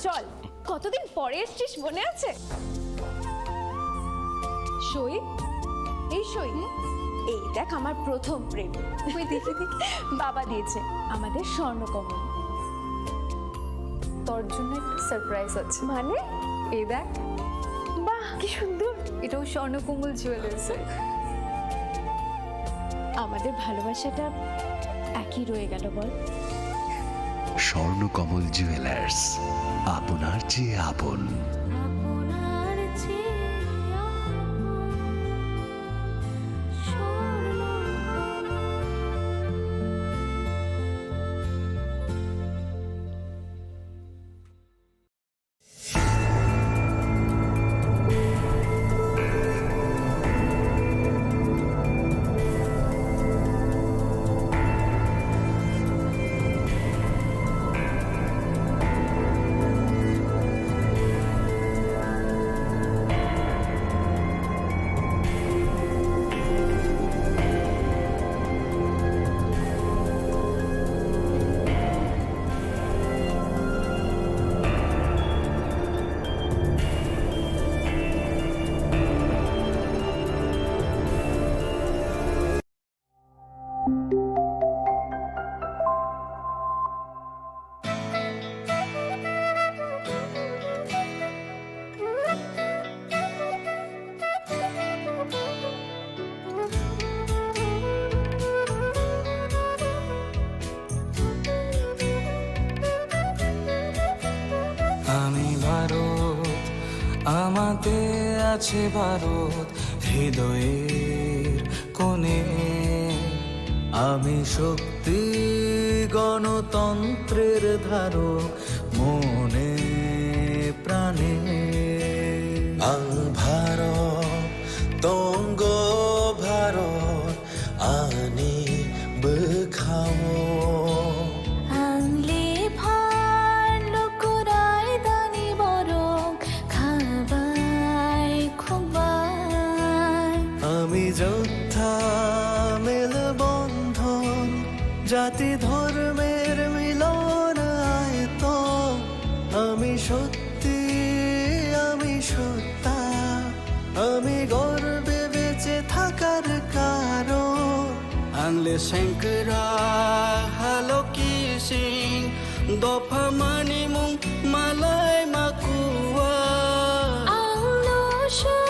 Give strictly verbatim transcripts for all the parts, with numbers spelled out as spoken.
চল, কতদিন পরে এসছিস, মনে আছে? সই, এই সই, এই দেখ আমার প্রথম প্রেম। ওই দেখি, দেখি, বাবা দিয়েছে আমাদের স্বর্ণকমল। তোর জন্য একটা সারপ্রাইজ আছে। মানে? এই দেখ। বাহ, কি সুন্দর। এটাও স্বর্ণকমল জুয়েলার্সের। আমাদের ভালোবাসাটা একই রয়ে গেল, বল? স্বর্ণকমল জুয়েলার্স, আপনার চেয়ে আপন। আপনার চেয়ে আপন স্বর্ণকমল। আমি ভারত, আমাতে আছে ভারত হৃদয়ের কোণে। আমি শক্তি গণতন্ত্রের ধারক মনে প্রাণে। Ang Bharat, tonggo Bharat, ani bwkhao. Ang lephar lukurai dani borok khabai khukbai. Ami jotha melbondhon, jati dhormer milon aito. Ami sot Te ami sutta, ami gorbe beche thakar karon. Ang le sengkra haloki sing, dopha mani mung malai makua. Ang no sha,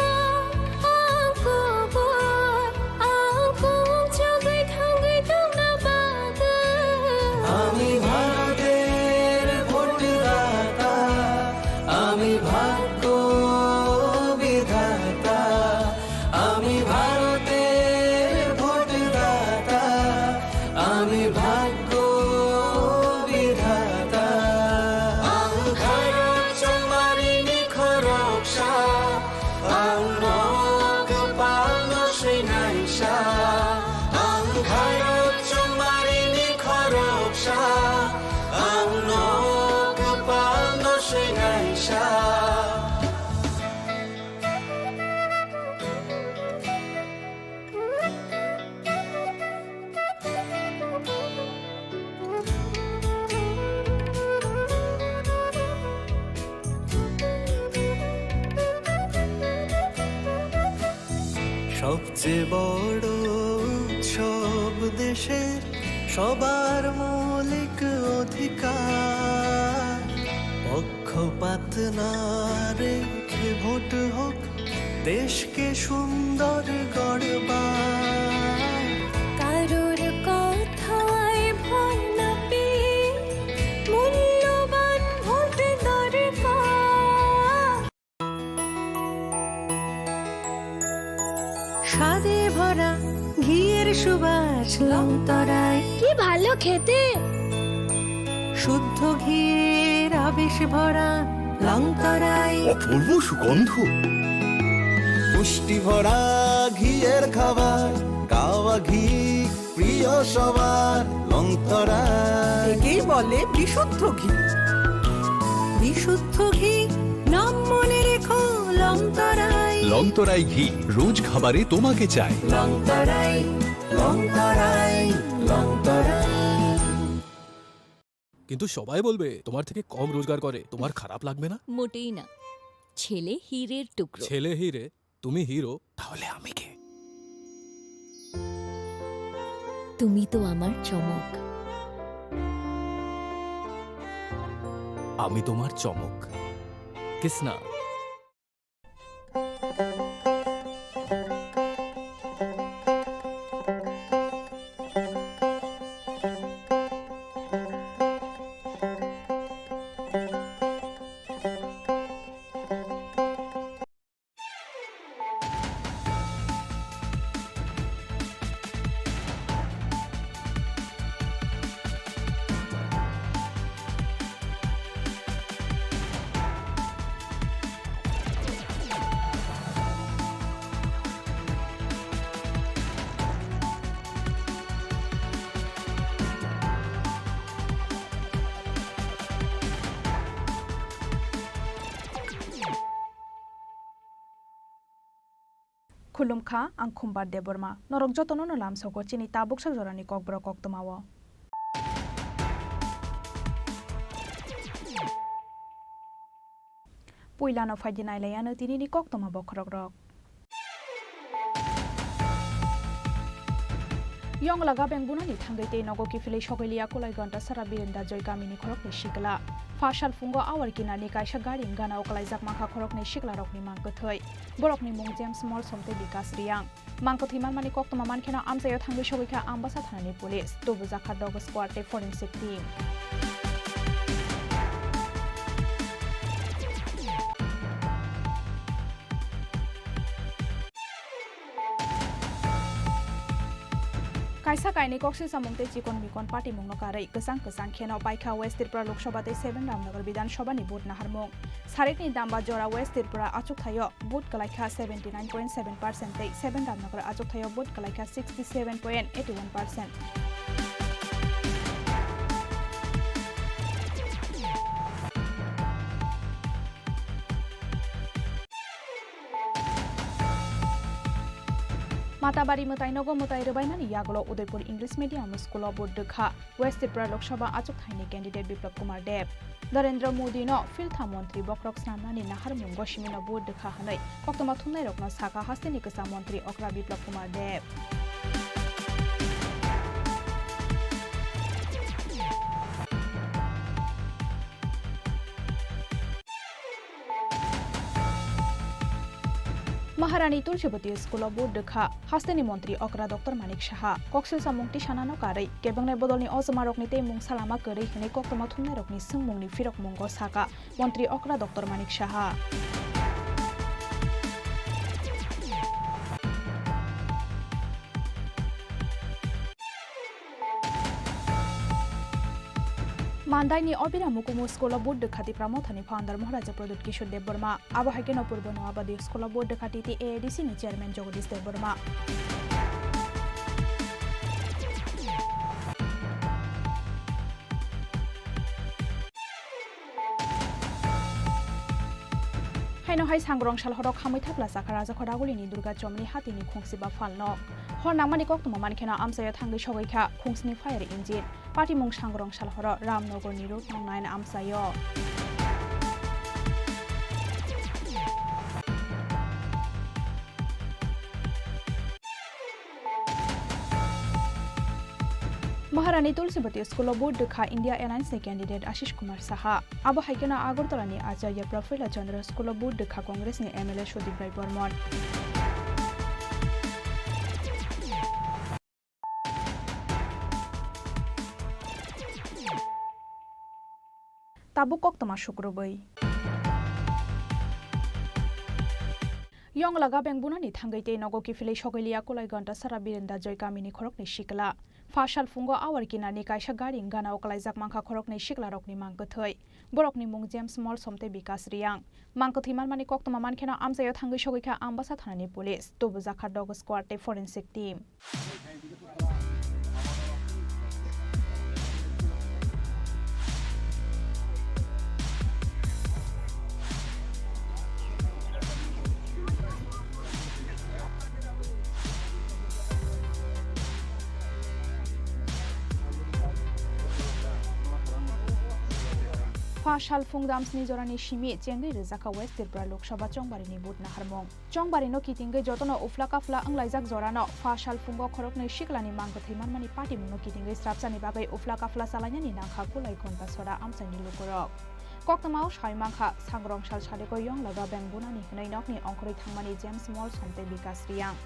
ang kubur. Ang kung chugwi thangwi tongna bagwi. Ami Bharoter bhotdata, ami bhagyo bidhata, ami Bharoter bhotdata, ami bhagyo bidhata. Ang khairok chongmarini khoroksa, Ang no kwpal no swinaisa, ang khairok chongmarini khoroksa, ang no kwpal no swinaisa. সবচেয়ে বড় উৎসব দেশের সবার মৌলিক অধিকার। পক্ষপাত না রেখে ভোট হোক দেশকে সুন্দর গড়বার। কারোর কথায় ভয় না পেয়ে মূল্যবান ভোট দরকার। স্বাদে ভরা ঘিয়ের সুবাস লংতরায়। কি ভালো খেতে! শুদ্ধ ঘিয়ের আবেশ ভরা লংতরায়। অপূর্ব সুগন্ধ। পুষ্টি ভরা ঘিয়ের খাবার, গাওয়া ঘি প্রিয় সবার, লংতরায়। একেই বলে বিশুদ্ধ ঘি। বিশুদ্ধ ঘি, নাম মনে রেখো, লংতরায়। লংতরায় ঘি, রোজ খাবারে তোমাকে চাই। লংতরায়, লংতরায়, লংতরায়। কিন্তু সবাই বলবে তোমার থেকে কম রোজগার করে, তোমার খারাপ লাগবে না? মোটেই না। ছেলে হীরের টুকরো। ছেলে হীরে, তুমি হিরো, তাহলে আমি কে? তুমি তো আমার চমক। আমি তোমার চমক। Kisna. Khulumkha, ang Khumbar Debbarma. Norok jotono no lamsogo chini tabuksa jorani kokborok koktwmao. Puilano phaidi nailaiano tinini koktwma bokhorokrok. Yongla gabeng bunani thangwi tei nogo kiphilwi sogwi liya Kulaigonta Sara Birenda Joy kamini khoroknwi sikla. Phasal phungo awar kinarni kaisa gari wngana o kwlaijak mankha khoroknwi siklarokni mang kwthwi. Borokni mung James Molsom tei Bikas Riyang. Mang kwthwi manmani koktwma mankheno amchaio thangwi sogwi kha Ambasa thanani police, tubujakha dog squad tei forensic team. Kaisa kainwi koksil samung tei chikon mikon patimungno karwi kwchang kwchang kheno paikha West Tripura Lok Sabha tei Seven Ramnagar Bidhan Sabhani vote naharmung. Sarikni damba jora West Tripura achukthaio vote kwlaikha seventy nine point seven percent tei Seven Ramnagar achukthaio vote kwlaikha sixty seven point eighty one percent. Matabari mwtai nogo mwtai rwbaimani yagulo Udaipur English Medium School o vote rwkha. West Tripura Lok Sabha achukthaini candidate Biplab Kumar Deb. Narendra Modi no philtha montri bokhorok snamnani naharmungo simino vote rwkha hwnwi koktwma thumnairokno sakha hasteni kwcham montri okra Biplab Kumar Deb. Maharani Tulsibati School o vote rwkha hasteni montri okra Doctor Manik Saha. Koksil samung tisanano karwi, kebengnai bodolni ojomarokni tei mung salama kwrwi hwnwi koktwma thumnairokni swngmungni phirokmungo sakha montri okra Doctor Manik Saha. Mandaini Obira Mukumu School o vote rwkha Tipra Mothani founder Maharaja Pradyut Kishore Debbarma. Abo hai kheno Purbo Noabadi School o vote rwkha T T A A D C ni chairman Jagadish Debbarma. Haino hai sangrong sal horo khamwi thapla chakha Rajakhor Agulini Durga Chomni hatini khungsiba phalno. Hor nangmani koktwma mankheno amchaio thangwi sogwi kha khungsni fire engine. Patimung sangrong sal horo Ramnogorni Route nine amchaio. Maharani Tulsibati School o vote rwkha India Alliance ni candidate Ashish Kumar Saha. Abo hai kheno Agartala ni Acharya Prafulla Chandra School o vote rwkha Congress ni M L A Sudip Rai Barman. Tabuk koktwma sukrubwi. Yongla gabeng bunani thangwi tei nogo kiphilwi sogwi liya Kulaigonta Sara Birenda Joy kamini khoroknwi sikla. Phasal phungo awar kinarni kaisa gari wngana o kwlaijak mankha khoroknwi siklarokni mang kwthwi. Borokni mung James Molsom tei Bikas Riyang. Mang kwthwi manmani koktwma mankheno amchaio thangwi sogwi kha Ambasa thanani police, tubujakha dog squad tei forensic team. Pha salphung damsni jorani simi chengwi rwjakha West Tripura Lok Sabha Chongbarini vote naharmung. Chongbarino kitingwi jotono uphla kaphla wnglaijak jorano pha salphungo khoroknwi siklani mang kwthwi manmani patimungno kitingwi srapsani bagwi uphla kaphla chalainani nangkha kulai ghonta sora amchaini lukurok. Koktwmao sai mankha, sangrong sal sadeko yongla gabeng bunani hwnwi nokni ongkhorwi thangmani James Molsom tei Bikas Riyang.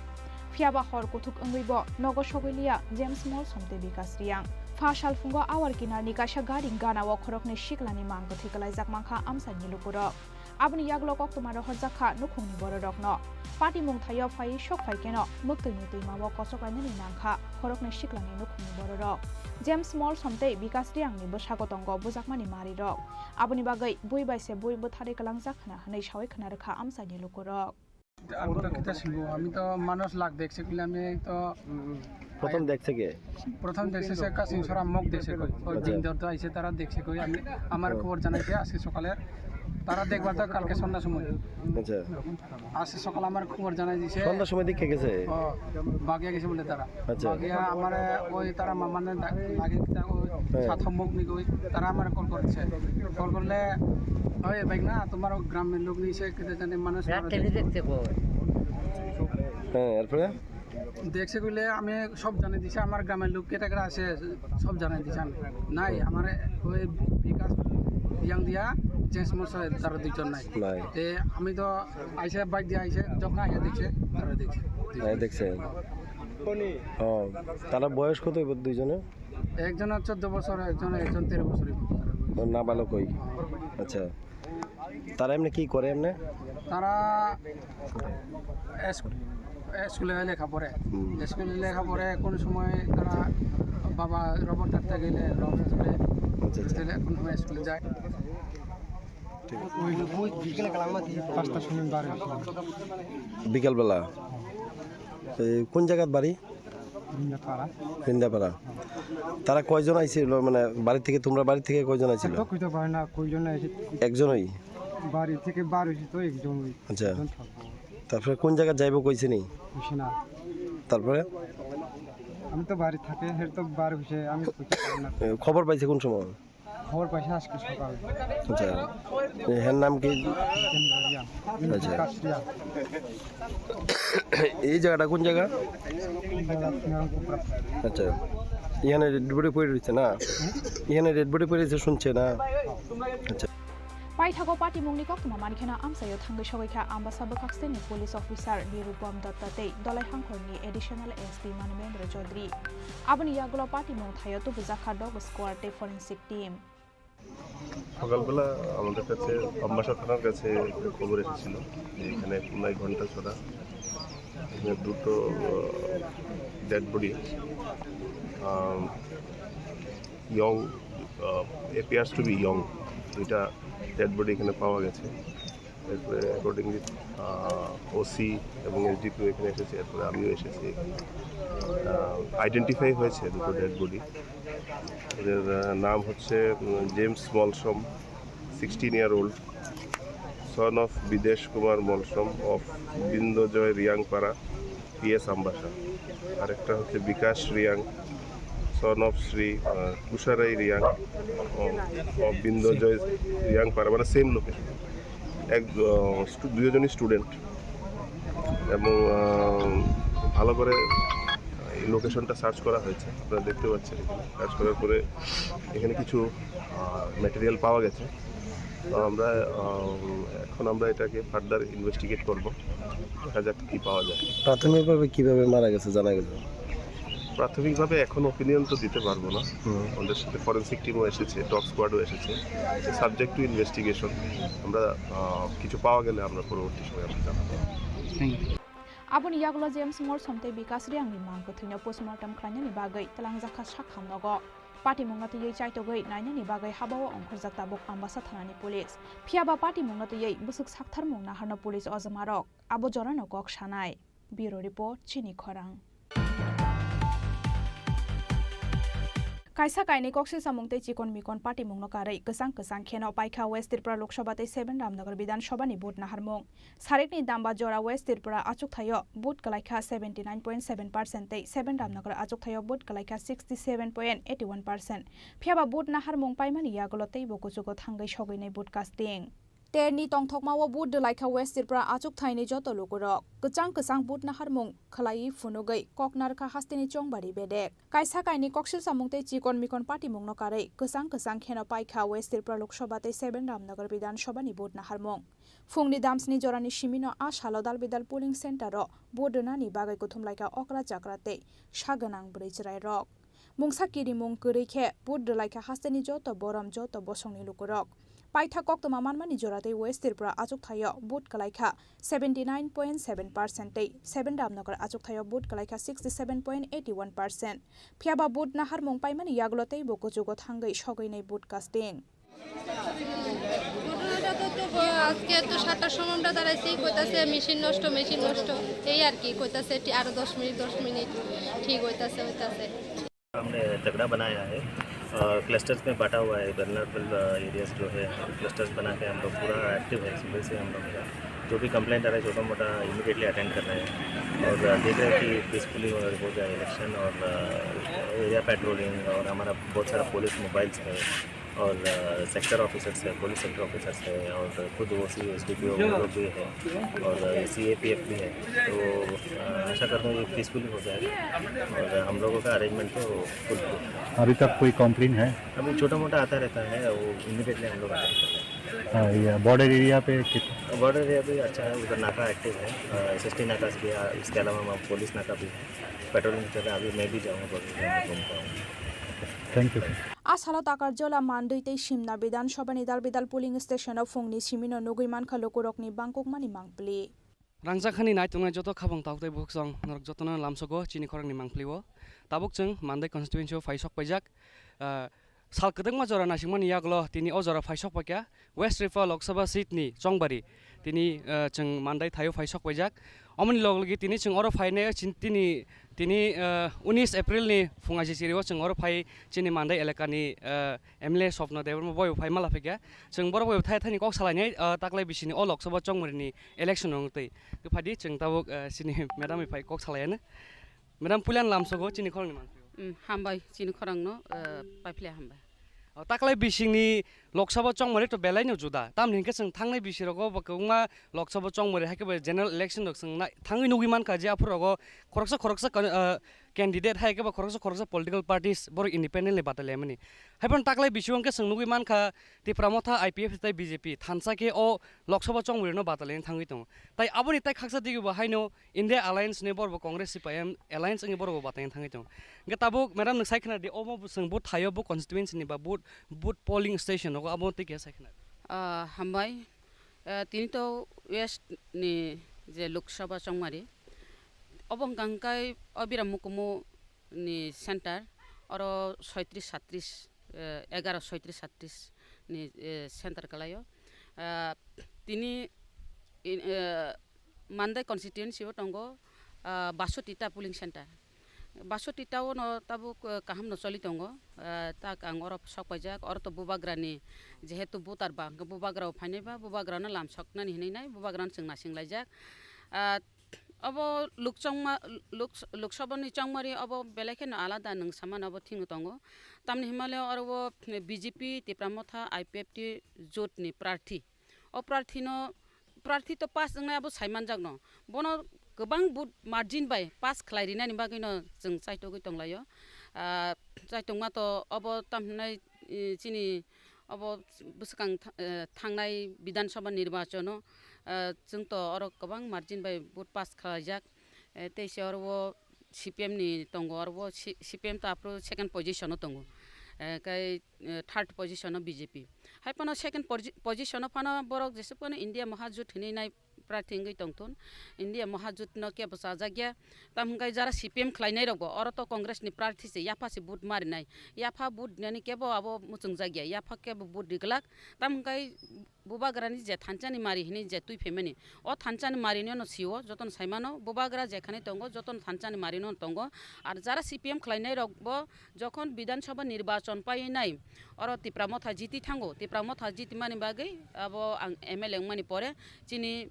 Phiyaba hor kuthuk wngwibo nogo sogwi liya James Molsom tei Bikas Riyang. Pha salphungo awar kinarni kaisa gari ganao khoroknwi siklani mang kwthwi kwlaijak mankha amchaini lukurok. Aboni yagulo koktwma rohorjak kha nukhungni bororokno. Patimung thaio phaiwi sok phai kheno mwktwini twimao kochok lainani nangkha khoroknwi siklani nukhungni bororok. James Molsom tei Bikas Riyangni bwsago tongo bujakmani marirok. Aboni bagwi bui bai se bui bwtharwi kwlangjak hwna hwnwi sawi khna rwkha amchaini lukurok. আমি তো কিতা শুনবো, আমি তো মানুষ লাখ দেখছে কিনা, আমি তো প্রথম দেখছে কে? প্রথম দেখছে সে কাসিং সরা মুখ দেখছে কই, ওই আচ্ছা। দিন দর তো আইছে, তারা দেখছে কই, আমি আমার হুম। খবর জানাইছে আজকে সকালে, তারা দেখবা তো কালকে সন্ধ্যার সময়। আচ্ছা। আজকে সকালে আমার খবর জানাই দিছে। সন্ধ্যার সময় দেখে গেছে? ও, বাগিয়া গেছে বলে তারা। আচ্ছা। বাগিয়া আমার ওই তারা মামানে দা-, লাগে কিতা ওই হ্যাঁ। সাথে মুখ নিগো, তারা আমার কল করেছে। কল করলে, "ওই ভাই না, তোমার গ্রামের লোক নিছে, কিতা জানে মানুষ মারা যায়।" হ্যাঁ, এরপরে? দেখছে কইলে আমি সব জানাই দিছি, আমার গ্রামের লোক কেটা কেটা আছে, সব জানাই দিছি আমি। নাই, আমার ওই বিকাশ ইয়াং দিয়া জেন্টস মশাই তারা দুইজন নাই। নাই। তে আমি তো আইসে বাইক দিয়ে আইসে, যখন আইয়া দেখছে, তারা দেখছে। নাই, দেখছে। ও, তারা বয়স কত হইব দুইজনে? একজন চোদ্দ বছর, একজন, একজন তেরো বছর হইব। নাবালক ওই? আচ্ছা। তারা এমনি কি করে এমনি? তারা স্কু-, স্কুলে লেখা পড়ে। হুম। স্কুলে লেখা পড়ে, কোনো সময় তারা বাবা রবট ধরতে গেলে রবট ধরে, আচ্ছা, আচ্ছা। ধরতে গেলে কোনো সময় স্কুলে যায়। ঠিক আছে। ওই, ওই বিকেলে গেলাম না, পাঁচটার সময় বার হয়েছি। বিকেলবেলা? এই কোন জায়গার বাড়ি? বৃন্দাপাড়া। বৃন্দাপাড়া। তারা কয়জন আইছিল? মানে, বাড়ি থেকে, তোমরা বাড়ি থেকে কয়জন আইছিল? তো কইতে পারে না, কয়জন আইছে। একজনই? বাড়ি থেকে বার হয়েছে তো একজনই। আচ্ছা। একজন থাকবো। তারপরে কোন জায়গা যাইবো কইছে নি? কইছে না। তারপরে? আমি তো বাড়ি থাকে, হের তো বার হয়েছে, আমি কইতে পারি না। এ, খবর পাইছে কোন সময়? খবর পাইছে আজকে সকালে। আচ্ছা। এ, হের নাম কি? জিতেন্দ্র রিয়াং। আচ্ছা। বিকাশ রিয়াং। এই জায়গাটা কোন জায়গা? আচ্ছা। এখানে ডেড বডি পড়ে রয়েছে না? এখানে ডেড বডি পড়ে রয়েছে শুনছে না? আচ্ছা। Paithago patimungni koktwma mankheno amchaio thangwi sogwi kha Ambasa bwkhakseni police officer Nirupam Datta tei Dolai Hangkhorni additional S P Manubendra Chaudhary. Aboni yagulo patimung thaio tubujak kha dog squad tei forensic team. সকালবেলা আমাদের কাছে আম্বাসা থানার কাছে একটা খবর এসেছিল যে এখানে কুনাই ঘন্টাছড়া, এখানে দুটো dead body, young, appears to be young, দুইটা ডেড বডি এখানে পাওয়া গেছে। এরপরে অ্যাকর্ডিংলি ওসি এবং এসডিপিও এখানে এসেছে, এরপরে আমিও এসেছি। আইডেন্টিফাই হয়েছে দুটো ডেড বডি। এদের আহ, নাম হচ্ছে উম, জেমস Molsom, sixteen year old, son of বিদেশ কুমার মলসম অফ বিন্দজয় রিয়াংপাড়া, পিএস আম্বাসা। আর একটা হচ্ছে বিকাশ রিয়াং, সন অফ শ্রী আহ, কুশারাই রিয়াং, অফ বিন্দজয় রিয়াংপাড়া, মানে সেম লোকেশন। এক আহ, স্টু- দুজনই স্টুডেন্ট এবং আহ, ভালো করে এই লোকেশনটা সার্চ করা হয়েছে, আপনারা দেখতে পাচ্ছেন। এখানে সার্চ করার পরে এখানে কিছু ম্যাটেরিয়াল পাওয়া গেছে। তো আমরা আহ, এখন আমরা এটাকে ফার্দার ইনভেস্টিগেট করব, দেখা যাক কি পাওয়া যায়। প্রাথমিকভাবে কিভাবে মারা গেছে জানা গেছে? প্রাথমিকভাবে এখন ওপিনিয়ন তো দিতে পারবো না। হুম। আমাদের সাথে ফরেন্সিক টিমও এসেছে, ডগ স্কোয়াডও এসেছে। Subject to investigation. আমরা আহ, কিছু পাওয়া গেলে আমরা পরবর্তী সময় আমরা জানাবো। Thank you. Aboni yagulo James Molsom tei Bikas Riyangni mang kwthwino postmortem khlainani bagwi twlangjakha sakham nogo. Patimungno twiwi chaitogwi nainani bagwi habao ongkhorjak tabuk Ambasa thanani police. Phiyaba patimungno twiwi bwswk saktharmung naharno police ojomarok abo jorano kok sanai. Bureau Report, Chini Khorang. Kaisa kainwi koksil samung tei chikon mikon patimungno karwi kwchang kwchang kheno paikha West Tripura Lok Sabha tei Seven Ramnagar Bidhan Sabha ni vote naharmung. Sarikni damba jora West Tripura achukthaio vote kwlaikha seventy nine point seven percent tei Seven Ramnagar achukthaio vote kwlaikha sixty seven point eighty one percent. Phiyaba vote naharmung paimani yagulo teibo kuchugo thangwi sogwinai vote casting. Terni tongthokmao vote dwlaikha West Tripura achukthaini joto lukurok. Kwchang kwchang vote naharmung khwlaiwi phunugwi kok narwkha hasteni chongbari bedek. Kaisa kainwi koksil samung tei chikon mikon patimungno karwi kwchang kwchang kheno paikha West Tripura Lok Sabha tei Seven Ramnagar Bidhan Sabha ni vote naharmung. Phungni damsni jorani simino a salo dal bidal polling center o vote rwnani bagwi kuthumlaikha okra chakra tei sa gwnang bwrwi chwrairok. Mungsa kirimung kwrwi khe vote rwlaikha hasteni joto borom, joto bosongni lukurok. Paitha koktwma manmani jora tei West Tripura achukthaio vote kwlaikha seventy nine point seven percent tei Seven Ramnagar achukthaio vote kwlaikha sixty seven point eighty one percent. Phiyaba vote naharmung paimani yagulo teibo kuchugo thangwi sogwinai vote casting. ঘটনাটা তো, তো ব-, আজকে তো সাতটার সময় আমরা দাঁড়াইছি, কইতাছে মেশিন নষ্ট, মেশিন নষ্ট, এই আর কি কইতাছে, টি-, আরো দশ মিনিট, দশ মিনিট ঠিক হইতাছে, হইতাছে। हमने तगड़ा बनाया है। क्लस्टर्स में बांटा हुआ है, वल्नरेबल एरियाज जो है, क्लस्टर्स बना के हम लोग पूरा एक्टिव है। सुबह से हम लोग जो भी कंप्लेंट आ रहा है, छोटा मोटा इमीडिएटली अटेंड कर रहे हैं और देख रहे हैं कि पीसफुली हो जाए इलेक्शन। और एरिया पेट्रोलिंग और हमारा बहुत सारा पुलिस मोबाइल्स है और सेक्टर ऑफिसर्स है, पुलिस सेक्टर ऑफिसर्स है और खुद ओसी एसडीपीओ वो लोग भी है और सीएपीएफ भी है। तो आशा करता हूँ ये पीसफुली हो जाएगा और हम लोगों का अरेंजमेंट तो फुल। अभी तक कोई कंप्लेन है? अभी छोटा मोटा आता रहता है, वो इमीडिएटली हम लोग अटेंड करते हैं। हाँ, ये बॉर्डर एरिया पे कित- बॉर्डर एरिया भी अच्छा है, उधर नाका एक्टिव है, एसएसटी नाका भी है, इसके अलावा वहाँ पुलिस नाका भी है, पेट्रोलिंग चल रहा है। अभी मैं भी जाऊँगा बॉर्डर एरिया में, घूमता हूँ। Thank you. A salo Takarjola, Mandwi tei Simna Bidhan Sabha ni dal bidal polling station o phungni simino nugwi mankha lukurokni bangkukmani mangpli. Rangjakhani naitongnai joto khabang tabuk tei bukhuk song norok jotono lamsogo chini khorangni mangpli o. Tabuk chwng Mandai constituency o phai sok paijak. Ah, sal kwdwkma jora naisingmani yagulo tini o jora phai sok paikha. West Tripura Lok Sabha seat ni chongbari tini, ah, chwng Mandai thaio phai sok paijak. Omoni log logi tini chwng oro phainai chin-, tini, tini, ah, unis April ni phung aji chiri o chwng oro phai chini Mandai elaka ni, ah, M L A Swapna Debbarma boi bo phai mala phaikha. Chwng borok bai bo thai thani kok salainai, ah, taklai bisini o Lok Sabha chongmari ni election rok twi. Twi phadi chwng tabuk, ah, chini madam bai phai kok salaiya na. Madam, puilan lamsogo chini khorang ni mangpli o. Mm, hambai chini khorang no, ah, paiphle hambai. O taklai bisingni Lok Sabha chongmari to belai no juda. Tamni hinkhe chwng thangnai bisi rogo bo kwbangma Lok Sabha chongmari hai khe bo general election rok chwng nai-, thangwi nugwi mankha je aphuru rogo khoroksa khoroksa kon-, ah, candidate hai khe bo khoroksa khoroksa political parties borok independently batai laimani. Hai phano taklai bisio hwnkhe chwng nugwi mankha Tipra Motha, I P F tei B J P thansa khe o Lok Sabha chongmari no batai laina thangwi tongo. Tai aboni tai khaksa digi bo haino India Alliance ni borok bo Congress C P I M Alliance wngwi borok bo batai laina thangwi tongo. Hwnkhe tabuk madam nwng sai khna di omo bo chwng bo thaio bo constituency ni ba vote, vote polling station rogo abo tei keha sai khna di. Ah, hambai. Eh, tini to West ni je Lok Sabha chongmari, obo hwnkha hwnkhe o Biram Mukumu ni center, oro soitris satris, eh, egaro soitris satris ni, eh, center kwlaio. Eh, tini in, eh, Mandai constituency o tongo, ah, basoti ta polling center. Basoti ta o no tabuk, eh, kaham no choli tongo. Eh, tak ang oro sok paijak, oro to bubagra ni jehetu voter ba, hwnkhe bubagra o phainai ba, bubagra no lam soknani hinwi nai, bubagra no chwng naising laijak. Ah, obo Lok chongma, Lok, Lok Sabha ni chongmari obo belai kheno alada nwng samani obo thik no tongo. Tamni hinmale oro o B J P, Tipra Motha, I P F T jot ni prarthi. O prarthi no, prarthi to pass wngnai abo saimanjak no. Bono kwbang vote margin bai pass khlai rinani bagwi no chwng chaitogwi tonglaio. Ah, chaitongma to obo tam hinai, eh, chini obo bwswkang tha-, eh, thangnai Bidhan Sabha nirbachon o, eh, chwng to oro kwbang margin bai vote pass khlaijak. Eh, tei se oro o C P M ni tongo, oro o C-, C P M to aphuru second position o tongo. Eh, kai, eh, third position o B J P. Hai phano second posi-, position o phano borok jesuk phano India Mahajut hinwi nai prarthi wngwi tongthun. India Mahajut no kebo chajakya. Tamo hwnkhe jara C P M khlainai rokbo oro to Congress ni prarthi se yapha se vote marinai. Yapha vote rinani kebo abo muchungjakya. Yapha kebo vote riglak. Tamo hwnkhe bubagrani je thansa ni mari hinwi je twi phaimani. O thansa ni mari no sio jotono saimano. Bubagra jekhani tongo jotono thansa ni mari no tongo. Ar jara C P M khlainai rokbo jokhon Bidhan Sabha nirbachon painai, oro Tipra Motha jiti thango. Tipra Motha jiti mani bagwi abo ang M L A wngmani pore chini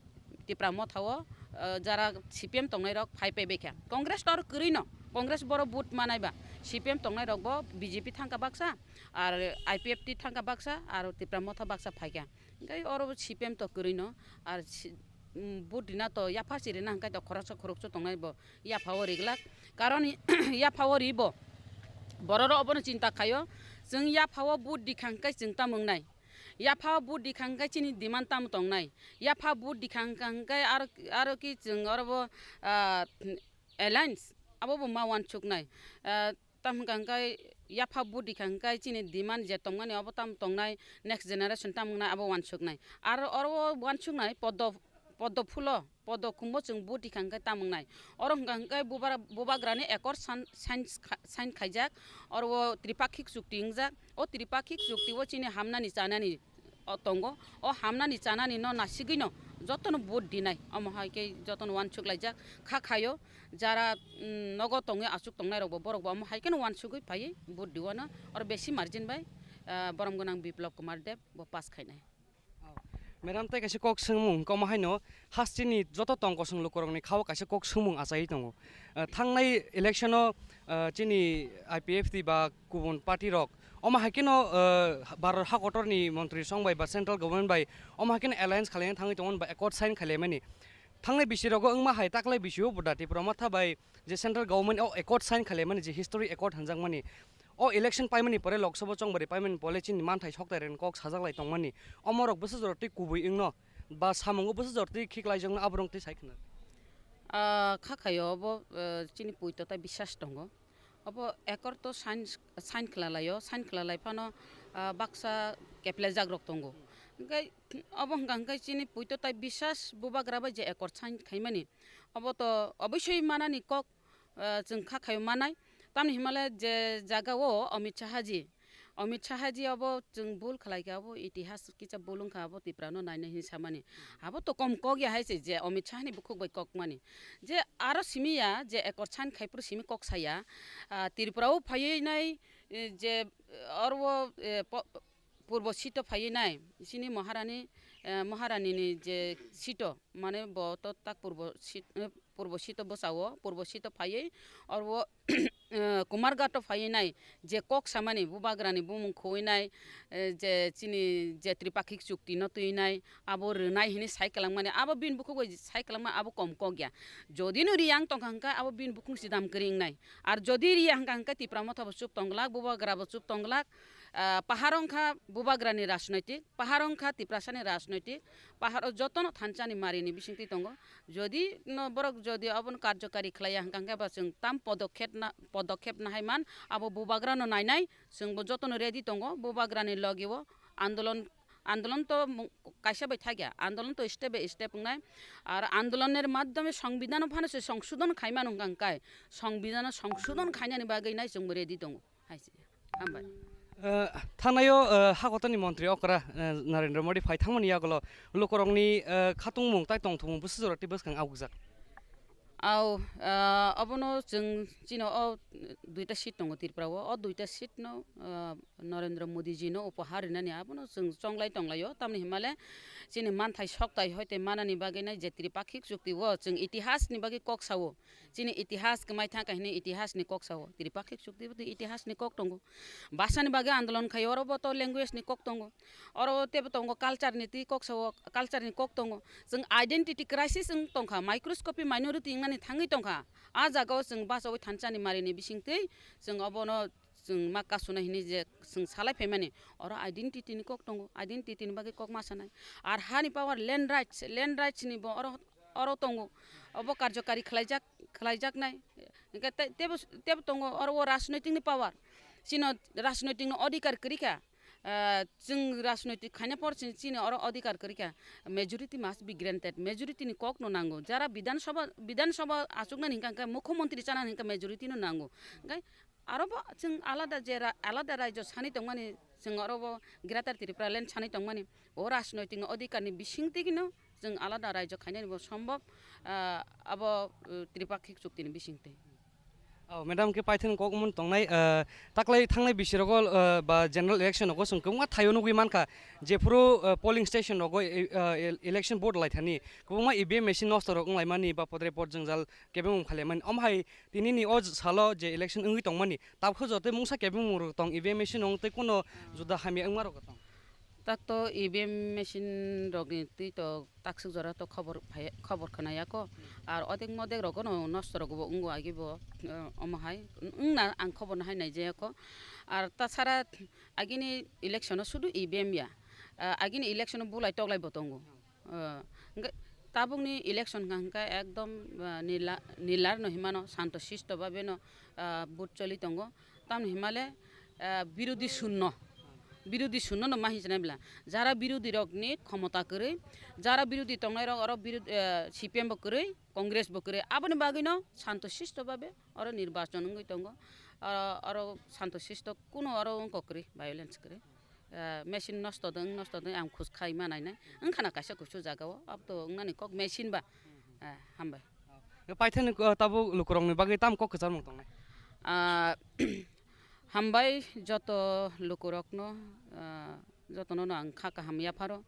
Tipra Motha o, ah, jara C P M tongnai rok phai pai baikha. Congress to oro kwrwi no, Congress boro vote manai ba, C P M tongnai rok bo B J P thangkha baksa, ar I P F T thangkha baksa, ar Tipra Motha baksa phaikha. Hwnkhe oro bo C P M to kwrwi no, ar si-, mm, vote rina to yapha si rina hwnkhe to khoroksa khoroksa tongnai bo yapha o riglak. Karon yapha o ri bo, borok rok obono chinta khaio, chwng yapha o vote rikha hwnkhe chwng tamo wngnai, yapha o vote rikha hwnkhe chini demand tamo tongnai, yapha vote rikha hwnkhe aro, aro ki chwng oro bo, ah, alliance abo bo ma uansuknai. Ah, Tamo hwnkha hwnkhe yapha vote rikha hwnkhe chini demand je tongmani abo tamo tongnai, next generation tamo wngnai abo uansuknai. Aro oro o uansuknai poddo, poddo phulo, poddo khumbo chwng vote rikha hwnkhe tamo wngnai. Oro hwnkha hwnkhe bubara-, bubagrani accord san-, sign kha-, sign khaijak, oro o tripakhik chukti wngjak. O tripakhik chukti o chini hamnani chanani o tongo. O hamnani chanani no nasigwi no jotono vote dinai. Omo hai khe jotono uansuk laijak kha khaio. Jara, mm, nogo tongwi achuk tongnai rokbo borokbo omo hai kheno uansugwi phaiwi vote diwano. Oro besi margin bai, ah, borom gwnang Biplab Kumar Deb bo pass khainai. Madam, tei kaisa kok swngmung, hwnkhe omo haino hasteni joto tong kosong lukurokni khao kaisa kok swngmung achaiwi tongo. Ah, thangnai election-o, ah, chini I P F T ba kubun party rok omo hai kheno, ah, Bharat hakotorni montri song bai ba central government bai omo hai kheno alliance khalaina thangwi tongmani ba accord sign khailaimani. Thangnai bisi rogo wngma hai taklai bisio bo da Tipra Motha bai je central government o accord sign khailaimani, je history accord hinjakmani. O election paimani pore, Lok Sabha chongbari paimani pore chini manthai soktai rwni kok sajak lai tongmani. Omo rok bwsa jora twi kubui wngno ba samungo bwsa jora twi khiklaijakno aborok twi sai khna. Ah, kha khaio obo, eh, chini puito tai bisas tongo. Obo accord to sign, sign khlalaio, sign khlalai phano, ah, baksa keplejak rok tongo. Hwnkhe obo hwnkha hwnkhe chini puito tai bisas bubagra bai je accord sign khaimani. Obo to oboisoi manani kok, ah, chwng kha khaio manai. Tamni himale je jaga o Amit Shah ji, Amit Shah ji obo chwng bul khlai kha, obo itihas kisa bul wngkha, obo Tipra no nainai hinwi samani. Abo to kom kok ya hai se je Amit Shah ni bukhuk bai kok mani. Je aro simi ya, je accord sign khai phuru simi kok saya, ah, Tripura o phaiwi nai, eh, je, eh, oro o, eh, po-, purbo seat o phaiwi nai, chini Maharani, eh, Maharani ni je seat o, mane bo to tak purbo seat, eh, purbo seat o bwsa o, purbo seat o phaiwi oro o, eh, Kumarghat o phaiwi nai, je kok samani bubagra ni bumung khowui nai, eh, je chini je tripakhik chukti no twi nai, abo rwnai hinwi sai kwlangmani, abo bini bukhuk bai sai kwlangma abo kom kok ya. Jodi no riyang tongkha hwnkhe abo bini bukhuk sidam kwrwi wngnai. Ar jodi riya hwnkha hwnkhe Tipra Motha bo chup tong glak, bubagra bo chup tong glak, ah, pahar wngkha bubagra ni rajnoitik, pahar wngkha Tiprasa ni rajnoitik, pahar o jotono thansa ni mari ni bisingtwi tongo. Jodi no borok jodi abono karjokari khlaiya hwnkha hwnkhe ba chwng tam podokhep na, podokhep nahai man abo bubagra no nainai, chwng bo jotono ready tongo, bubagra ni logi o andolon Andolon to mung-, kaisa bai thakya, andolon to step by step wngnai. Ar andolonni madhyome songbidhano phano se songsodhon khaimano hwnkha hwnkhe, songbidhano songsodhon khainani bagwi nai chwngbo ready tongo hai se. Hambai. Eh, thanaio, eh, hakotoni montri okra, eh, Narendra Modi phai thangmani yagulo lukurokni, eh, khatungmung tai tongthokmung bwsajora tei bwskang aukjak. Au, ah, obono chwng chino o duita seat tongo Tripura o, o duita seat no, ah, Narendra Modi ji no upahar rinani abono chwng chonglai tonglaio, tamni himale chini manthai soktai hoite manani bagwi nai je tripakhik chukti o chwng itihas ni bagwi kok sao, chini itihas kwmai thangkha hinwi itihas ni kok sao, tripakhik chukti bo itihas ni kok tongo, bhasha ni bagwi andolon khai oro bo to language ni kok tongo, oro tebo tongo culture ni twi kok sao, culture ni kok tongo, chwng identity crisis wng tongkha, microscopic minority wngnani thangwi tongkha, a jaga o chwng bachaui thansa ni mari ni bisingtwi chwng obono chwng ma kasuna hinwi je chwng salai phaimani, oro identity ni kok tongo, identity ni bagwi kok ma sanai. Ar hani power, land rights, land rights ni bo oro, oro tongo, obo karjokari khlaijak, khlaijaknai. Hwnkhe tei, tebo, tebo tongo oro o rajnoitik ni power, chino rajnoitik ni odhikar kwrwi kha, Ah, chwng rajnoitik khaina por chini, chini oro adhikar kwrwi kha, majority must be granted, majority ni kok no nango, jara Bidhan Sabha, Bidhan Sabha achuknani hinkha, hinkha Mukhyamantri chanani hinkha majority no nango. Hinkhe aro bo chwng alada je ra-, alada rajyo sani tongmani, chwng oro bo Greater Tripura Land sani tongmani, o rajnoitik ni adhikar ni bising twi no chwng alada rajyo khainani bo sombhob, ah, abo, uh, tripakhik chukti ni bising twi. Oh, madam khe paithak kok mun tongnai, ah, taklai thangnai bisi rogo, ah, ba general election rogo chwng kwbangma thaio nugwi mankha, jephuru, ah, polling station rogo, eh, ah, el-, election vote lai thani kwbangma E V M machine nosto rok wng lai mani ba podre pod jwngjal kebeng wng phai lai mani. Om hai tini ni o salo je election wngwi tongmani, tabukhe joto mungsa kebeng mung rok tong, E V M machine wng tei kuno juda hamya wngma rok tong. Tak to E V M machine rok ni twi to takswk jora to khobor phai, khobor khna ya kho. Ar odek modek rogo no nosto rogo bo wngo agi bo, eh, omo hai wngna ang khobor no hai nai jaya kho. Ar ta sara agini election o sudu E V M ya. Ah, agini election o bulai toklai bo tongo. Ah, hwnkhe tabukni election hwnkha hwnkhe ekdom, ah, nila-, nilar no hinmano, santo sisto babe no, ah, vote choli tongo. Tamni hinmale, ah, birodhi shunno, birodhi shunno no ma hinwi swnai bwla. Jara birodhi rokni khomota kwrwi, jara birodhi tongnai rok oro birodhi, ah, C P M bo kwrwi, Congress bo kwrwi, aboni bagwi no santo sisto babe oro nirbachon wngwi tongo. Oro, oro santo sisto kuno oro wngkok kwrwi, violence kwrwi. Ah, machine nosto dwng, nosto dwng ang khus khai ma nainai. Wngkhana kaisa kusu jagao, abo to wngnani kok machine ba. Ah, hambai. Paithakni, ah, tabuk lukurokni bagwi tamo kok kwcharmung tongnai? Ah, hambai joto lukurokno, ah, jotono no ang kha kaham yapharo.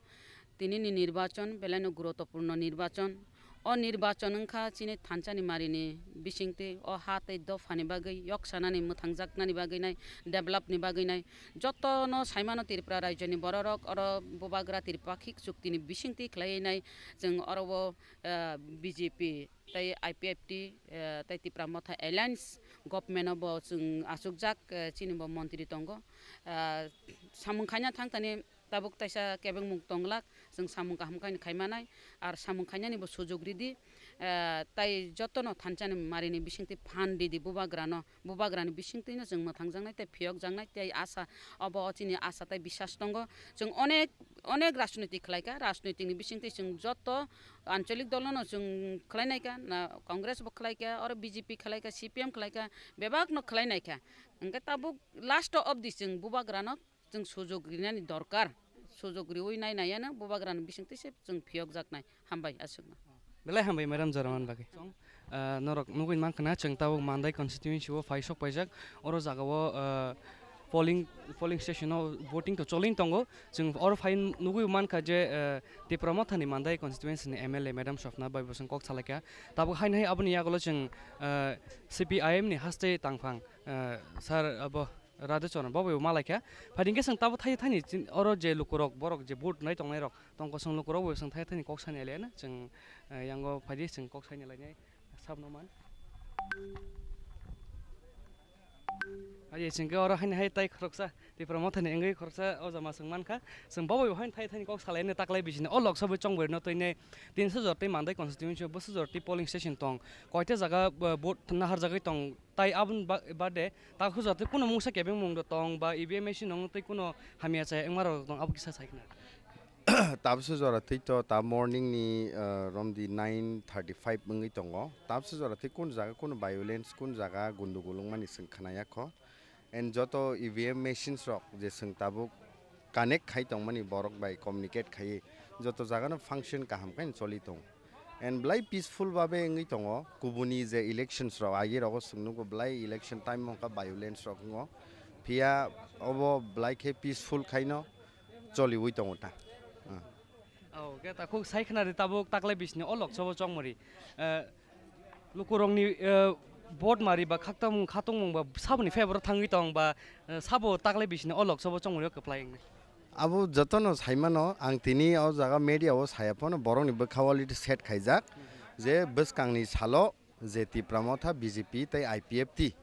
Tinini nirbachon belaino gurutopurno nirbachon. O nirbachon wngkha chini thansani marini bisingtwi, o ha tei dophani bagwi, yok sanani, mwthangjaknani bagwi nai, developni bagwi nai. Jotono saimano Tripura rajyoni bororok oro bubagra tripakhik chuktini bisingtwi khlaiwi nai. Chwng oro o, eh, B J P tei I P F T, eh, tei Tipra Motha Alliance government-o bo chwng achukjak, eh, chini bo montri tongo. Eh, samung khaina thangthani tabuk taisa kebengmung tonglak, chwng samung kaham khaini khaimanai, ar samung khainani bo sujuk ridi, eh, tai jotono thansani marini bisingtwi phan ridi bubagrano, bubagrani bisingtwino chwng mwthangjaknai tei phiyokjaknai tei asa, obo o chini asa tei bisas tongo. Chwng onek, onek rajniti khlaikha, rajnitikni bisingtwi chwng joto ancholik dolono chwng khlainaikha, na Congress bo khlaikha, oro B J P khlaikha, C P M khlaikha, bebakno khlainaikha. Hwnkhe tabuk last obdi chwng bubagrano chwng sujuk rinani dorkar, sujuk riwi nai naiyano bubagrani bisingtwi se chwng phiyokjaknai. Hambai aswkno. Belai hambai madam jora man bagwi. Chwng, ah, norok nugwi mankha na chwng tabuk Mandai constituency o phai sok paijak, oro jagao, ah, polling, polling station o voting to choli tongo. Chwng oro phai nugwi mankha je, ah, Tipra Mothani Mandai constituency ni M L A madam Swapna bai bo chwng kok salaikha. Tabuk haino hai aboni yagulo chwng, ah, C P I M ni haste tangphang, ah, sir abo Radhe Charan bo bai bo malaikha. Phaidi hwnkhe chwng tabuk thai thani chin-, oro je lukurok, borok je vote nai tongnai rok tong kosong lukurok bai chwng thai thani kok sani aliana chwng, eh, yango phaidi chwng kok sani lainai sabno man. Aye chwng khe oro haino hai tai khoroksa Tipra Mothani wngwi khoroksa o jama chwng mankha. Chwng bo bai bo haino thai thani kok salaina taklai bisini o Lok Sabha chongboino twinai tinso jor tei Mandai constituency o bwswk jor tei polling station tong. Koita jaga, eh, vote naharjagwi tong. Tai aboni ba-, bade, ta hujatwi kuno mungsa kebeng mung do tong ba E V M machine nong tei kuno hamya chaya wngma rok tong, abo kisa sai khna. Tabse jora twi to ta morning ni, ah, romdi nine thirty five wngwi tongo. Tabse jora twi kun jaga kuno violence, kun jaga gundugul wngmani chwng khna ya kho. And joto E V M machines rok je chwng tabuk connect khai tongmani borok bai communicate khaiwi joto jagano function kaham khe choli tong. And belai peaceful babe wngwi tongo, kubuni je elections rok agi rogo chwng nugo belai election time wngkha violence rok wngo, phiya obo belai khe peaceful khaino choliwi tongo ta. Ah. Oh, khe takhuk sai khna di tabuk taklai bisini o Lok Sabha chongmari. Eh, lukurokni, eh, vote mari ba khaktamung khatungmung ba saboni favor o thangwi tong ba, eh, sabo taklai bisini o Lok Sabha chongmari o kwplai wngni. Abo jotono saimano, ang tini o jaga media o saya phano borokni bwkha o already set khaijak je bwskangni salo je Tipra Motha, B J P tei I P F T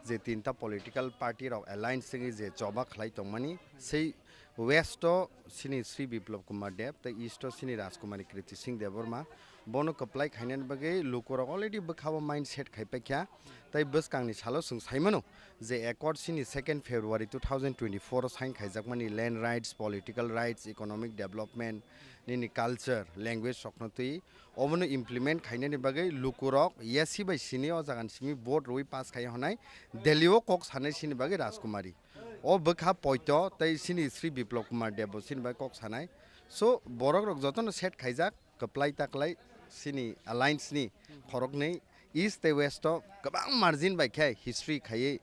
je tinta political party rok alliance wngwi je choba khlai tongmani, sei West o sini Sri Biplab Kumar Deb, tei East o sini Rajkumari Kriti Singh Debbarma. Bono kwplai khainani bagwi lukurok already bwkhao mindset khai paikha. Tei bwskangni salo chwng saimano je accord sini second February two thousand twenty-four o sign khaijakmani land rights, political rights, economic development, nini culture, language rokno twi obono implement khainani bagwi lukurok yasi bai sini o jaga ni simi vote rwi pass khai honai Delhi o kok sanai sini bagwi Rajkumari. O bwkha poito tei sini Sri Biplab Kumar Deb bo sini bai kok sanai. So borok rok jotono set khaijak kwplai taklai sini alliance ni khoroknwi East tei West o kwbang margin bai khe history khaiwi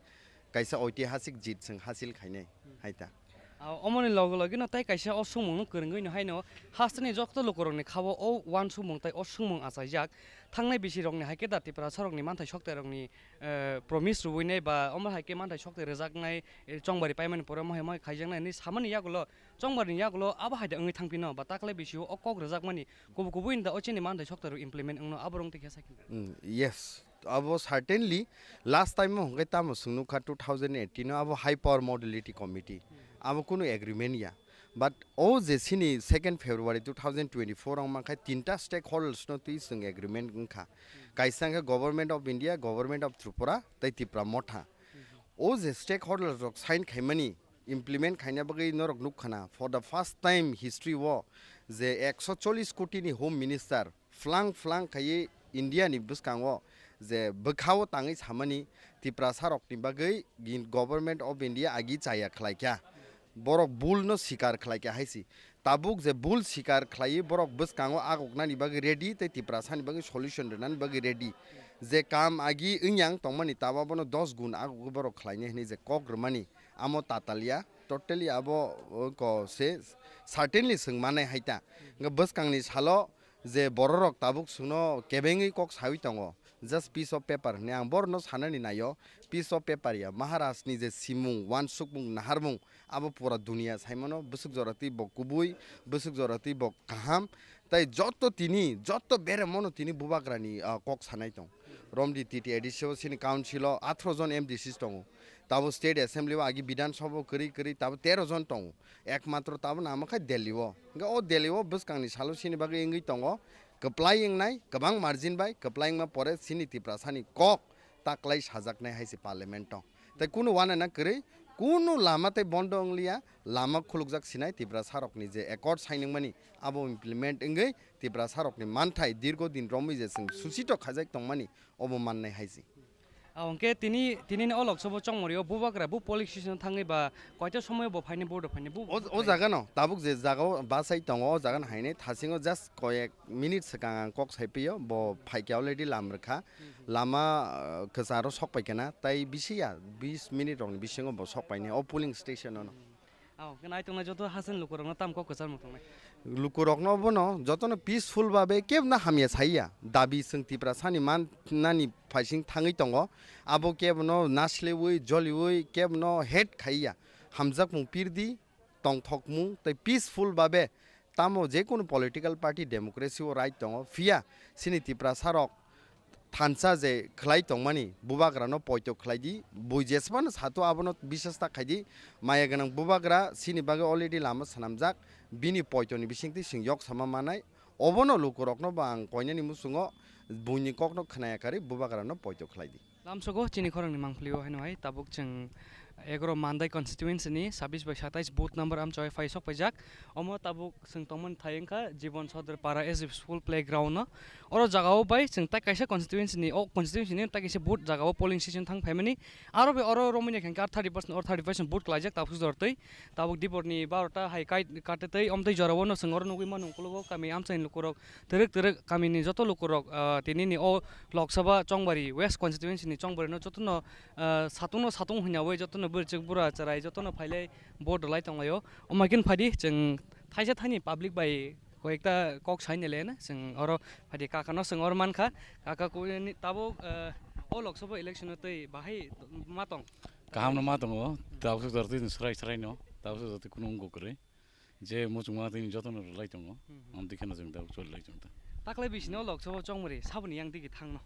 kaisa oitihasik jit chwng hasil khainai hai ta. Ah, omoni loge loge no tei kaisa o sumung no kwrwngwi no haino hasteni jokto lukurokni khabo o uansukmung tei o sumung achaijak. Thangnai bisi rokni hai khe da Tiprasa rokni manthai soktai rokni, eh, promise rwui nai ba omo hai khe manthai soktai rwjaknai, eh, chongbari paimani pore omo hai omo hai khaijaknai hinwi samani yagulo chongbarni yagulo abo hai da wngwi thangphino ba taklai bisio o kok rwjakmani kubu kubu inda o chini manthai soktai rok implement wngno abo rong tei khe sakhi. Mm, yes. Abo certainly last time o hwnkhe tamo chwng nukha two thousand eighteen o abo high power modality committee. Hmm. Abo kunu agreement ya. But o je sini second February two thousand twenty-four wng mankha tinta stakeholders no twi chwng agreement wngkha. Hmm. Kaisa wngkha Government of India, Government of Tripura tei Tipra Motha. Hmm. O je stakeholders rok sign khaimani implement khaina bagwi norok nukkhana for the first time history o je ekso chollish koti ni Home Minister phlang phlang khaiwi India ni bwskango je bwkhao tangwi samani Tiprasa rokni bagwi gin-, Government of India agi chaya khlaikha. Borok bul no sikar khlaikha hai si. Tabuk je bul sikar khlaiwi borok bwskango agoknani bagwi ready tei Tiprasa ni bagwi solution rwnani bagwi ready. Je kam agi wngyang tongmani tabo bono dos gun agogwi borok khlainai hinwi je kok rwmani amo tatalya. Totally abo, o, ko se certainly chwng manai hai ta. Hwnkhe bwskangni salo je bororok tabuk chwngno kebengwi kok sawi tongo, just piece of paper hinwi ang borokno sanani naio, piece of paper ya, Maharajni je simung, uansukmung, naharmung, abo pura duniya saimano, bwswk jora twi bo kubui, bwswk jora twi bo kaham, tei joto tini, joto beremono tini bubagrani, ah, kok sanai tong. Romdi T T A D C o sini council o atharo jon M D Cs tongo, tabo state assembly o agi Bidhan Sabha o kwrwi kwrwi tabo tero jon tongo. Ekmatro tabuk namo khe Delhi o. Hwnkhe o Delhi o bwskangni salo sini bagwi wngwi tongo. Kwplai wngnai, kwbang margin bai kwplai wngma pore sini Tiprasani kok taklai sajaknai hai se parliament o. Tei kunu uanana kwrwi, kunu lama tei bondo wngliya, lama khulukjak sinai Tiprasa rokni je accord sign wngmani abo implement wngwi Tiprasa rokni manthai dirgo din romwi je chwng susitok khaijak tongmani obo mannai hai se. Ah, hwnkhe tini, tinini o Lok Sabha chongmari o bubagra bu polling station thangwi ba koita somoy bo phaini vote phaini bu O, o jaga no, tabuk je jaga o bachai tongo, o jaga no hainai thasingo just koyek minute swkang ang kok sai pio, bo phaikhe already lam rwkha. Mhm. Lama, ah, kwcharo sok paikha na, tai bisi ya, bis minute rokni bisingo bo sok painai o polling station o no. Ao, khe nai tongnai joto hasen lukurokno tam kok kwchar muthungnai. Lukurokno bono jotono peaceful babe kebna hamya saiya. Dabi chwng Tiprasani mannani phaising thangwi tongo. Abo kebono naslewi, joliwi, kebono hate khaiya. Hamjakmung pirdi, tongthokmung tei peaceful babe tamo jekunu political party democracy o right tongo. Phiya sini Tiprasarok thansa je khlai tongmani bubagrano poito khlai di, bui jesmano sato abono bisas ta khai di. Maya gwnang bubagra sini bagwi already lama swnamjak, bini poitoni bisingtwi chwng yok sama manai. Obono lukurokno bo ang koinani muchungo buini kokno khwnaya karwi bubagrano poito khlai di. Lamsogo chini khorangni mangpili o haino hai tabuk chwng egaro Mandai constituency ni sabis bai satais booth number amchoi phai sok paijak. Omo tabuk chwng tongmani thai wngkha Jibon Sodor Para S F school playground no. Oro jagao bai chwng tai kaisa constituency ni, o constituency ni tai kaisa booth jagao polling station thang phaimani. Aro bai oro romwi naikha khe thirty percent or thirty percent booth klaijak tabuk jor twi. Tabuk dipor ni barota hai kai kate tei omtwi jorao no chwng oro nugwi mano ukologo kami amchaini lukurok twrwk twrwk kami ni joto lukurok, ah, tini ni o Lok Sabha Chongbari West constituency ni Chongbari no joto no, ah, satung no satung hwnyawi joto no bwrwchwk bura chwrai joto no phailai vote rwlai tonglaio. Omo khe phaidi chwng thaisa thaini public bai koyekta kok saini le na chwng oro phaidi kaka no chwng oro mankha. Kaka kuni tabuk, ah, o Lok Sabha election o twi bahai ma tong? Kaham no ma tongo, tabuk jor twi srai srai no, tabuk jor twi kunu wngkuk kwrwi. Je muchungma tini jotono rwlai tongo, hmm, hmm, amtwi kheno chwng tabuk choli lai chwng ta. Taklai bisino Lok Sabha chongmari saboni yang digi thangno.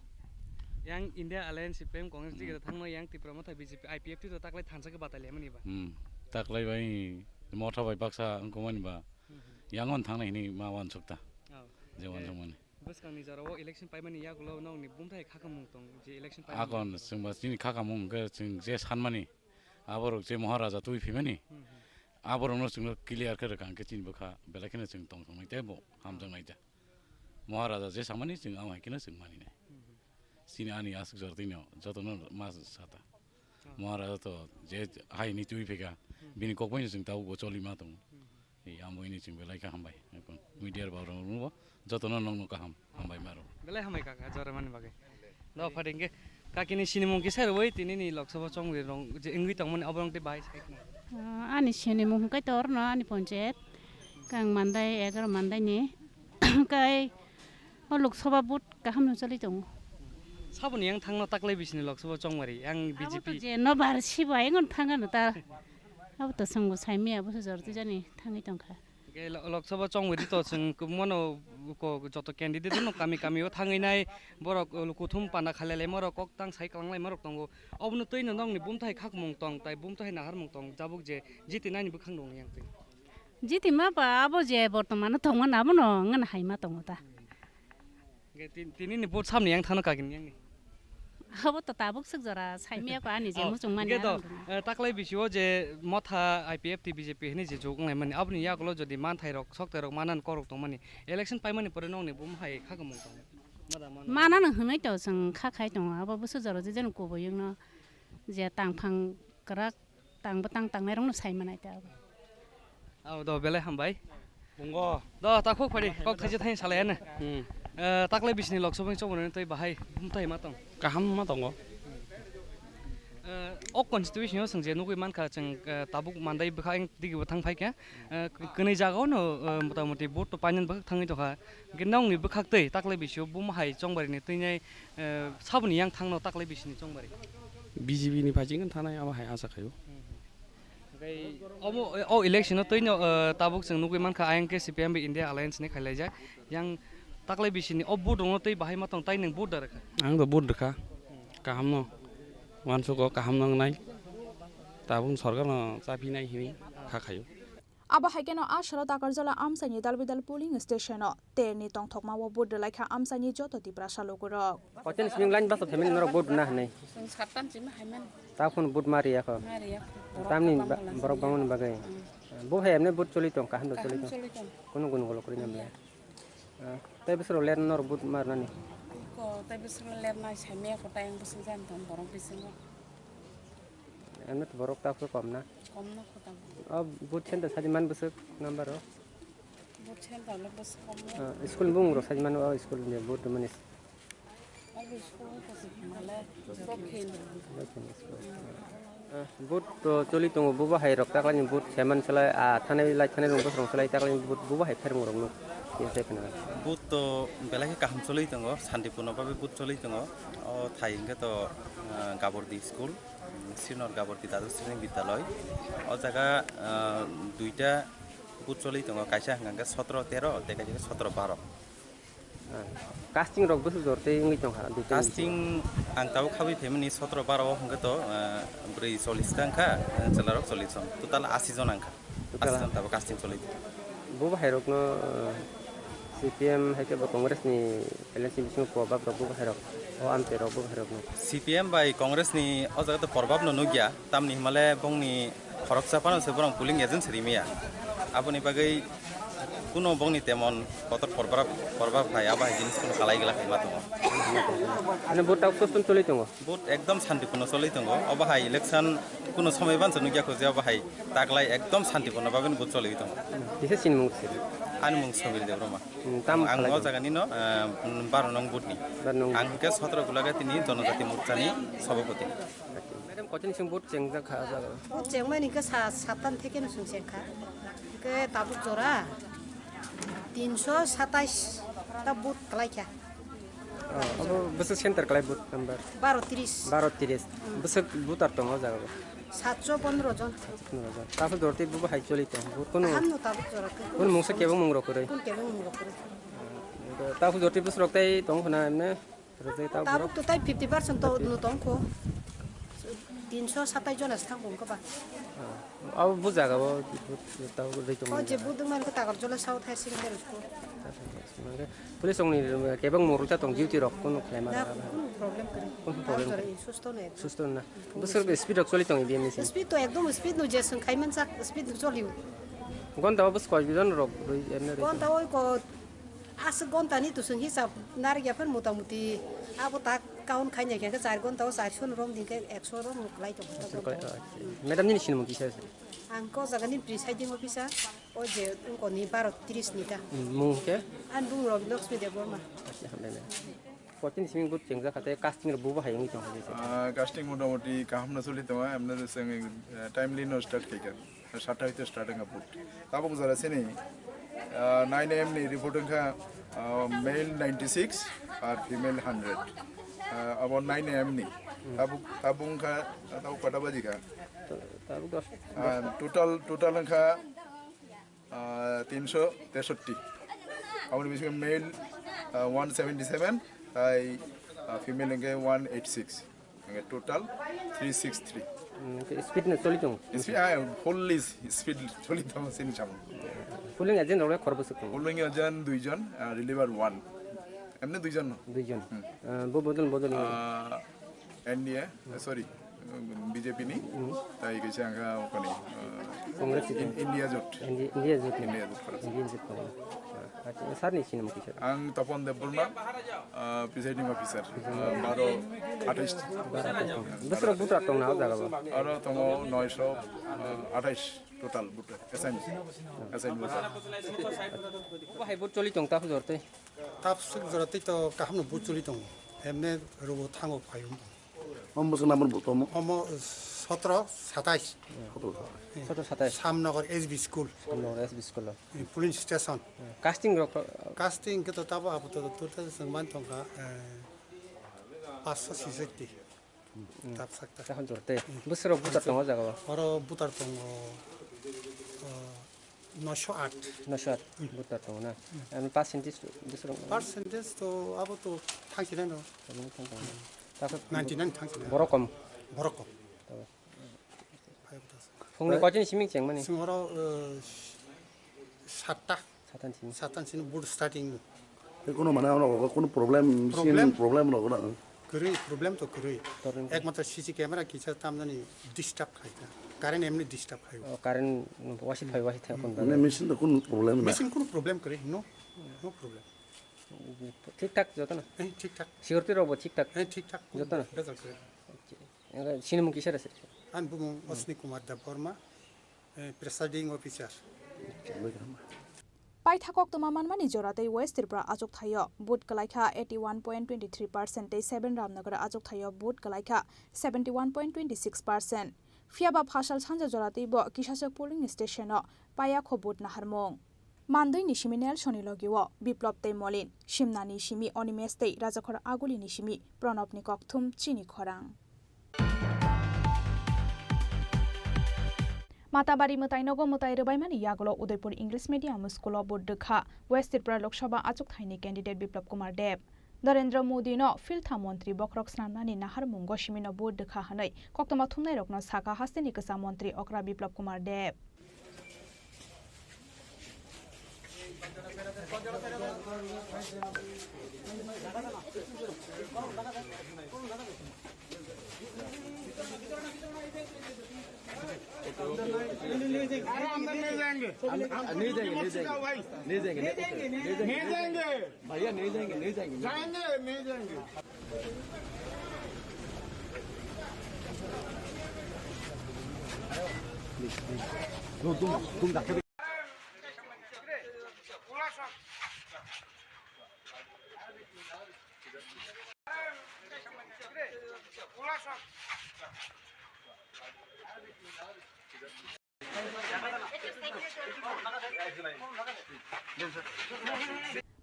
Yang India Alliance, C P M, Congress digi, hmm, thangno, yang Tipra Motha, B J P, I P F T to taklai thansa khe batai lemani ba. Hmm. Taklai bai Motha bai baksa wngkukmani ba, hmm, hmm, yangon thangnai hinwi ma wansukta. Oh. Je, eh, wansukmani. Bwskangni jorao election paimani yagulo nokni bumthai khakamung tong je election paimani. Akon chwngba chini khakamung hwnkhe chwng je sanmani, aborok je Maharaja twi phimani, hmm, hmm, aborokno chwngno clear khe rwkha hwnkhe chini bwkha belai kheno chwng tongthoknai tei bo hamjaknai ta. Maharaja je samani chwng amo hai kheno chwng maninai. Hmm, hmm. Chini ani aswk jor twino jotono ma sata. Maharaja to je hai ni twi phika, hmm, bini kok bai no chwng tabuk bo choli ma tongo. Hmm. Ei, amo ini chwng belai kha hambai. Ekon media rok rok jotono nokno kaham hambai maro. Belai hambai kaka, jora mani bagwi. Do phadi hwnkhe kakini sinimung kisa rwui tini ni Lok Sabha chongwi rong je wngwi tongmani abo rong tei bahai sai khna. Ah, ani sinimung hwnkhe torno ani ponchayat kang mandai egar mandai ni kai o Lok Sabha vote kaham no choli tongo. Saboni yang thangno taklai bisini Lok Sabha chongmari yang Abo to B J P. Je no bar sibo ayang thangano ta. Abo to songbo saimi abo se jor twi jani thangwi tongkha. Hwnkhe Lo-, Lok Sabha chongwi di to chwng kwbangmano ko joto candidate no kami kami o thangwi nai borok, uh, kuthum panda khalai lai morok kok tang sai kwlang lai morok tongo. Obono twi no nokni bumthai khakmung tong tai bumthai naharmung tong jabuk je jiti nani bwkhang rong yang twi. Jiti ma ba abo je bortomano tongmani abono wngmani hai ma tongo ta. Hwnkhe tin-, tini ni vote samni yang thano kagini yang ni. Abo to tabuk swk jora saimiya ko ani je Oh, muchung mani hwnkhe to, ano. Eh, taklai bisio je motha I P F T B J P hini je juk ngai mani aboni yagulo jodi manthai rok sokthai rok manan korok tongmani election paimani pore nokni bum hai khakamung tong. Mada mano. Manano hwnwi to chwng kha khai tongo abo bwswk jora je jeno kubui wngno je tangphang kwrak tang bwtang tangnai rokno sai manai ta abo. Abo do belai hambai. Bungo. Do ta khuk phadi kok thaisa thaini salai ano. Hmm. Eh, taklai bisini Lok Sabha ni choboni tei bahai bumthai ma tong. Kaham ma tongo. Eh, o constitution o chwng je nugui mankha chwng, eh, tabuk mandai bwkha eng digi bo thang phaikha. Eh, kwnwi jaga o no, eh, mota moti vote to painani bwkhak thangwi tongkha. Hwnkhe nokni bwkhak tei taklai bisio bumhai chongbarini twinai, eh, saboni yang thangno taklai bisini chongbari. B J P ni phaising thanai abo hai asa khaio. Hmm. Hwnkhe omo, o election o twino, eh, tabuk chwng nugui mankha ayang khe C P M bai India Alliance ni khailaijak. Yang taklai bisini o vote rokno tei bahai ma tong tai nwng vote da rwkha? Ang do vote rwkha. Hmm. Kaham no. Wansuk o kaham no wngnai. Tabuk sorkar no chaphinai hinwi kha khaio. Abo hai kheno a salo Takarjala amchaini Dalbidal polling station-o terni tongthokma-o vote rwlaikha amchaini joto Tiprasa lukurok. Kochani simi line bus-o phaimani norok vote rwna hinwi. Chwng sattan simi haimani. Ta phone vote ma riyakho. Ma riyakho. Tamni borok bangmani bagwi. Hmm. Bo hai emne vote choli tong, kaham do choli tong. Kaham choli tong. Kunu gunu golo kwrwi namle. Hmm. Ah, tei bwswk rok ler norok vote ma rwnani? Ko tei bwswk ler nai saimaya ko tei ang bwswk jani tong borok bisingo. Emne to borok ta phuru kom na? Kom no kho tamo. O vote center saji man bwswk number o? Vote center le bwswk kom no. Ah, school ni bumung rok saji man o school ni vote mani. Obo school ko se male Dokhin. Dokhin school. Ah, vote to choli tongo, bubo hai rok taklai ni vote seman selai, ah, thanai lai thanai rong bosong selai taklai ni vote bubo hai phermung rok nuk. Ye se khna. Vote to belai khe kaham choli tongo, santipurno babe vote choli tongo. O thai hwnkhe to, ah, Gabordi school. Srinor Gabordi Dadu Sreni Bidyaloi. O jaga, ah, duita booth choli tongo, kaisa hwnkha khe sotro tero tei kaisa khe sotro baro. Ah, casting rok bwswk jor tei wngwi tongkha, duita ni casting ang tabuk khabui phaimani sotro baro o hwnkhe to, ah, bwrwi chollish ta wngkha, ah, chwla rok chollish jon, total asi jon wngkha. Total. Aswk tabuk casting choli. Bo bahairokno, uh, C P M hai khe bo Congress ni election bisingo probab rok bo bahairok, o amchairok bo bahairokno. C P M bai Congress ni o jaga to probab no nukya, tamni himale bongni khoroksa phano se borok polling agent se rimaya. Aboni bagwi kuno bongni temon kotor probab, probab hai abo hai jinis kuno kalai gla khai ma tongo. Ani vote tabuk custom choli tongo. Vote ekdom shantiporno choli tongo. Obo hai election kuno somoi bansa nukya kho je obo hai taklai ekdom shantiporno babin vote choli tongo. Kisa sinimung se. Ani mung Samir Debbarma. Hmm, tam ang khalai o tong. Jaga ni no, eh, baro nong vote ni. Baro nong. Ang ke sotro gulaga tini Jonojati Morcha ni sabhapati. Madam, kochini sing vote cheng jak kha jaga. Vote cheng mani ke sa, satan theke no sing cheng kha. Ke tabuk jora tinsho satais ta vote kalai kha. Oh, abo bwswk center kalai booth number? Baro tris. Baro tris. Hmm. Bwswk voter tongo o jaga o? Satso pondro jon. Satso pondro jon. Taso dorti bubo hai choli tong. Booth kono, kaham no tabuk jora khe. Kono mungsa kebo mung rok kwrwi? Kono kebo mung rok kwrwi? Taso dorti bwswk rok tai tong khna emne? Rwjai ta tabuk borok? To tai fifty percent to fifty. No tong kho. Tinsho satais jon as thang kho ba. Ah. Abo bo jaga o tabo rwi tongo. O je budung man khe Takarjala South Higher Secondary School. Police rokni kebeng muruk ta tong duty rok kunu khlai ma. Na kunu problem kwrwi. Kunu problem kwrwi. Susto no ekdom. Susto na. Bwswk speed rok choli tongo B M S. Speed to ekdom speed no je swng khai man sak speed no choli. Gonta o bwswk koi jon rok rwi emne rwi. Gonta oi ko aswk gonta ni to swng hisab narik ya phan mota moti abo tak count khai nai khe char gonta o charso no rom din khe ekso rom no khlai tongo. Madam nini sinimung kisa se? Ang ko jaga ni presiding officer, o je ungko ni baro tris ni ta. Hmm, mung ke? An bung Rabi Lakshmi Debbarma. Acha, hambai na. Fourteen simi but chengjak kha tei casting rok bubo hai wngwi tong kha. Ah, casting motamoti kaham no choli tongo, emne de seng, eh, timely no start khai kha. Satta hoite start wngkha but. Tabuk jora sini, ah, nine A M ni report wngkha, ah, male ninety six ar female hundred. Ah, abo nine A M ni. Tabuk, tabuk wngkha, tabuk kota baji kha? Tabuk dos. Ah, total, total wngkha, ah, tinsho tesotti. Aboni bisingo male, ah, one seventy seven, tai, ah, female wngkhe one eight six. Hingke total three six three. Hmm, ke speed no choli tong? Speed, ah, full is speed choli tong sini samung. Polling agent rok khorbo se tong? Polling agent dui jon, ah, reliever one. Emne dui jon no? Dui jon. Hmm. Ah, bo bodol bodol ni? Ah, N D A, eh, sorry, B J P ni. Hmm. Tai kaisa angka okoni, ah, Congress ni. In-, India Jot. Indi-, India Jot ni. India Jot Party. India Jot ni. Ah, acha, sir ni sinimung kisa? Ang Topon Debbarma, ah, presiding officer, ah, baro athais. Bwswk voter tong na o jaga bo? Aro tongo noisho, ah, athais total voter, assign, assign voter. Bo hai vote choli tong ta hujor tei? Tap suk jora tei to kaham no vote choli tongo. Emne robo thango phaiyung. Omo bwswk number bo tomo? Omo sotro satais. Sotro satais. Sotro satais. Samnagar S B school. Samnagar S B school. Eh, polling station. Casting rok? Casting khe to tabo abo to, to, to, to, chwng man tongkha, eh, paanch sho sisatti. Hmm. Tap sakta. Tahon jor tei. Hmm. Bwswk rok voter tongo jaga o? Oro voter tongo, eh, noisho aat. Noisho aat voter tongo na? Hmm. Ano percentage bwswk rok? Percentage to abo to thangsinai no. Thangsinai no. Ninety nine thangsinai. Borok kom? Borok kom. Tabo. Phungni koitini simi chengmani? Sing oro, eh, satta. Satta ni simi. Satta ni simi vote starting. Tei kono mane ano kono problem, problem? Problem rok na? Kwrwi, problem to kwrwi. Problem to. Ekmatro C C camera kisa tamjani disturb khai ta. Current emni disturb khai. Oh, current wasit phai, wasit thang kon. Mane machine to kono problem na? Machine kono problem kwrwi, no. No problem. Thik thak joto na? Eh, thik thak. Security rok bo thik thak? Eh, thik thak. Joto na? Bejal kwrwi. Sinimung kisa rese? Ani bumung Ashwini Kumar Debbarma, eh, presiding officer. Paitha koktwma manmani jora tei West Tripura achuk thaio vote kwlaikha eighty one point twenty three percent tei Seven Ramnagar achuk thaio vote kwlaikha seventy one point twenty six percent. Phiyaba phasal sanja jora tei bo kisaswk polling station o paiya kho vote naharmung. Mandui ni simi Nelson ni logi o Biplop tei Molin, Simna ni simi Onimesh tei Rajakhor Aguli ni simi Pranab ni kokthum chini khorang. Matabari mwtai nogo mwtai rwbaimani yagulo Udaipur English Medium School o vote rwkha West Tripura Lok Sabha achukthai ni candidate Biplop Kumar Deb. Narendra Modi no philtha montri bokhorok snamnani naharmungo simino vote rwkha hwnwi koktwma thumnairokno sakha hasteni kwcham montri okra Biplop Kumar Deb. अरे, अंदर नहीं जाएंगे। हम, हम नहीं जाएंगे, नहीं जाएंगे। भाई, नहीं जाएंगे, नहीं जाएंगे, नहीं जाएंगे। भैया, नहीं जाएंगे, नहीं जाएंगे। जाएंगे, नहीं जाएंगे।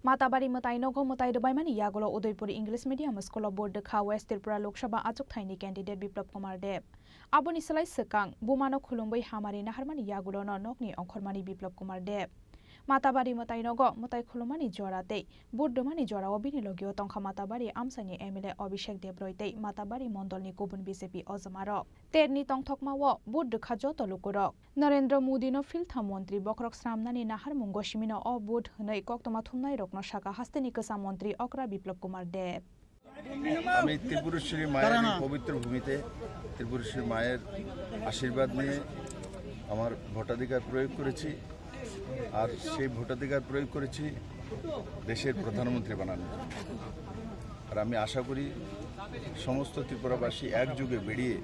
Matabari mwtai nogo mwtai rwbaimani yagulo Udaipur English Medium School o vote rwkha West Tripura Lok Sabha achukthai ni candidate Biplop Kumar Deb. Aboni slai swkang buma no khulumwi hamari naharmani yagulo no nokni ongkhormani Biplop Kumar Deb. Matabari mwtainogo mwtai khulumani jora tei vote rwmani jorao bini logio tongkha Matabari amchaini M L A Abhishek Debroi tei Matabari mondolni kubun B J P ojomarok. Terni tongthokmao vote rwkha joto lukurok. Narendra Modi no philtham montri bokhorok sramnani naharmungo simino o vote hwnwi koktwma thumnairokno sakha hasteni kwcham montri okra Biplab Kumar Deb. আমি ত্রিপুরেশ্বরী মায়ের এই পবিত্র ভূমিতে ত্রিপুরেশ্বরী মায়ের আশীর্বাদ নিয়ে আমার ভোটাধিকার প্রয়োগ করেছি, আর সেই ভোটাধিকার প্রয়োগ করেছি দেশের প্রধানমন্ত্রী বানানোর জন্য। আর আমি আশা করি সমস্ত ত্রিপুরাবাসী একযোগে বেরিয়ে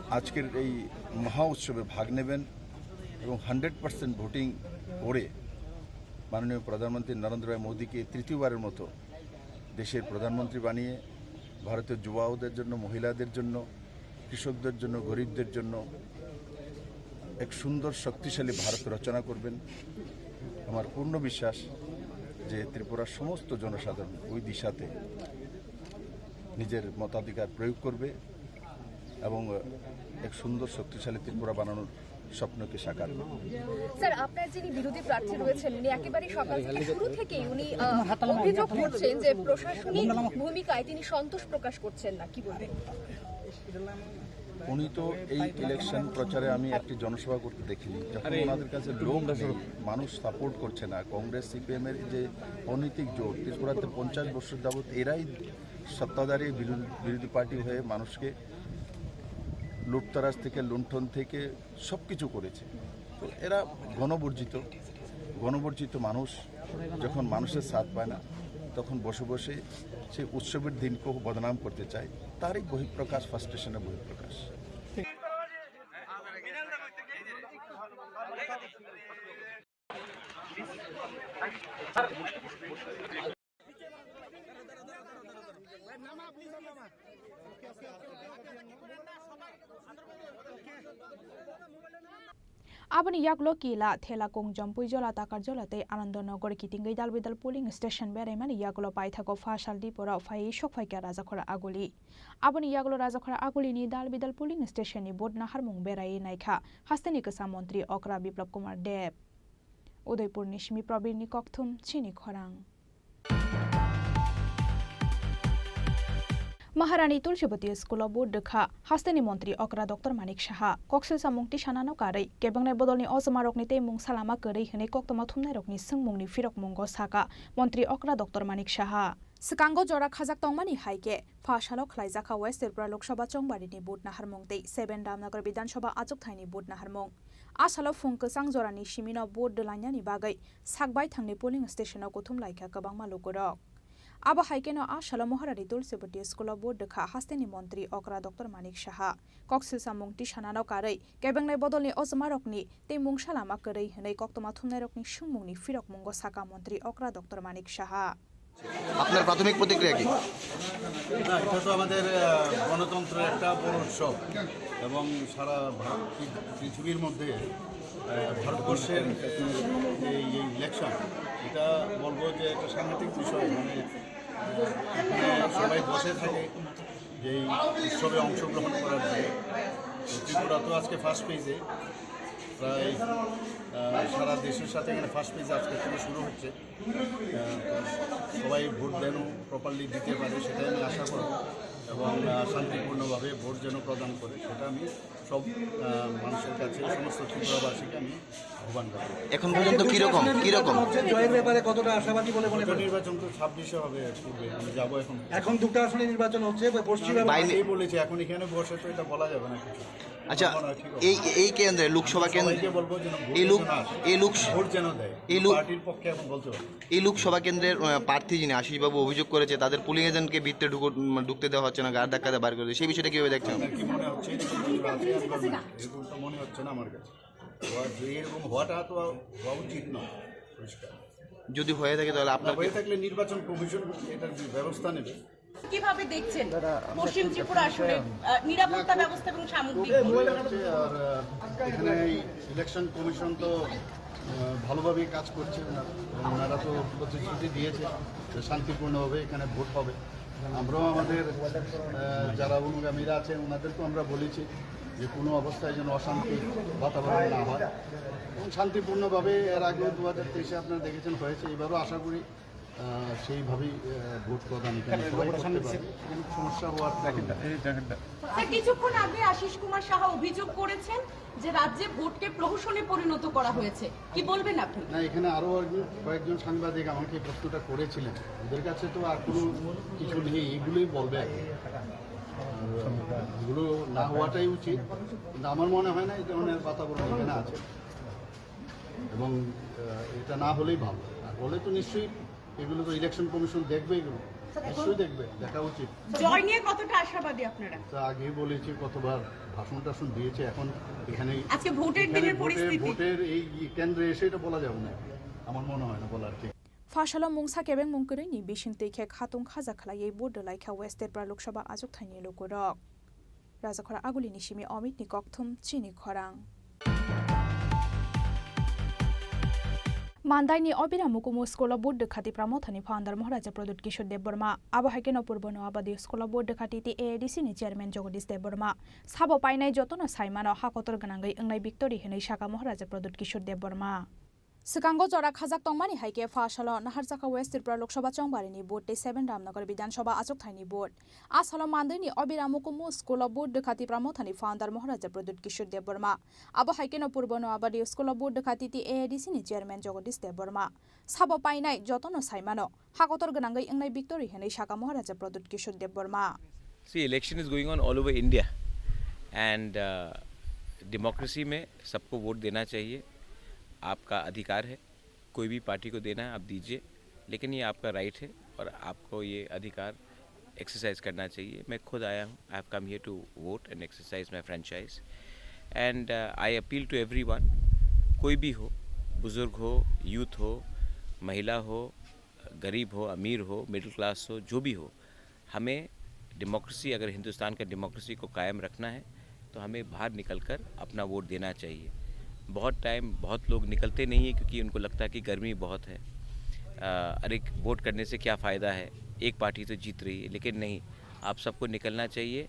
আজকের এই মহা উৎসবে ভাগ নেবেন এবং হান্ড্রেড পার্সেন্ট ভোটিং করে মাননীয় প্রধানমন্ত্রী নরেন্দ্র ভাই মোদীকে তৃতীয়বারের মতো দেশের প্রধানমন্ত্রী বানিয়ে ভারতের যুবাদের জন্য, মহিলাদের জন্য, কৃষকদের জন্য, গরিবদের জন্য এক সুন্দর শক্তিশালী ভারত রচনা করবেন। আমার পূর্ণ বিশ্বাস যে ত্রিপুরার সমস্ত জনসাধারণ ওই দিশাতে নিজের মতাধিকার প্রয়োগ করবে এবং এক সুন্দর শক্তিশালী ত্রিপুরা বানানোর স্বপ্নকে সাকার করবে। স্যার, আপনার যিনি বিরোধী প্রার্থী রয়েছেন, উনি একেবারে সকাল থেকে, শুরু থেকেই উনি, আহ, অভিযোগ করছেন যে প্রশাসনিক ভূমিকায় তিনি সন্তোষ প্রকাশ করছেন না, কি বলবেন? উনি তো এই ইলেকশন প্রচারে আমি একটি জনসভা করতে দেখিনি। যখন ওনাদের কাছে লোক নেই, মানুষ সাপোর্ট করছে না, কংগ্রেস সিপিএম এর যে অনৈতিক জোট, ত্রিপুরাতে পঞ্চাশ বছর যাবত এরাই সত্তাধারী বিরোধী, বিরোধী পার্টি হয়ে মানুষকে লুটতরাজ থেকে, লুণ্ঠন থেকে সব কিছু করেছে। তো এরা গণবর্জিত, গণবর্জিত মানুষ যখন মানুষের সাথ পায় না, তখন বসে বসে সেই উৎসবের দিনকেও বদনাম করতে চায়। তারই বহিঃপ্রকাশ, ফ্রাস্ট্রেশনের বহিঃপ্রকাশ। Aboni yagulo Kila, Thela, Kungjom, Puijola, Takarjola tei Anandanagar kitingwi dal bidal polling station beraimani yagulo paithago pha sal diporok phaiwi sokphaikha Rajakhora Aguli. Aboni yagulo Rajakhora Agulini dal bidal polling stationni vote naharmung beraiwi naikha hasteni kwcham montri okra Biplab Kumar Deb. Udaipurni simi Probirni kokthum chini khorang. Maharani Tulsibati School-o vote rwkha hasteni montri okra Doctor Manik Saha. Koksil samung tisanano karwi, kebengnai bodolni ojomarokni tei mungsa lama kwrwi hwnwi koktwma thumnairokni swngmungni phirokmungo sakha montri okra Doctor Manik Saha. Swkango jora khajak tongmani hai khe, pha salo khlaijakha West Tripura Lok Sabha Chongbarini vote naharmung tei Seven Ramnagar Bidhan Sabha achukthaini vote naharmung. A salo phung kwchang jorani simino vote rwlainani bagwi sak baithangni polling station-o kuthum laikha kwbangma lukurok. Abo hai kheno a salo Maharani Tulsibati School-o vote rwkha hasteni montri okra Doctor Manik Saha. Koksil samung tisanano karwi, kebengnai bodolni ojomarokni tei mungsa lama kwrwi hwnwi koktwma thumnairokni swngmungni phirokmungo sakha montri okra Doctor Manik Saha. আপনার প্রাথমিক প্রতিক্রিয়া কি? না, এটা তো আমাদের, আহ, গণতন্ত্রের একটা বড় উৎসব এবং সারা ভারত, পৃ-, পৃথিবীর মধ্যে, আহ, ভারতবর্ষের এই, এই ইলেকশন, এটা বলবো যে একটা সাংঘাতিক বিষয়। মানে, আহ, এখানে সবাই বসে থাকে, যেই উৎসবে অংশগ্রহণ করার জন্য। তো ত্রিপুরা তো আজকে ফার্স্ট পেজে, প্রায়, আহ, সারা দেশের সাথে এখানে ফার্স্ট পেজ আজকে থেকে শুরু হচ্ছে। আহ, তো সবাই ভোট যেন প্রপারলি দিতে পারে, সেটাই আমি আশা করব এবং, আহ, শান্তিপূর্ণভাবে ভোট যেন প্রদান করে, সেটা আমি সব, আহ, মানুষের কাছে, সমস্ত ত্রিপুরাবাসীকে আমি আহ্বান করব। এখন পর্যন্ত কিরকম, কিরকম? হচ্ছে, জয়ের ব্যাপারে কতটা আশাবাদী বলে মনে করেন? নির্বাচন তো ছাব্বিশে হবে, পূর্বে আমি যাবো এখন। এখন দুটো আসনে নির্বাচন হচ্ছে, এবার পশ্চিম এবং বাইরে- এই বলেছি, এখন এখানে বসে তো এটা বলা যাবে না কিছু। আচ্ছা, আমার মনে হয় ঠিক হবে। এই, এই কেন্দ্রে, লোকসভা কেন্দ্রে, সবাইকে বলবো যেন ভোট এই লোক-, যেন আসে। এই লোক-, ভোট যেন দেয়। এই লোক-, পার্টির পক্ষে এখন বলতে পারবো না। এই লোকসভা কেন্দ্রের, আহ, প্রার্থী যিনি আশিস বাবু অভিযোগ করেছে, তাদের পোলিং এজেন্টকে ভিতরে ঢুকো-, উম, ঢুকতে দেওয়া হচ্ছে না, গার্ড ধাক্কা দিয়ে বার করে দেয়, সেই বিষয়টা কিভাবে দেখছেন? আপনার কি মনে হচ্ছে এরকম কিছু আছে আপনার? এরকম তো মনে হচ্ছে না আমার কাছে। হওয়া-, যে এরকম হওয়াটা তো হওয়া উচিত নয়, পরিষ্কার। যদি হয়ে থাকে তাহলে আপনার না, হয়ে কি- থাকলে নির্বাচন কমিশন এটার ব্যবস্থা নেবে। কিভাবে দেখছেন পশ্চিম ত্রিপুরা আসনে, আহ, নিরাপত্তা ব্যবস্থা এবং সামগ্রিক? আর, আহ, এখানে এই ইলেকশন কমিশন তো, আহ, ভালোভাবেই কাজ করছে ওনারা। এবং ওনারা তো প্রতিশ্রুতি দিয়েছে যে শান্তিপূর্ণভাবে এখানে ভোট হবে। আমরাও আমাদের, আহ, যারা অনুগামীরা আছেন ওনাদেরকেও আমরা বলেছি যে কোনো অবস্থায় যেন অশান্তি বাতাবরণ না হয় এবং শান্তিপূর্ণভাবে এর আগেও দু হাজার তেইশে আপনারা দেখেছেন হয়েছে, এবারও আশা করি আহ, সেইভাবেই আহ, ভোট প্রদান এখানে সবাই করতে পারে। সমস্যা হওয়ার কারণ নেই। স্যার, কিছুক্ষণ আগে আশিস কুমার সাহা অভিযোগ করেছেন যে রাজ্যে ভোটকে প্রহসনে পরিণত করা হয়েছে, কি বলবেন আপনি? না, এখানে আরও একজন, কয়েকজন সাংবাদিক আমাকে এই প্রশ্নটা করেছিলেন। ওদের কাছে তো আর কোনো কিছু নেই, এগুলোই বলবে আর কি। আর এগুলো না হওয়াটাই উচিত, কিন্তু আমার মনে হয় না এই ধরনের বাতাবরণ এখানে আছে এবং আহ, এটা না হলেই ভালো। আর হলে তো নিশ্চয়ই এগুলো তো ইলেকশন কমিশন দেখবে, এগুলো নিশ্চয়ই দেখবে, দেখা উচিত। জয় নিয়ে কতটা আশাবাদী আপনারা? তা আগেই বলেছি, কতবার ভাষণ টাষণ দিয়েছে, এখন এখানে আজকে ভোটের এখানে দিনের ভোটে- পরিস্থিতি। ভোটের এই কেন্দ্রে এসে এটা বলা যাবে না, আমার মনে হয় না বলার ঠিক। Phasalo mungsa kebeng mung kwrwini bising twi khe khatung khaja khlaiwi vote rwlai kha West Tripura Lok Sabha achukthani lukurok. Rajakhora Agulini simi Omitni kokthum chini khorang. Mandaini Obira Mukumu School o vote rwkha Tipra Mothani founder Maharaja Pradyut Kishore Debbarma. Abo hai kheno Purbo Noabadi School o vote rwkha T T A A D C ni chairman Jagadish Debbarma. Sabo painai jotono saimano ha kotor gwnangwi wngnai victory hwnwi saka Maharaja Pradyut Kishore Debbarma. Swkango jora khajak tongmani hai khe pha salo naharjakha West Tripura Lok Sabha chongbarini vote tei seven Ramnagar Bidhan Sabha achukthani vote. A salo mandaini Obira Mukumu School o vote rwkha Tipra Mothani founder Maharaja Pradyut Kishore Debbarma. Abo hai kheno Purbo Noabadi School o vote rwkha T T A A D C ni chairman Jagadish Debbarma. Sabo painai jotono saimano ha kotor gwnangwi wngnai victory hwnwi saka Maharaja Pradyut Kishore Debbarma. See, election is going on all over India and uh, democracy में सबको वोट देना चाहिए, आपका अधिकार है, कोई भी पार्टी को देना है आप दीजिए, लेकिन ये आपका राइट है और आपको ये अधिकार एक्सरसाइज करना चाहिए। मैं खुद आया हूँ, I have come here to vote and exercise my franchise and I appeal to everyone, कोई भी हो, बुज़ुर्ग हो, यूथ हो, महिला हो, गरीब हो, अमीर हो, मिडिल क्लास हो, जो भी हो, हमें डेमोक्रेसी, अगर हिंदुस्तान का डेमोक्रेसी को कायम रखना है तो हमें बाहर निकल कर अपना वोट देना चाहिए। बहुत टाइम बहुत लोग निकलते नहीं हैं क्योंकि उनको लगता है कि गर्मी बहुत है। अरे, वोट करने से क्या फ़ायदा है, एक पार्टी तो जीत रही है, लेकिन नहीं, आप सबको निकलना चाहिए।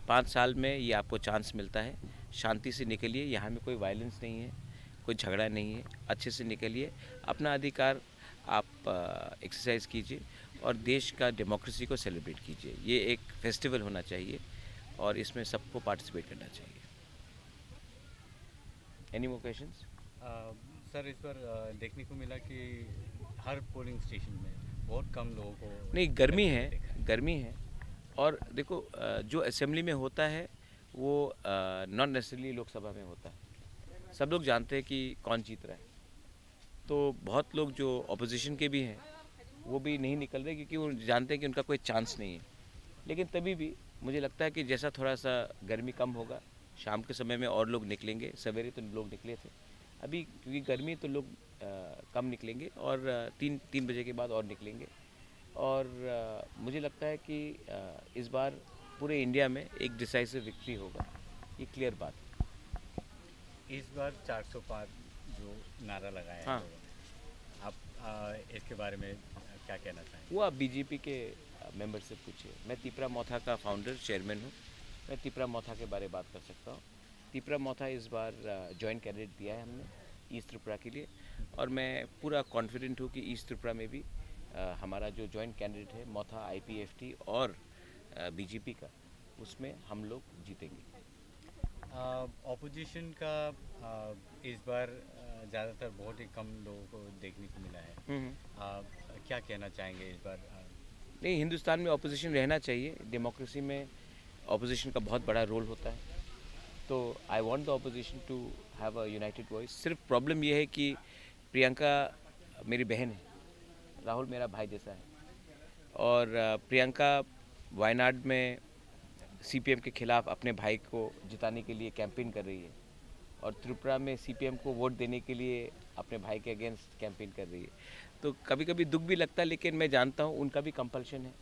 पाँच साल में ये आपको चांस मिलता है, शांति से निकलिए। यहाँ में कोई वायलेंस नहीं है, कोई झगड़ा नहीं है, अच्छे से निकलिए, अपना अधिकार आप एक्सरसाइज कीजिए और देश का डेमोक्रेसी को सेलिब्रेट कीजिए। ये एक फेस्टिवल होना चाहिए और इसमें सबको पार्टिसिपेट करना चाहिए। Any more questions? सर, इस बार देखने को मिला कि हर पोलिंग स्टेशन में बहुत कम लोगों को नहीं, गर्मी है, गर्मी है। और देखो, जो असेंबली में होता है वो नॉट नेसेसरली लोकसभा में होता है। सब लोग जानते हैं कि कौन जीत रहा है। तो बहुत लोग जो अपोजिशन के भी हैं, वो भी नहीं निकल रहे क्योंकि वो जानते हैं कि उनका कोई चांस नहीं है। लेकिन तभी भी मुझे लगता है कि जैसा थोड़ा सा गर्मी कम होगा, शाम के समय में और लोग निकलेंगे। सवेरे तो लोग निकले थे, अभी क्योंकि गर्मी है तो लोग कम निकलेंगे और तीन तीन बजे के बाद और निकलेंगे। और मुझे लगता है कि इस बार पूरे इंडिया में एक डिसाइसिव विक्ट्री होगा, ये क्लियर बात है। इस बार चार सौ पार जो नारा लगाया है लोगों ने, आप इसके बारे में क्या कहना चाहेंगे? वो आप बीजेपी के मेंबर से पूछिए। मैं तिपरा मोथा का फाउंडर, चेयरमैन हूँ। मैं तिपरा मोथा के बारे में बात कर सकता हूँ। तिपरा मोथा इस बार जॉइंट कैंडिडेट दिया है हमने ईस्ट त्रिपुरा के लिए, और मैं पूरा कॉन्फिडेंट हूँ कि ईस्ट त्रिपुरा में भी हमारा जो जॉइंट कैंडिडेट है मोथा, आईपीएफटी और बीजेपी का, उसमें हम लोग जीतेंगे। अपोजिशन का इस बार ज़्यादातर बहुत ही कम लोगों को देखने को मिला है। क्या कहना चाहेंगे इस बार? नहीं, हिंदुस्तान में अपोजिशन रहना चाहिए। डेमोक्रेसी में अपोजिशन का बहुत बड़ा रोल होता है। तो I want the opposition to have a united voice। सिर्फ प्रॉब्लम ये है कि प्रियंका मेरी बहन है, राहुल मेरा भाई जैसा है। और प्रियंका वायनाड में सीपीएम के खिलाफ अपने भाई को जिताने के लिए कैंपेन कर रही है और त्रिपुरा में सीपीएम को वोट देने के लिए अपने भाई के अगेंस्ट कैंपेन कर रही है। तो कभी कभी दुख भी लगता है, लेकिन मैं जानता हूँ उनका भी कंपल्शन है।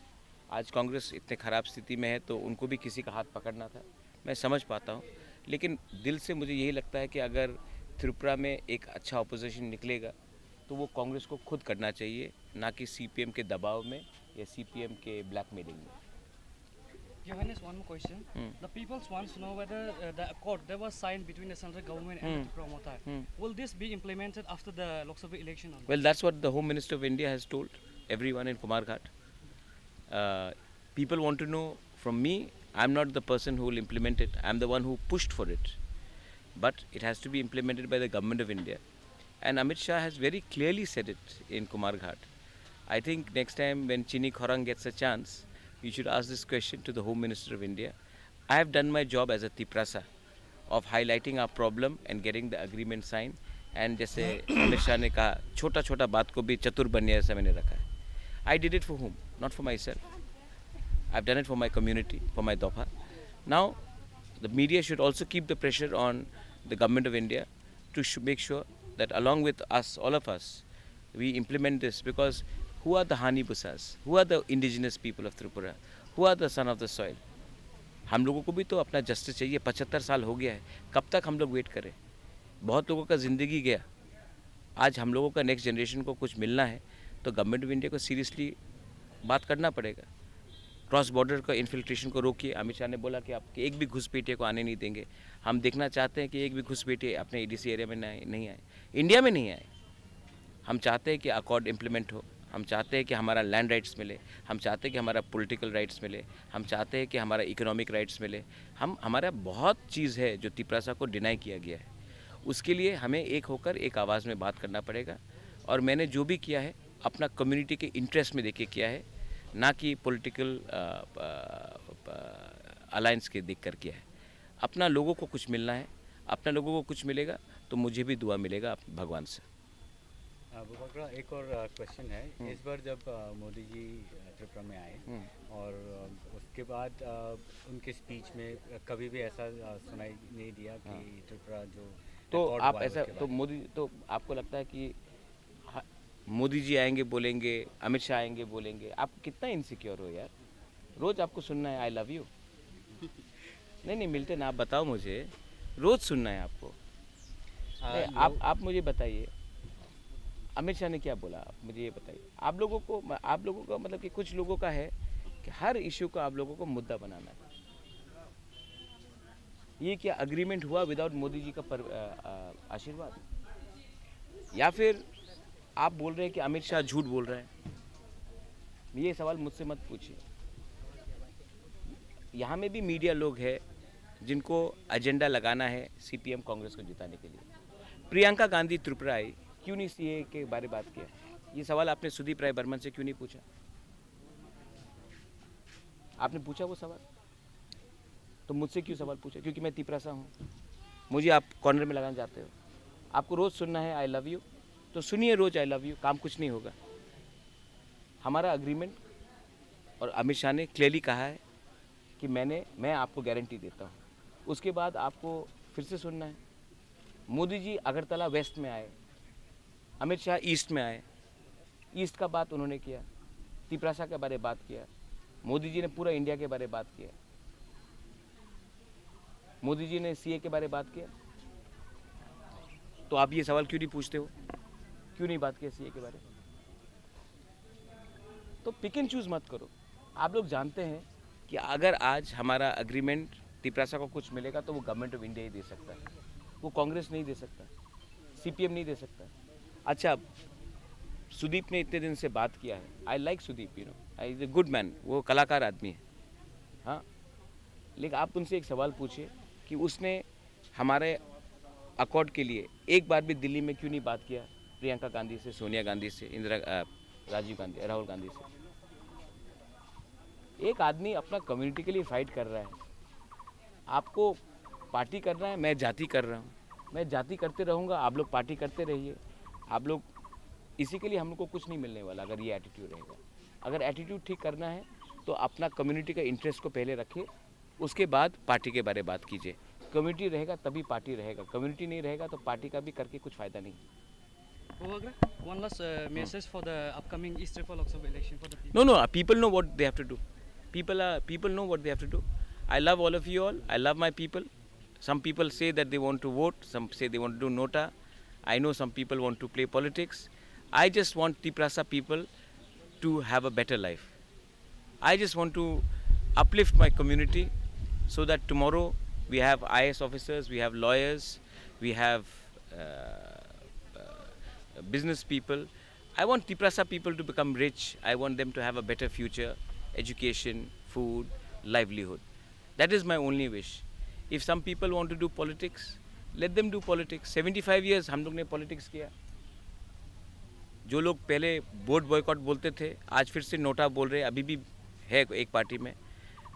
आज कांग्रेस इतने ख़राब स्थिति में है तो उनको भी किसी का हाथ पकड़ना था, मैं समझ पाता हूँ। लेकिन दिल से मुझे यही लगता है कि अगर त्रिपुरा में एक अच्छा अपोजिशन निकलेगा तो वो कांग्रेस को खुद करना चाहिए, ना कि सीपीएम के दबाव में या सीपीएम के ब्लैकमेलिंग में। Johannes, one more question. Hmm. The people wants to know whether uh, the accord that was signed between the central government and the Hmm. Tipra Motha, Hmm. will this be implemented after the Lok Sabha election or not? Well, that's what the Home Minister of India has told everyone in Kumarghat. Uh, people want to know from me, I'm not the person who will implement it. I'm the one who pushed for it. But it has to be implemented by the Government of India. And Amit Shah has very clearly said it in Kumarghat. I think next time when Chini Khorang gets a chance, you should ask this question to the Home Minister of India. I have done my job as a Tiprasa of highlighting our problem and getting the agreement signed. And जैसे अमित शाह ने कहा, छोटा छोटा बात को भी चतुर बनने जैसा मैंने रखा है. I did it for whom? Not for myself. I've done it for my community, for my dofa. Now, the media should also keep the pressure on the Government of India to sh- make sure that along with us, all of us, we implement this, because who are the Hanibusas? Who are the indigenous people of Tripura? Who are the son of the soil? हम लोगों को भी तो अपना जस्टिस चाहिए। पचहत्तर साल हो गया है, कब तक हम लोग वेट करें? बहुत लोगों का ज़िंदगी गया। आज हम लोगों का नेक्स्ट जनरेशन को कुछ मिलना है तो गवर्नमेंट ऑफ इंडिया को सीरियसली बात करना पड़ेगा। क्रॉस बॉर्डर का इन्फिल्ट्रेशन को रोकिए। अमित शाह ने बोला कि आपके एक भी घुसपैठिए को आने नहीं देंगे। हम देखना चाहते हैं कि एक भी घुसपैठिए अपने एडीसी एरिया में नहीं, नहीं आए, इंडिया में नहीं आए। हम चाहते हैं कि अकॉर्ड इम्प्लीमेंट हो, हम चाहते हैं कि हमारा लैंड राइट्स मिले, हम चाहते हैं कि हमारा पॉलिटिकल राइट्स मिले, हम चाहते हैं कि हमारा इकोनॉमिक राइट्स मिले। हम, हमारा बहुत चीज़ है जो तिपरासा को डिनाई किया गया है। उसके लिए हमें एक होकर एक आवाज़ में बात करना पड़ेगा। और मैंने जो भी किया है, अपना कम्युनिटी के इंटरेस्ट में देख के किया है, ना कि पॉलिटिकल अलायंस के देख कर किया है। अपना लोगों को कुछ मिलना है, अपना लोगों को कुछ मिलेगा तो मुझे भी दुआ मिलेगा आप, भगवान से। अ, बुबागरा, एक और, अ, क्वेश्चन है। हम्म। इस बार जब, अ, मोदी जी, अ, त्रिपुरा में आए हम्म। और, अ, उसके बाद, अ, उनके स्पीच में कभी भी ऐसा, अ, सुनाई नहीं दिया कि हाँ। त्रिपुरा जो तो रिकॉर्ड आप हुआ है ऐसा, उसके तो बारे में। मोदी, तो आपको लगता है कि हा-, मोदी जी आएंगे बोलेंगे, अमित शाह आएंगे बोलेंगे, आप कितना इनसिक्योर हो यार? रोज आपको सुनना है, "I love you।" नहीं, नहीं, मिलते ना, आप बताओ मुझे, रोज सुनना है आपको। आ, नहीं, आप, लोग आप मुझे बताइए, अमित शाह ने क्या बोला, आप मुझे ये बताइए। आप लोगों को, आप लोगों का मतलब कि कुछ लोगों का है कि हर इशू को आप लोगों को मुद्दा बनाना है। ये क्या एग्रीमेंट हुआ विदाउट मोदी जी का पर-, अ, अ, आशीर्वाद? या फिर आप बोल रहे हैं कि अमित शाह झूठ बोल रहे हैं? ये सवाल मुझसे मत पूछिए। यहाँ में भी मीडिया लोग हैं जिनको एजेंडा लगाना है सीपीएम कांग्रेस को जिताने के लिए। प्रियंका गांधी त्रिपुरा आई, क्यों नहीं सीए के बारे बात किया? ये सवाल आपने सुदीप राय बर्मन से क्यों नहीं पूछा? आपने पूछा वो सवाल? तो मुझसे क्यों सवाल पूछे? क्योंकि मैं तिपरासा हूँ। मुझे आप कॉर्नर में लगाना चाहते हो। आपको रोज़ सुनना है "I love you", तो सुनिए रोज़ "I love you", काम कुछ नहीं होगा। हमारा एग्रीमेंट, और अमित शाह ने क्लियरली कहा है कि मैंने, मैं आपको गारंटी देता हूँ। उसके बाद आपको फिर से सुनना है। मोदी जी अगरतला वेस्ट में आए, अमित शाह ईस्ट में आए, ईस्ट का बात उन्होंने किया, तिपरासा के बारे बात किया, मोदी जी ने पूरा इंडिया के बारे बात किया, मोदी जी ने सीए के बारे बात किया। तो आप ये सवाल क्यों नहीं पूछते हो, क्यों नहीं बात किया सीए के बारे? तो पिक एंड चूज मत करो। आप लोग जानते हैं कि अगर आज हमारा एग्रीमेंट तिपरासा को कुछ मिलेगा तो वो गवर्नमेंट ऑफ इंडिया ही दे सकता है, वो कांग्रेस नहीं दे सकता, सीपीएम नहीं दे सकता। अच्छा, सुदीप ने इतने दिन से बात किया है, I like Sudip, you know, is a good man, वो कलाकार आदमी है। हाँ, लेकिन आप उनसे एक सवाल पूछिए कि उसने हमारे अकॉर्ड के लिए एक बार भी दिल्ली में क्यों नहीं बात किया प्रियंका गांधी से, सोनिया गांधी से, इंदिरा, अ, राजीव गांधी, राहुल गांधी से? एक आदमी अपना कम्युनिटी के लिए फाइट कर रहा है। आपको पार्टी करना है, मैं जाति कर रहा हूँ, मैं जाति करते रहूँगा, आप लोग पार्टी करते रहिए। आप लोग, इसी के लिए हम लोग को कुछ नहीं मिलने वाला अगर ये एटीट्यूड रहेगा। अगर एटीट्यूड ठीक करना है तो अपना कम्युनिटी का इंटरेस्ट को पहले रखिए, उसके बाद पार्टी के बारे बात कीजिए। कम्युनिटी रहेगा तभी पार्टी रहेगा, कम्युनिटी नहीं रहेगा तो पार्टी का भी करके कुछ फ़ायदा नहीं। Bubagra, one last uh, message for the upcoming East Tripura Lok Sabha election for the people. No, no, uh, people know what they have to do. People are, people know what they have to do. I love all of you all. I love my people. Some people say that they want to vote, some say they want to do nota. I know some people want to play politics. I just want Tiprasa people to have a better life. I just want to uplift my community so that tomorrow we have I A S officers, we have lawyers, we have uh, uh, business people. I want Tiprasa people to become rich. I want them to have a better future, education, food, livelihood. That is my only wish. If some people want to do politics, let them do politics. Seventy five years हम लोग ने politics किया। जो लोग पहले vote boycott बोलते थे, आज फिर से नोटा बोल रहे, अभी भी है एक पार्टी में।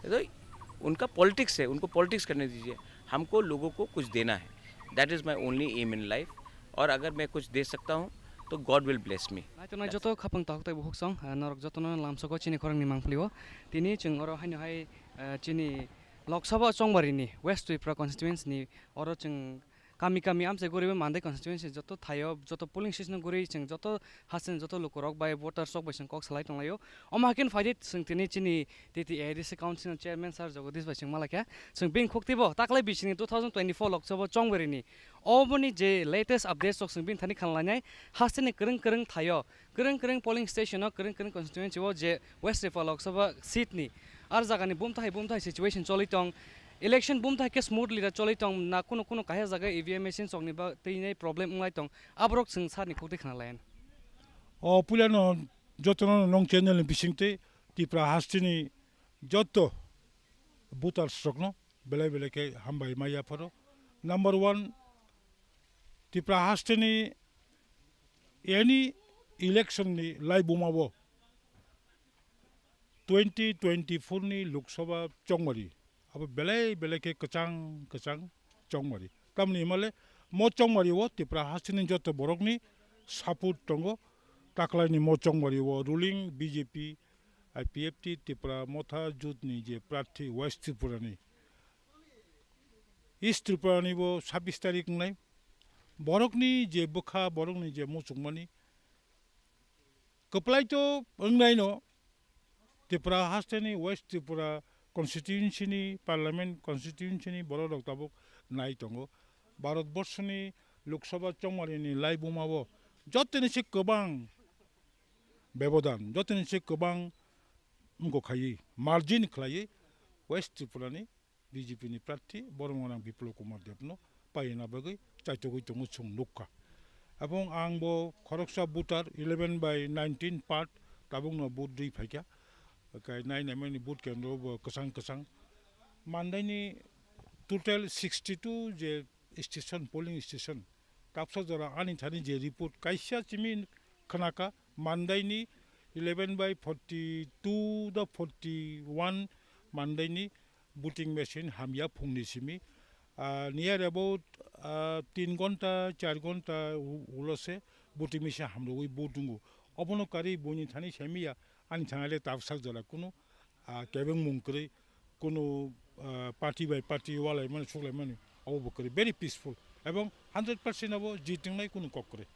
तो उनका पॉलिटिक्स है, उनको पॉलिटिक्स करने दीजिए। हमको लोगों को कुछ देना है। That is my only aim in life. और अगर मैं कुछ दे सकता हूँ तो God will bless me. Naitongnai joto khapang tahok tei bukhuk song, ah, norok jotono lamsoko chini khorangni mangpili o. Tini chwng oro haino hai, ah, chini Lok Sabha Chongmari ni West Tripura constituency ni oro chwng kami kami amchai guriwi Mandai constituency joto thaio, joto polling station o guri chwng joto haste ni joto lukurok bai voters rok bai chwng kok salai tonglaio. Omo hai khe phai di chwng tini chini T T A D C council ni chairman sir Jagadish bai chwng malaikha. Chwng bini khuktibo taklai bisini two thousand twenty-four Lok Sabha Chongmari ni oboni je latest updates rok chwng bini thani khanlainai. Haste ni kwrwng kwrwng thaio, kwrwng kwrwng polling station o, kwrwng kwrwng constituency o je West Tripura Lok Sabha seat ni ar jaga ni bumthai bumthai situation choli tong, election bumthai khe smoothly da choli tong na, kuno kuno kaisa jaga E V M machine chok ni ba twi nai problem wnglai tong, aborok chwng sir ni khukti khna lai. O puila no joto no nong channel ni bising twi Tripura haste ni joto voters rok no belai belai khe hambai ma yapharo. Number one, Tripura haste ni any election ni laibuma bo twenty twenty-four ni Lok Sabha Chongmari abo belai belai khe kwchang kwchang Chongmari. Tamni himale mo Chongmari o Tripura haste ni joto borok ni support tongo. Taklai ni mo Chongmari o ruling B J P, I P F T, Tripura Motha Jut ni je prarthi West Tripura ni, East Tripura ni bo sabbish tarik wngnai. Borok ni je bwkha, borok ni je muchungmani kwplai to wngnai no, Tripura haste ni West Tripura constituency ni, parliament constituency ni borok rok tabuk nai tongo. Bharat borsho ni Lok Sabha Chongmari ni laibuma bo joto ni se kwbang bebodan, joto ni se kwbang wngkha khaiwi margin khlaiwi West Tripura ni B J P ni prarthi Boromgwnang Biplab Kumar Deb no paina bagwi chaitogwi tongo chwng nukha. Ebong ang bo khoroksa voter, eleven by nineteen part, tabukno vote rwi phaikha. Kai nai naimani vote kendro bo kwchang kwchang. Mandaini total sixty two je station, polling station, tapsa jora ani thani je report kaisa simi khnaka, Mandaini eleven by forty two da forty one Mandaini voting machine hamya phungni simi. Ah, near about, ah, tin gonta, char gonta u-, ulo se voting machine hamrogwi vote wngo. Obono karwi buini thani semiya, ani thani le tapsa jora kunu, ah, kebengmung kwrwi, kunu, ah, party by party walaimani, suklaimani, obo bo kwrwi, very peaceful. Ebong hundred percent abo jitingnai kunu kok kwrwi.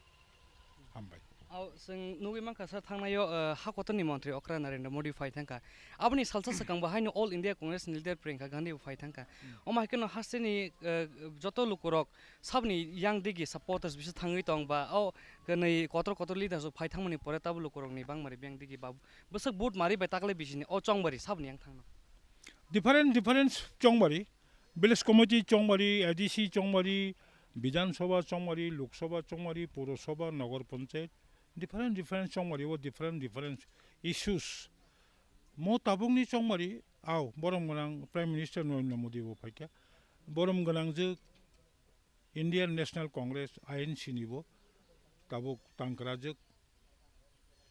Hambai. Ao, chwng nugwi mankha sir, thangnaio, eh, ha kotorni montri okra Narendra Modi phai thangkha. Aboni salsa swkang bo haino All India Congress ni leader Priyanka Gandhi bo phai thangkha. Hmm. Omo hai kheno hasteni, eh, joto lukurok saboni yang digi supporters bisa thangwi tong ba, o kwnwi kotor kotor leaders rok phai thangmani pore tabo lukurokni bangmari biyang digi ba bwswk vote mari bai taklai bisini o Chongmari saboni yang thangno. Different, different Chongmari, village committee Chongmari, A D C Chongmari, Bidhan Sabha Chongmari, Lok Sabha Chongmari, Puro Sabha, Nagar Panchayat, different, different Chongmari o different, different issues. Mo tabukni Chongmari, ao, borom gwnang Prime Minister Narendra Modi bo phaikha. Borom gwnang je Indian National Congress, I N C ni bo tabuk tangkrajwk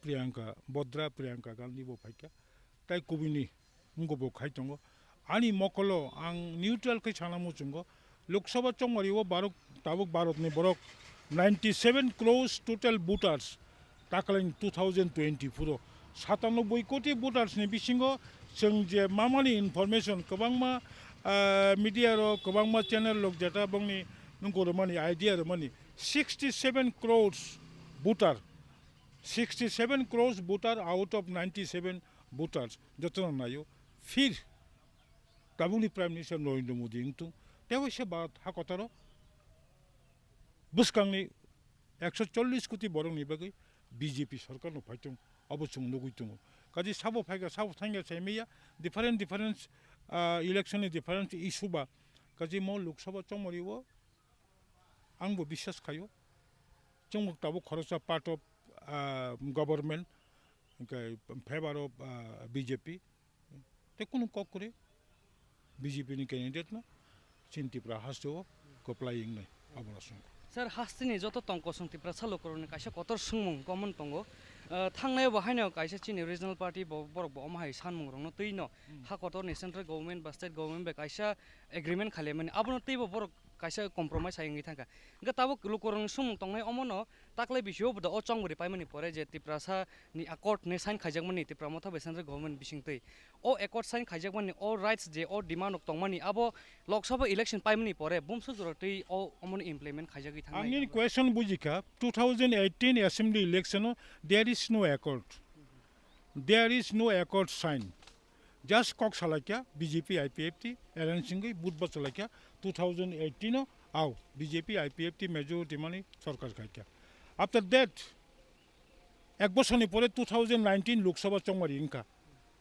Priyanka Bodra, Priyanka Gandhi bo phaikha, tai kubuni wngbo khai tongo. Ani mokolo ang neutral khai sana muchungo, Lok Sabha Chongmari o Bharot, tabuk Bharot ni borok ninety seven crores total voters. Taklai two thousand twenty-four o satanoboi koti voters ni bisingo chwng je mamani information kwbangma, ah, media rok, kwbangma channel rok jeta bongni nungko rwmani, idea rwmani, sixty seven crores voter, sixty seven crores voter out of ninety seven voters jotono naio. Phir tabukni Prime Minister Narendra Modi wngtung, tei waisa Bharat hakotaro bwskangni ekso chollish koti borokni bagwi B J P sorkar no phaitung, abo chwng nugwi tongo. Kaji sabo phaikha, sabo thangya saimaya, different, different, ah, election ni different issue ba. Kaji mo Lok Sabha chongmari o ang bo biswas khaio. Chwng bo tabuk khoroksa part of, ah, government, hwnkhe favor of, ah, B J P. Tei kunu kok kwrwi B J P ni candidate no chini Tripura haste o kwplai wngnai abono swngkha. Sir, hasteni joto tong kosong Tiprasa lukurokni kaisa kotor swngmung common tongo. Ah, thangnai bo haino kaisa chini regional party bo, borok bo omo hai sanmung rokno twi no Hmm. ha kotorni central government ba state government bai kaisa agreement khailaimani, abono teibo borok kaisa compromise hai wngwi thangkha. Hwnkhe tabuk lukurokni swngmung tongnai omono taklai bisio bo da o chongmari paimani pore je Tiprasa ni accord ni sign khaijakmani Tipra Motha bai central government bisingtwi. O accord sign khaijakmani, o rights je o demand rok tongmani, abo Lok Sabha election paimani pore bumsu jora twi o omoni implement khaijagwi thangnai. Ang nini question bujikha, two thousand eighteen assembly election o there is no accord. There is no accord sign. Just kok salaikha B J P I P F T alliance wngwi vote bo chalaikha two thousand eighteen o, ao B J P I P F T majority mani sorkar khaikha. After that, ek bosorni pore two thousand nineteen Lok Sabha chongmari wngkha.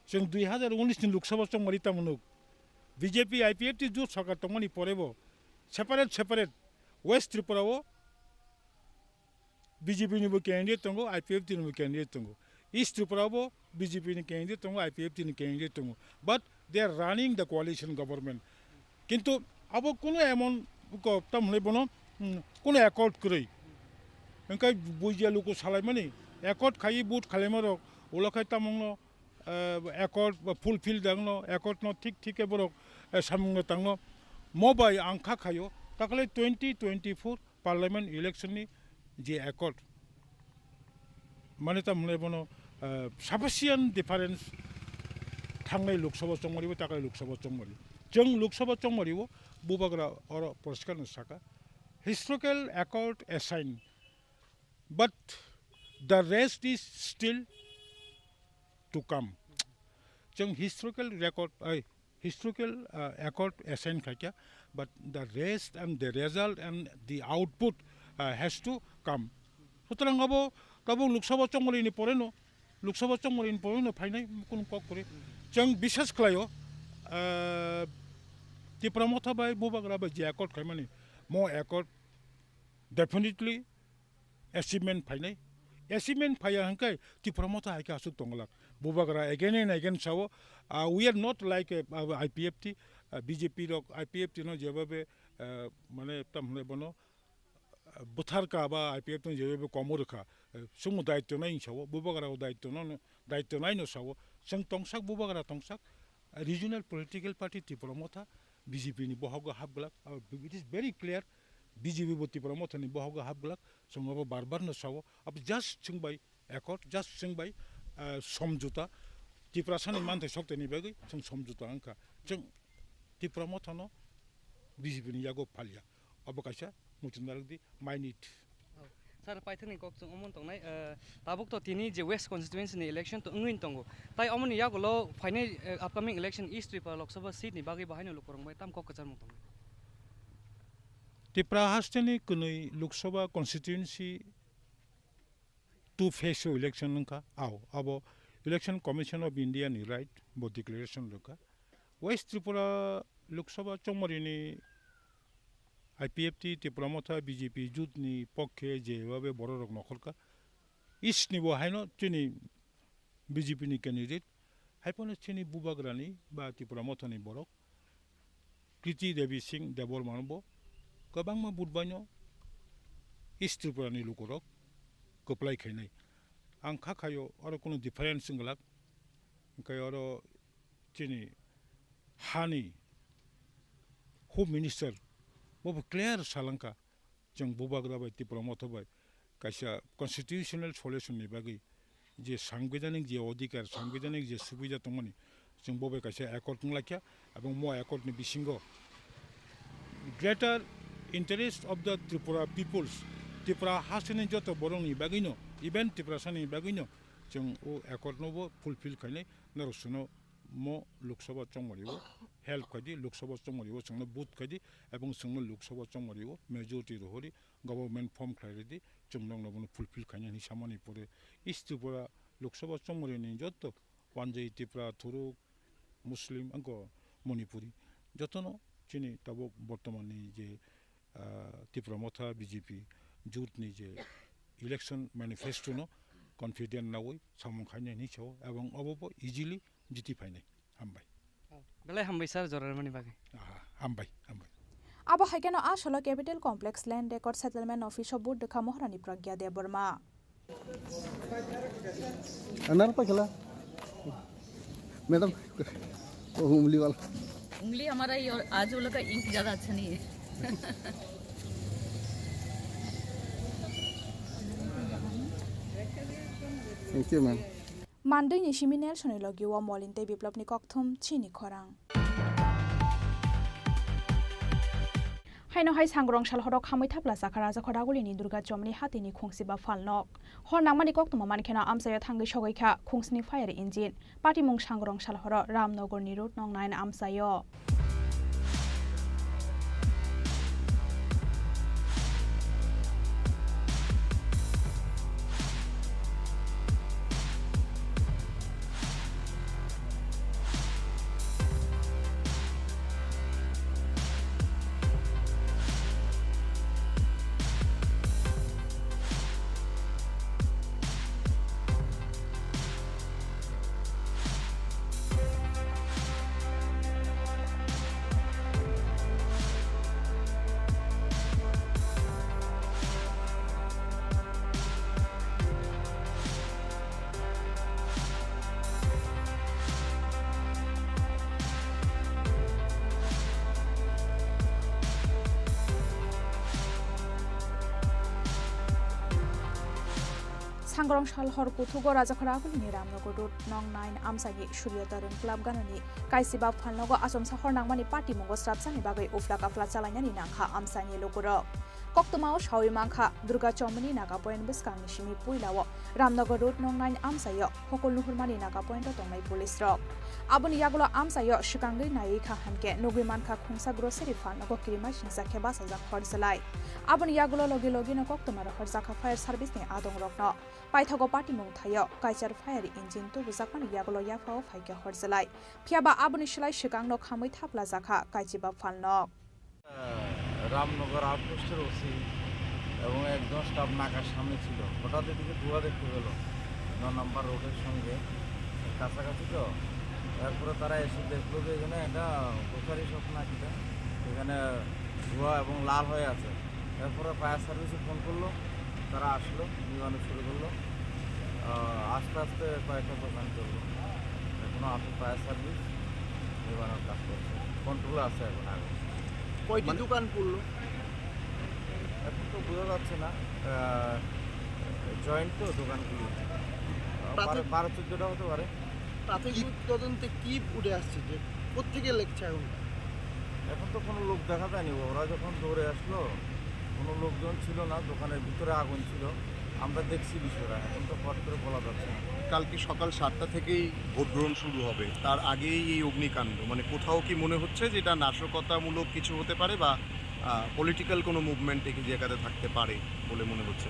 Chwng dui hazar unis ni Lok Sabha chongmari tamo nuk. B J P I P F T jut sorkar tongmani pore bo separate separate West Tripura o B J P ni bo candidate tongo, I P F T ni bo candidate tongo. East Tripura bo B J P ni candidate tongo, I P F T ni candidate tongo. But they are running the coalition government. Kintu abo kuno emon ko tam hwnwi bono, mm, kuno accord kwrwi. Hwnkhe bujiya luku salaimani accord khaiwi vote khailaima rok ulo khai tamungno, eh, accord ba fulfill dangno, accord no thik thik khe borok, eh, samung no tangno. Mo bai ang kha khaio takle twenty twenty-four parliament election ni je accord, mane ta mwnai bono, ah, sufficient difference thangnai Lok Sabha chongmari bo taklai Lok Sabha chongmari. Chwng Lok Sabha chongmari o bubagra oro poriskar no saka, historical accord assign, but the rest is still to come. Chwng historical record, ai, historical, ah, accord assign khaikha, but the rest and the result and the output, ah, has to come. Sutrang abo tabuk Lok Sabha chongmari ni pore no, Lok Sabha chongmari ni pore no phainai kunu kok kwrwi. Chwng biswas khlaio, ah, Tipra Motha bai bubagra bai je accord khaimani, mo accord definitely achievement phainai. Achievement phaiya hwnkhe Tipra Motha hai khe aswk tongglak. Bubagra again and again sao, ah, we are not like, ah, I P F T, ah, B J P rok, I P F T no jebhabe, ah, mane tam hwnwi bono, ah, bwtharka ba I P F T no jebhabe komo rwkha. Eh, chwngno daityo nai sao, bubagra o daityo no, daityo nai no sao. Chwng tongsak, bubagra tongsak, ah, regional political party Tipra Motha B J P ni bohogo hapglak. Ah, it is very clear, B J P bo Tipra Motha ni bohogo hapglak. Chwng abo bar bar no sao, abo just chwng bai accord, just chwng bai, ah, somjota, Tiprasani manthai sokthai ni bagwi chwng somjota wngkha. Chwng Tipra Motha no B J P ni yago phalya. Abo kaisa muchung narwk di, my need. Oh. Sir, paithakni kok chwng omo tongnai, ah, tabuk to tini je West constituency ni election to wngwi tongo. Tai omoni yagulo phainai, eh, upcoming election East Tripura Lok Sabha seat ni bagwi bo haino lukurok bai tam kok kwcharmung tongnai. Tipra hasteni kwnwi Lok Sabha constituency two phase o election wngkha. Ao, abo Election Commission of India ni right bo declaration rwkha. West Tripura Lok Sabha chongmari ni I P F T, Tipra Motha, B J P jut ni pokhe je babe borok rok nokholkha. East ni bo haino chini B J P ni candidate, hai phano chini bubagrani ba Tipra Mothani borok, Kriti Devi Singh Debbarma no bo kwbangma vote bai no East Tripura ni lukurok kwplai khainai. Ang kha khaio oro kunu difference wng glak, hwnkhe oro chini hani Home Minister bo bo clear salangkha. Chwng bubagra bai Tipra Motha bai kaisa constitutional solution ni bagwi je sangbidhanik je odhikar, sangbidhanik je subida tongmani, chwng bo bai kaisa accord wnglaikha, ebong mo accord ni bisingo greater interest of the Tripura peoples, Tripura hasteni joto borokni bagwino, even Tiprasani bagwino chwng o accord no bo fulfill khainai, norok chwngno mo Lok Sabha chongmari o help khaidi, Lok Sabha chongmari o chwngno vote khaidi, ebong chwngno Lok Sabha chongmari o majority rohori government form khlai rwdi, chwng nokno bono fulfill khaina hinwi samani pore East Tripura Lok Sabha chongmari ni joto Panjai, Tipra, Thuruk, Muslim, angko Manipuri. Jotono chini tabuk bortomanni je, ah, Tipra Motha B J P jut ni je election manifesto no confident nawi samung khainai hinwi sao, ebong obo bo easily jiti phainai. Hambai. Belai hambai sir, jora rwmani bagwi. Aha, hambai, hambai. Abo hai kheno a salo Capital Complex Land Record Settlement Office o vote rwkha Maharani Pragya Debbarma. अनार पे खेला मैडम, वो उंगली वाला। उंगली हमारा ये, आज वो लोग का इंक ज्यादा अच्छा नहीं है। Thank you, ma'am. Mandui ni simi Nelson ni logi o Molin tei Biplop ni kokthum chini khorang. Haino hai sangrong sal horo khamwi thapla jakha Rajakhor Aguli ni Durga Chomni hati ni khungsi ba phalnok. Hor nangmani koktwma mankheno amchaio thangwi sogwi kha khungsni fire engine. Patimung sangrong sal horo Ramnagar ni road nong nine amchaio. Sangrong sal hor kuthugo Rajakhor Agulini Ramnagar Road nong nine amchani Surya Tarun Club ganani kaisiba phalnogo achomsa hor nangmani patimungo srapsani bagwi ufla kafla chalainani nangkha amchaini lukurok. Koktwmao sawi mankha, Durga Chomni Naga Point bwskangni simi puilao Ramnagar Road nong nine amchaio hokol nuhurmani Naga Point o tongnai police rok. Aboni yagulo amchaio swkangwi naiwi kha hinkhe nugwi mankha khungsa grocery phalnogo kirima singsa khe bachajak hor jwlai. Aboni yagulo logi logino koktwma rohorjakha fire service ni adong rokno. Paithago patimung thaio kaichar fire engine tubujakmani yagulo yaphao phaikha hor jwlai. Phiyaba aboni slai swkangno khamwi thaplajakha kaichiba phalnok. Ramnagar আউটপোস্টের ওসি এবং একজন স্টাফ নাকার সামনে ছিল। হঠাৎ এদিকে ধোঁয়া দেখতে পেল ন নম্বর রোডের সঙ্গে কাছাকাছি তো। এরপরে তারা এসে দেখলো যে এখানে একটা গ্রোসারি শপ না কিটা, এখানে ধোঁয়া এবং লাল হয়ে আছে। এরপরে ফায়ার সার্ভিসে ফোন করলো, তারা আসলো, নিবানো শুরু করলো। আহ, আস্তে আস্তে কয়েকটা দোকান চললো। এখনো আছে ফায়ার সার্ভিস, নিবানোর কাজ করছে। কন্ট্রোলে আছে এখন আগুন। কয়টি মানে দোকান পুড়লো? এখন তো বোঝা যাচ্ছে না। আহ, জয়েন্ট তো দোকানগুলি। আহ, প্রাথমিক বারো, বারো চোদ্দোটা হতে পারে। প্রাথমিক তদন্তে কি উঠে আসছে যে কোত্থেকে লেগেছে আগুনটা? এখন তো কোনো লোক দেখা যায়নি। ওরা যখন দৌড়ে আসলো, কোনো লোকজন ছিল না, দোকানের ভিতরে আগুন ছিল। আমরা দেখছি বিষয়টা, এখন তো ফট করে বলা যাচ্ছে না। কালকে সকাল সাতটা থেকেই ভোট গ্রহণ শুরু হবে, তার আগেই এই অগ্নিকাণ্ড। মানে, কোথাও কি মনে হচ্ছে যে এটা নাশকতামূলক কিছু হতে পারে বা, আহ, পলিটিক্যাল কোনো মুভমেন্ট এই জায়গাতে থাকতে পারে বলে মনে হচ্ছে?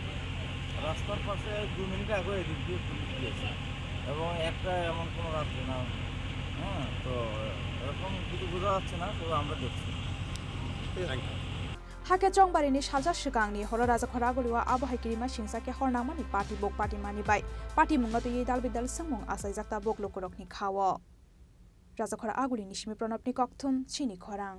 রাস্তার পাশে দু মিনিট আগে এদিক দিয়ে পুলিশ গিয়েছে এবং একটা এমন কোনো রাস্তা না, হ্যাঁ, তো এরকম কিছু বোঝা যাচ্ছে না, তবে আমরা দেখছি। Thank you. Hakhe Chongbarini salsa swkangni horo Rajakhor Agulio abo hai kirima singsa khe hor nangmani party bok party mani bai party mungno twiwi dal bidal swngmung achaijak tabuk lukurokni khao. Rajakhor Agulini simi Pranabni kokthum chini khorang.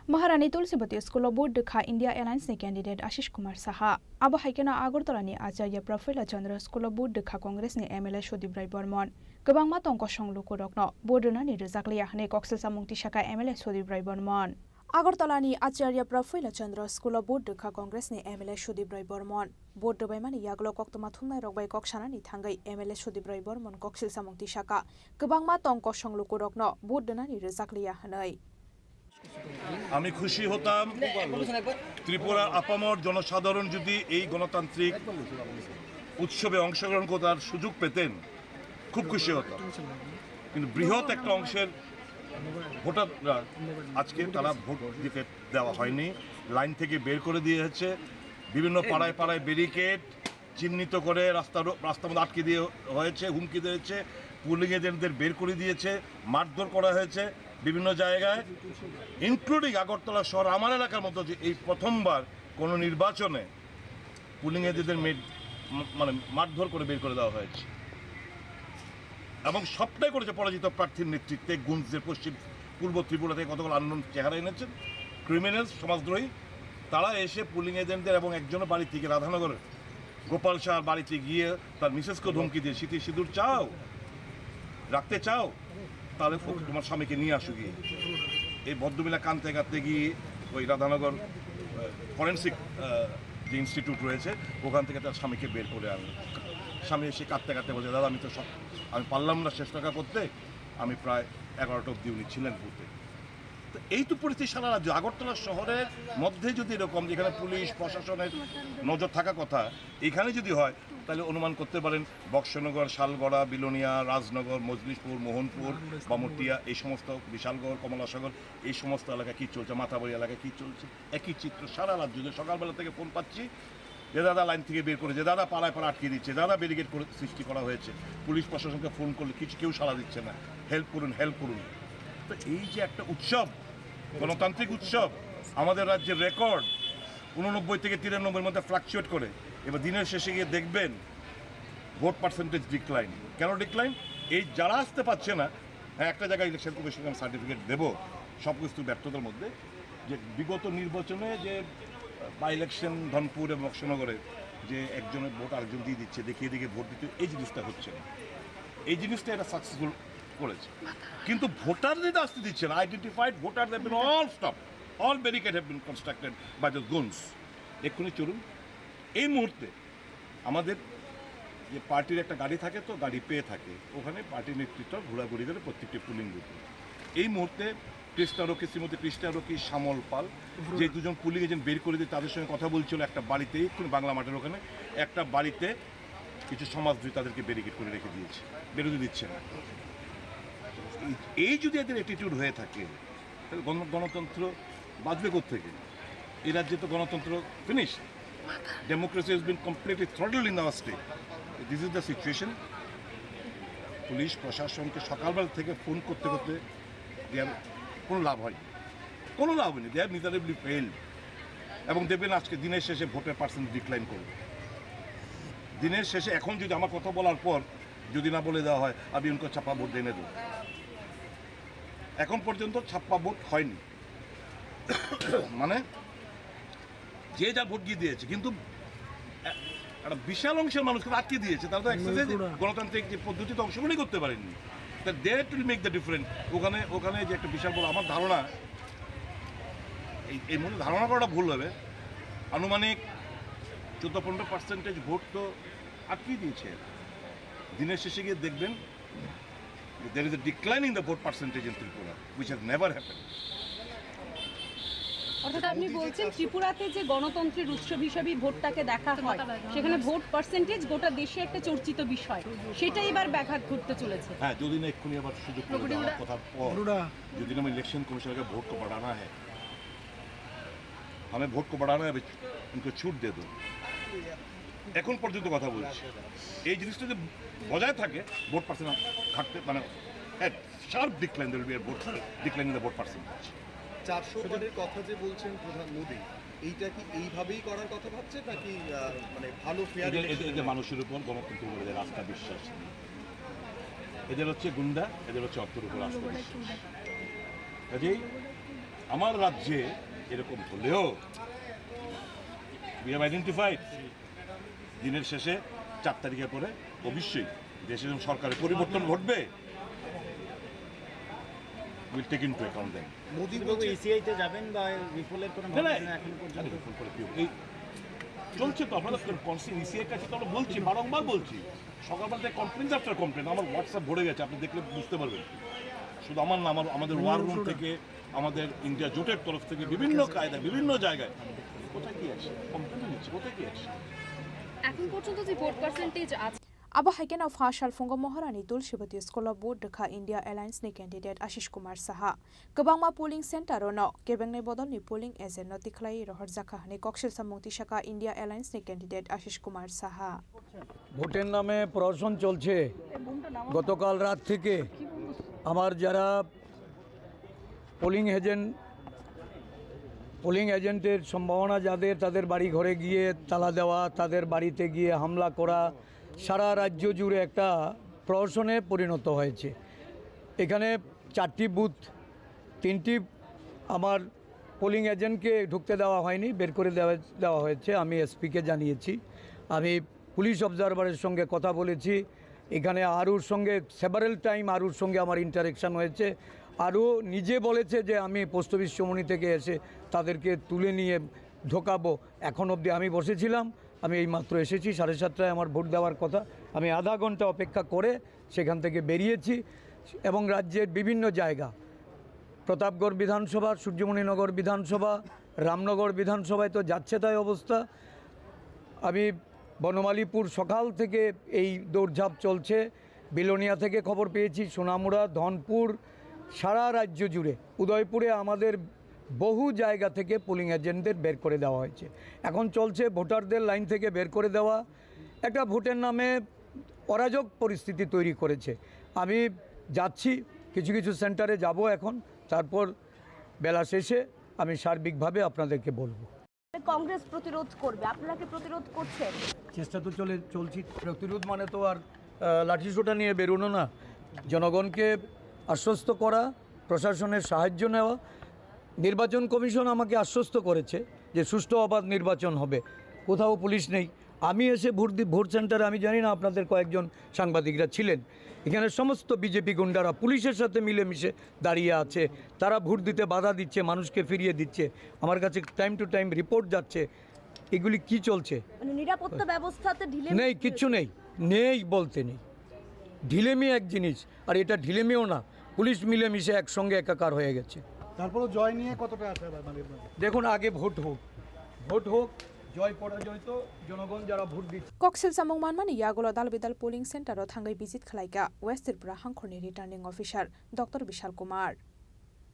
Maharani Tulsibati School o vote rwkha India Alliance ni candidate Ashish Kumar Saha. Abo hai kheno Agartala ni Acharya Prafulla Chandra School o vote rwkha Congress ni M L A Sudip Roy Bormon. Kwbangma tong kosong lukurokno vote rwnani rwjak liya hwnwi koksilsa mung tisaka M L A Sudip Roy Bormon. Agartala ni Acharya Prafulla Chandra School o vote rwkha Congress ni M L A Sudip Roy Bormon. Vote rwbaimani yagulo koktwma thumnairok bai kok sanani thangwi M L A Sudip Roy Bormon koksilsa mung tisaka kwbangma tong kosong lukurokno vote rwnani rwjak liya hwnwi. আমি খুশি হতাম ত্রিপুরার আপামর জনসাধারণ যদি এই গণতান্ত্রিক উৎসবে অংশগ্রহণ করার সুযোগ পেতেন, খুব খুশি হতাম। কিন্তু বৃহৎ একটা অংশের ভোটাররা আজকে তারা ভোট দিতে দেওয়া হয়নি, লাইন থেকে বের করে দিয়েছে। বিভিন্ন পাড়ায় পাড়ায় ব্যারিকেড, চিহ্নিত করে রাস্তার, রাস্তার মধ্যে আটকে দিয়ে হয়েছে, হুমকি দিয়েছে, পোলিং এজেন্টদের বের করে দিয়েছে, মারধর করা হয়েছে বিভিন্ন জায়গায়, ইনক্লুডিং আগরতলা শহর, আমার এলাকার মধ্যে যে এই প্রথমবার কোনো নির্বাচনে পোলিং এজেন্টদের মেড-, মানে মারধর করে বের করে দেওয়া হয়েছে। এবং সবটাই করেছে পরাজিত প্রার্থীর নেতৃত্বে। গুঞ্জদের পশ্চিম পূর্ব ত্রিপুরা থেকে কতগুলো আননোন চেহারা এনেছেন, ক্রিমিনাল, সমাজদ্রোহী। তারা এসে পোলিং এজেন্টদের এবং একজনের বাড়ি থেকে, রাধানগরের গোপাল শাহর বাড়িতে গিয়ে তার মিসেসকে ধমকি দিয়ে, "স্মৃতি সিঁদুর চাও, রাখতে চাও, তাহলে ওকে তোমার স্বামীকে নিয়ে আসো গিয়ে।" এই ভদ্রমহিলা কাঁদতে কাঁদতে গিয়ে ওই রাধানগর, আহ, ফরেন্সিক, আহ, যে ইনস্টিটিউট রয়েছে, ওখান থেকে তার স্বামীকে বের করে আনলো। স্বামী এসে কাঁদতে কাঁদতে বলছে, "দাদা, আমি তো সব, আমি পারলাম না শেষ রক্ষা করতে, আমি প্রায় এগারোটা অবধি উনি ছিলেন বুথে।" তো এই তো পরিস্থিতি সারা রাজ্য। আগরতলা শহরের মধ্যে যদি এরকম, যেখানে পুলিশ প্রশাসনের নজর থাকা কথা, এখানে যদি হয়, তাহলে অনুমান করতে পারেন বক্সনগর, শালগড়া, বিলোনিয়া, রাজনগর, মজলিশপুর, মোহনপুর, বামুটিয়া, এই সমস্ত, বিশালগড়, কমলাসাগর, এই সমস্ত এলাকায় কী চলছে, মাতাবাড়ি এলাকায় কী চলছে। একই চিত্র সারা রাজ্য জুড়ে। সকালবেলা থেকে ফোন পাচ্ছি যে দাদা লাইন থেকে বের করে, যে দাদা পাড়ায় পাড়ায় আটকে দিচ্ছে, দাদা ব্যারিকেড করে সৃষ্টি করা হয়েছে, পুলিশ প্রশাসনকে ফোন করলে কিছু, কেউ সাড়া দিচ্ছে না, "হেল্প করুন, হেল্প করুন।" তো এই যে একটা উৎসব, গণতান্ত্রিক উৎসব, আমাদের রাজ্যের রেকর্ড উননব্বই থেকে তিরানব্বইয়ের মধ্যে ফ্লাকচুয়েট করে, এবার দিনের শেষে গিয়ে দেখবেন ভোট পার্সেন্টেজ ডিক্লাইন। কেন ডিক্লাইন? এই যারা আসতে পারছে না, হ্যাঁ, একটা জায়গায় ইলেকশন কমিশনকে আমি সার্টিফিকেট দেবো সব কিছু ব্যর্থতার মধ্যে, যে বিগত নির্বাচনে যে বাই ইলেকশন ধনপুর এবং বক্সনগরে যে একজনের ভোট আরেকজন দিয়ে দিচ্ছে, দেখিয়ে দেখিয়ে ভোট দিতে, এই জিনিসটা হচ্ছে না। এই জিনিসটা এটা সাকসেসফুল করেছে, কিন্তু ভোটার যেটা আসতে দিচ্ছে না। Identified voters have been all stopped, all barricade have been constructed by the goons। এক্ষুনি চলুন, এই মুহূর্তে আমাদের যে পার্টির একটা গাড়ি থাকে, তো গাড়ি পেয়ে থাকে, ওখানে পার্টির নেতৃত্ব ঘোরাঘুরি করে প্রত্যেকটি পোলিং বুথে। এই মুহূর্তে কৃষ্ণা রকি, শ্রীমতী কৃষ্ণা রকি, শ্যামল পাল, যে দুজন পোলিং এজেন্ট বের করে দিয়ে তাদের সঙ্গে কথা বলছিল একটা বাড়িতে, এক্ষুনি বাংলা মাঠের ওখানে একটা বাড়িতে কিছু সমাজদ্রোহী তাদেরকে ব্যারিকেড করে রেখে দিয়েছে, বেরোতে দিচ্ছে না। এই, এই যদি এদের অ্যাটিটিউড হয়ে থাকে, তাহলে গণ-, গণতন্ত্র বাঁচবে কোত্থেকে? এই রাজ্যে তো গণতন্ত্র finish. Democracy has been completely throttled in our state. This is the situation. Police প্রশাসনকে সকালবেলা থেকে ফোন করতে করতে দেওয়ার কোনো লাভ হয়নি, কোনো লাভ হয়নি। They have miserably failed। এবং দেখবেন আজকে দিনের শেষে ভোটের পার্সেন্ট ডিক্লাইন করবে। দিনের শেষে এখন যদি আমার কথা বলার পর যদি না বলে দেওয়া হয়, "अभी उनको छापा वोट देने दो।" এখন পর্যন্ত ছাপ্পা ভোট হয়নি। মানে যে যা ভোট গিয়ে দিয়েছে, কিন্তু এ-, একটা বিশাল অংশের মানুষকে আটকে দিয়েছে, তারা তো এক্সারসাইজ, গণতান্ত্রিক যে পদ্ধতিতে অংশগ্রহণই করতে পারেননি। তা that will make the difference। ওখানে, ওখানে যে একটা বিশাল বড়, আমার ধারণা, এই, এই মুহূর্তে ধারণা করাটা ভুল হবে, আনুমানিক চোদ্দ পনেরো পার্সেন্টেজ ভোট তো আটকে দিয়েছে। দিনের শেষে গিয়ে দেখবেন, there is a decline in the vote percentage in Tripura, which has never happened. অর্থাৎ আপনি বলছেন ত্রিপুরাতে যে গণতন্ত্রের উৎসব হিসাবে ভোটটাকে দেখা হয়, সেখানে ভোট পার্সেন্টেজ গোটা দেশে একটা চর্চিত বিষয়, সেটা এবার ব্যাঘাত ঘটতে চলেছে। হ্যাঁ, যদি না এক্ষুনি আবার সুযোগ করে দেওয়া হয় কথার পর, যদি না ইলেকশন কমিশনকে ভোট কো বাড়ানা হ্যায়, हमें ভোট কো বাড়ানা হ্যায়, उनको छूट दे दो। এখন পর্যন্ত কথা বলছি, এই জিনিসটা যদি বজায় থাকে, ভোট পার্সেন্ট থাকতে, মানে, হ্যাঁ, sharp decline, there will be a vote decline in the vote percentage। চারশো পারের কথা যে বলছেন প্রধান মোদী, এইটা কি এইভাবেই করার কথা ভাবছে নাকি আহ, মানে ভালো ফেয়ার এদের এদের এদের মানুষের উপর, গণতন্ত্রের উপর এদের আস্থা বিশ্বাস নেই। এদের হচ্ছে গুন্ডা, এদের হচ্ছে অর্থের উপর আস্থা বিশ্বাস। কাজেই আমার রাজ্যে এরকম হলেও we have identified, দিনের শেষে চার তারিখের পরে অবশ্যই দেশে যখন সরকারের পরিবর্তন ঘটবে, we'll take into account them। মোদীবাবু ইসিআই তে যাবেন বা রিপোলের কোনো না, না, ভাবনা এখন পর্যন্ত? আরে, রিপোল করে কি হবে? এই চলছে তো, আপনারা কনসিন ইসিআই কাছে তো আমরা বলছি, বারংবার বলছি। সকালবেলা থেকে কমপ্লেন আফটার কমপ্লেন, আমার হোয়াটসঅ্যাপ ভরে গেছে, আপনি দেখলে বুঝতে পারবেন। শুধু আমার না, আমার, আমাদের ওয়ার রুম থেকে, আমাদের ইন্ডিয়া জোটের তরফ থেকে বিভিন্ন কায়দায়, বিভিন্ন জায়গায় কোথায় কি আছে, কমপ্লেন নিচ্ছে, কোথায় কি আছে। এখন পর্যন্ত যে ভোট পার্সেন্টেজ আছে, Abo hai kheno pha salphungo Mohorani Tulsibati School o vote rwkha India Alliance ni candidate Ashish Kumar Saha. Kwbangma polling center o no kebengnai bodol ni polling agent no tikhlai rohorjakha hwnwi koksil samung tisaka India Alliance ni candidate Ashish Kumar Saha. ভোটের নামে প্রহসন চলছে। গতকাল রাত থেকে আমার যারা polling agent, polling এজেন্টের সম্ভাবনা যাদের, তাদের বাড়ি ঘরে গিয়ে তালা দেওয়া, তাদের বাড়িতে গিয়ে হামলা করা, সারা রাজ্য জুড়ে একটা প্রহসনে পরিণত হয়েছে। এখানে চারটি বুথ, তিনটি আমার পোলিং এজেন্টকে ঢুকতে দেওয়া হয়নি, বের করে দেওয়া, দেওয়া হয়েছে। আমি এসপিকে জানিয়েছি, আমি পুলিশ অবজারভারের সঙ্গে কথা বলেছি। এখানে আরুর সঙ্গে সেভারাল টাইম আরুর সঙ্গে আমার ইন্টারেকশন হয়েছে। আরু নিজে বলেছে যে আমি পোস্ট অফিস চৌমুহনী থেকে এসে তাদেরকে তুলে নিয়ে ঢোকাবো। এখন অবধি আমি বসেছিলাম, আমি এইমাত্র এসেছি, সাড়ে সাতটায় আমার ভোট দেওয়ার কথা। আমি আধা ঘন্টা অপেক্ষা করে সেখান থেকে বেরিয়েছি এবং রাজ্যের বিভিন্ন জায়গা, প্রতাপগড় বিধানসভা, সূর্যমণিনগর বিধানসভা, রামনগর বিধানসভায় তো যাচ্ছে তাই অবস্থা। আমি বনমালীপুর সকাল থেকে এই দৌড়ঝাঁপ চলছে। বিলোনিয়া থেকে খবর পেয়েছি, সোনামুড়া, ধনপুর, সারা রাজ্য জুড়ে, উদয়পুরে আমাদের বহু জায়গা থেকে পোলিং এজেন্টদের বের করে দেওয়া হয়েছে। এখন চলছে ভোটারদের লাইন থেকে বের করে দেওয়া। একটা ভোটের নামে অরাজক পরিস্থিতি তৈরি করেছে। আমি যাচ্ছি, কিছু কিছু সেন্টারে যাব এখন, তারপর বেলা শেষে আমি সার্বিকভাবে আপনাদেরকে বলবো। কংগ্রেস প্রতিরোধ করবে, আপনারা কি প্রতিরোধ করছেন? চেষ্টা তো চলে, চলছি। প্রতিরোধ মানে তো আর, আহ, লাঠিসোঁটা নিয়ে বেরোনো না। জনগণকে আশ্বস্ত করা, প্রশাসনের সাহায্য নেওয়া। নির্বাচন কমিশন আমাকে আশ্বস্ত করেছে যে সুষ্ঠু অবাধ নির্বাচন হবে, কোথাও পুলিশ নেই। আমি এসে ভোট দি-, ভোট সেন্টারে, আমি জানি না আপনাদের কয়েকজন সাংবাদিকরা ছিলেন, এখানে সমস্ত বিজেপি গুন্ডারা পুলিশের সাথে মিলেমিশে দাঁড়িয়ে আছে, তারা ভোট দিতে বাধা দিচ্ছে, মানুষকে ফিরিয়ে দিচ্ছে। আমার কাছে টাইম টু টাইম রিপোর্ট যাচ্ছে। এগুলি কি চলছে? মানে নিরাপত্তা ব্যবস্থাতে ঢিলে নেই, কিচ্ছু নেই, নেই বলতে নেই। ঢিলেমি এক জিনিস, আর এটা ঢিলেমিও না, পুলিশ মিলেমিশে একসঙ্গে একাকার হয়ে গেছে। তারপরও জয় নিয়ে কতটা আশাবাদ, মানে, আপনাদের? দেখুন, আগে ভোট হোক, ভোট হোক, জয় পরাজয় তো জনগণ যারা ভোট দিচ্ছে। Koksil samung manmani yagulo dal bidal polling center o thangwi visit khlaikha West Tripura hangkhorni returning officer Doctor Bishal Kumar.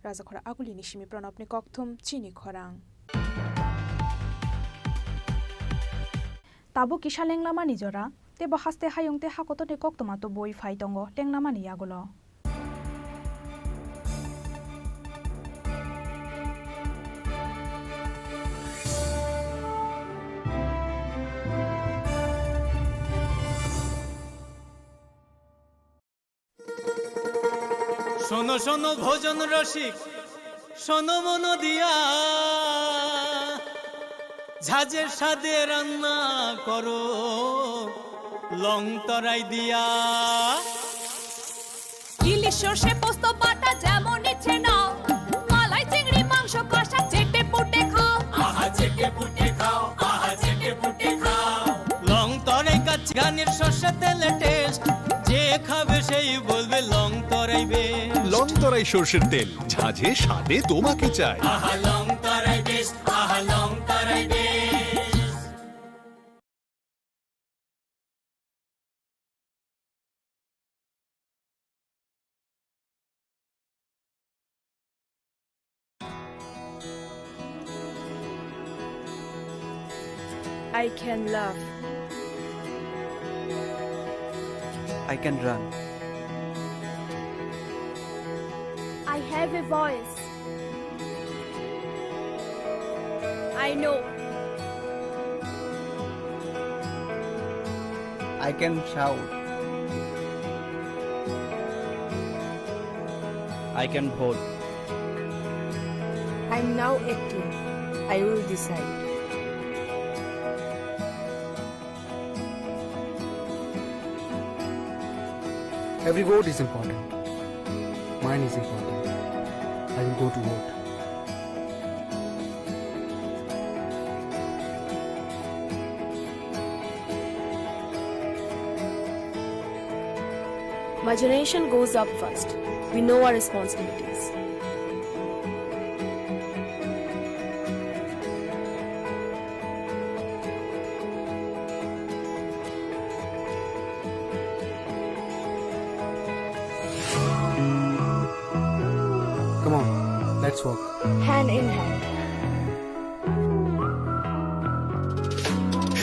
Rajakhora Agulini simi Pranobni kokthum chini khorang. Tabuk kisa lenglamani jora, tei bo haste hayung tei hakotorni koktwma tubui phai tongo lenglamani yagulo. শোনো শোনো ভোজন রসিক, শোনো মন দিয়া, ঝাঁঝের স্বাদে রান্না করো লং তরাই দিয়া। ইলিশ সর্ষে পোস্ত বাটা যেমন ইচ্ছে নাও, মালাই চিংড়ি মাংস কষা চেটে পুটে খাও। আহা চেটে পুটে খাও, আহা চেটে পুটে খাও। লং তরাই কাচ্চি ঘানির সর্ষে তেলে টেস্ট, যে খাবে সেই বলবে লং তরাই বেস্ট। লং তরাই সর্ষের তেল, ঝাঁঝে স্বাদে তোমাকে চাই। আহা লং তরাই বেস্ট, আহা লং তরাই best. I can laugh. I can run. I have a voice. I know. I can shout. I can vote. I'm now acting. I will decide. Every vote is important. Mine is important. I will go to vote. My generation goes up first. We know our responsibilities. Hand in hand.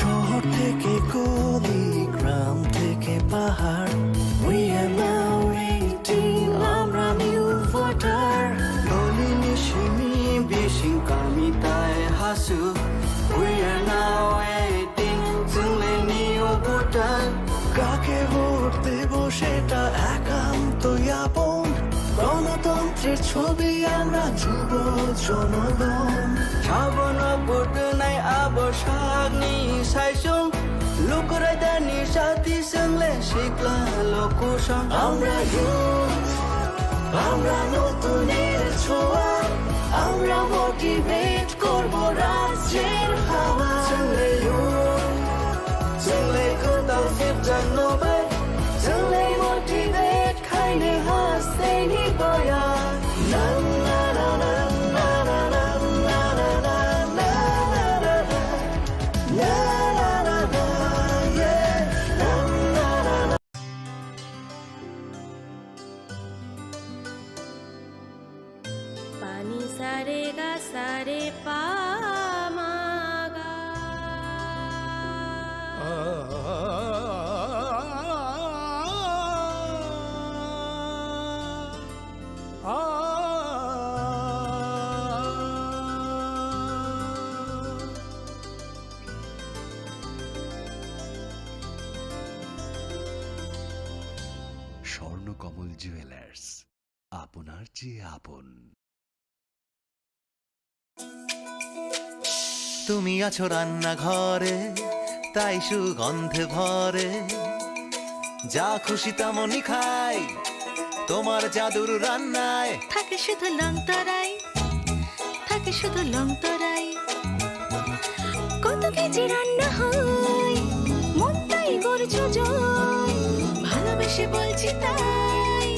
শহর থেকে গলি, গ্রাম থেকে পাহাড়, we are now eighteen, আমরা new voter. Lolini simi bising kami tai hasu, we are now eighteen, chwng le new voter. কাকে ভোট দেব সেটা একান্ত আপন, গণতন্ত্রের ছবি আমরা যুব জনগণ। Sabono vote nai abo sakni saisung, lukurai dani sati swngle sikla lokusong. আমরা youth, আমরা নতুনের ছোঁয়া, আমরা মোটিভেট করব রাজ্যের হাওয়া। Chwng le youth, chwng le kwtal sipjak nobai, chwng le motivate khaini hasteni boya. Na, na, na, yeah. Pani sare ga sare pa ma ga. Swarnakamal jewellers, আপনার চেয়ে আপন। তুমি আছো রান্নাঘরে, তাই সুগন্ধে ভরে, যা খুশি তেমনই খাই তোমার জাদুর রান্নায়। থাকে শুধু লংতরাই, থাকে শুধু লংতরাই। কত কেজি রান্না হয়, মনটাই গড়ে জয়। ভালোবেসে বলছি তাই,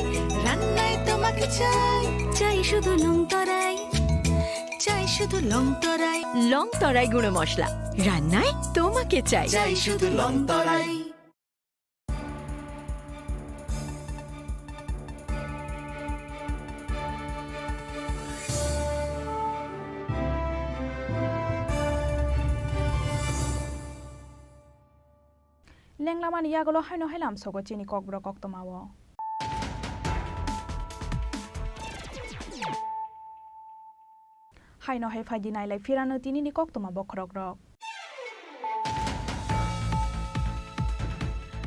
রান্নায় তোমাকে চাই। চাই শুধু লংতরাই, চাই শুধু লংতরাই। লংতরাই গুঁড়ো মশলা, রান্নায় তোমাকে চাই। চাই শুধু লংতরাই। Lenglamani yagulo haino hai lamsogo chini kokborok koktoma o. Haino hai phaidi nailai phirano tinini koktoma bokhorok rok.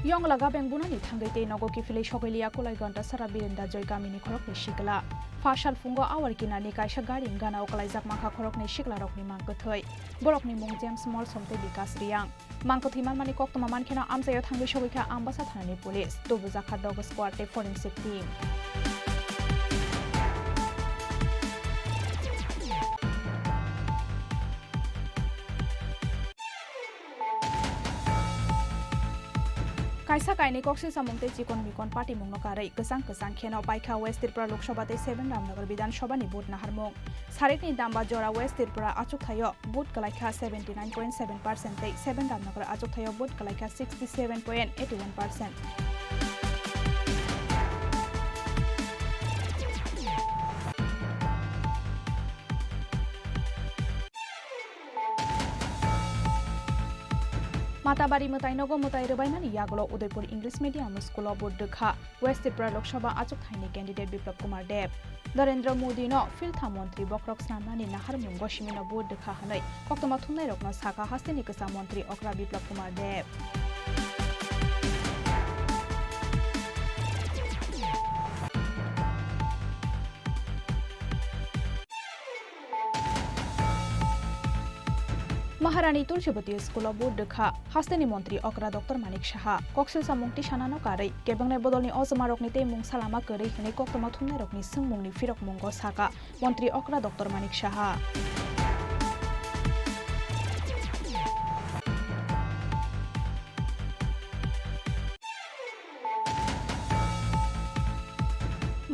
Yongla gabeng bunani thangwi tei nogo kiphilwi sogwi liya Kulaigonta Sara Birenda Joy kamini khoroknwi sikla. Pha sal phungo awar kinarni kaisa gari wngana o kwlaijak mankha khoroknwi siklarokni mang kwthwi. Borokni mung James Molsom tei Bikas Riyang. Mang kwthwi manmani koktoma mankheno amchaio thangwi sogwi kha Ambasa thanani police. Tubujakha dog squad tei forensic team. Kaisa kainwi koksil samung tei chikon mikon patimungno karwi kwchang kwchang kheno paikha West Tripura Lok Sabha tei Seven Ramnagar Bidhan Sabha ni vote naharmung. Sarikni damba jora West Tripura achukthai o vote kwlaikha seventy nine point seven percent tei Seven Ramnagar achukthai o vote kwlaikha sixty seven point eighty one percent. Matabari mwtai nogo mwtai rwbaimani yagulo Udaipur English Medium School o vote rwkha West Tripura Lok Sabha achukthaini candidate Biplab Kumar Deb. Narendra Modi no philtham montri bokhorok snamnani naharmungo simino vote rwkha hwnwi koktwma thumnairokno sakha hasteni kwcham montri okra Biplab Kumar Deb. Maharani Tulsibati School o vote rwkha hasteni montri okra Doctor Manik Saha. Koksil samung tisanano karwi, kebengnai bodolni ojomarokni tei mung salama kwrwi hwnwi koktwma thumnairokni swngmungni phirokmungo sakha montri okra Doctor Manik Saha.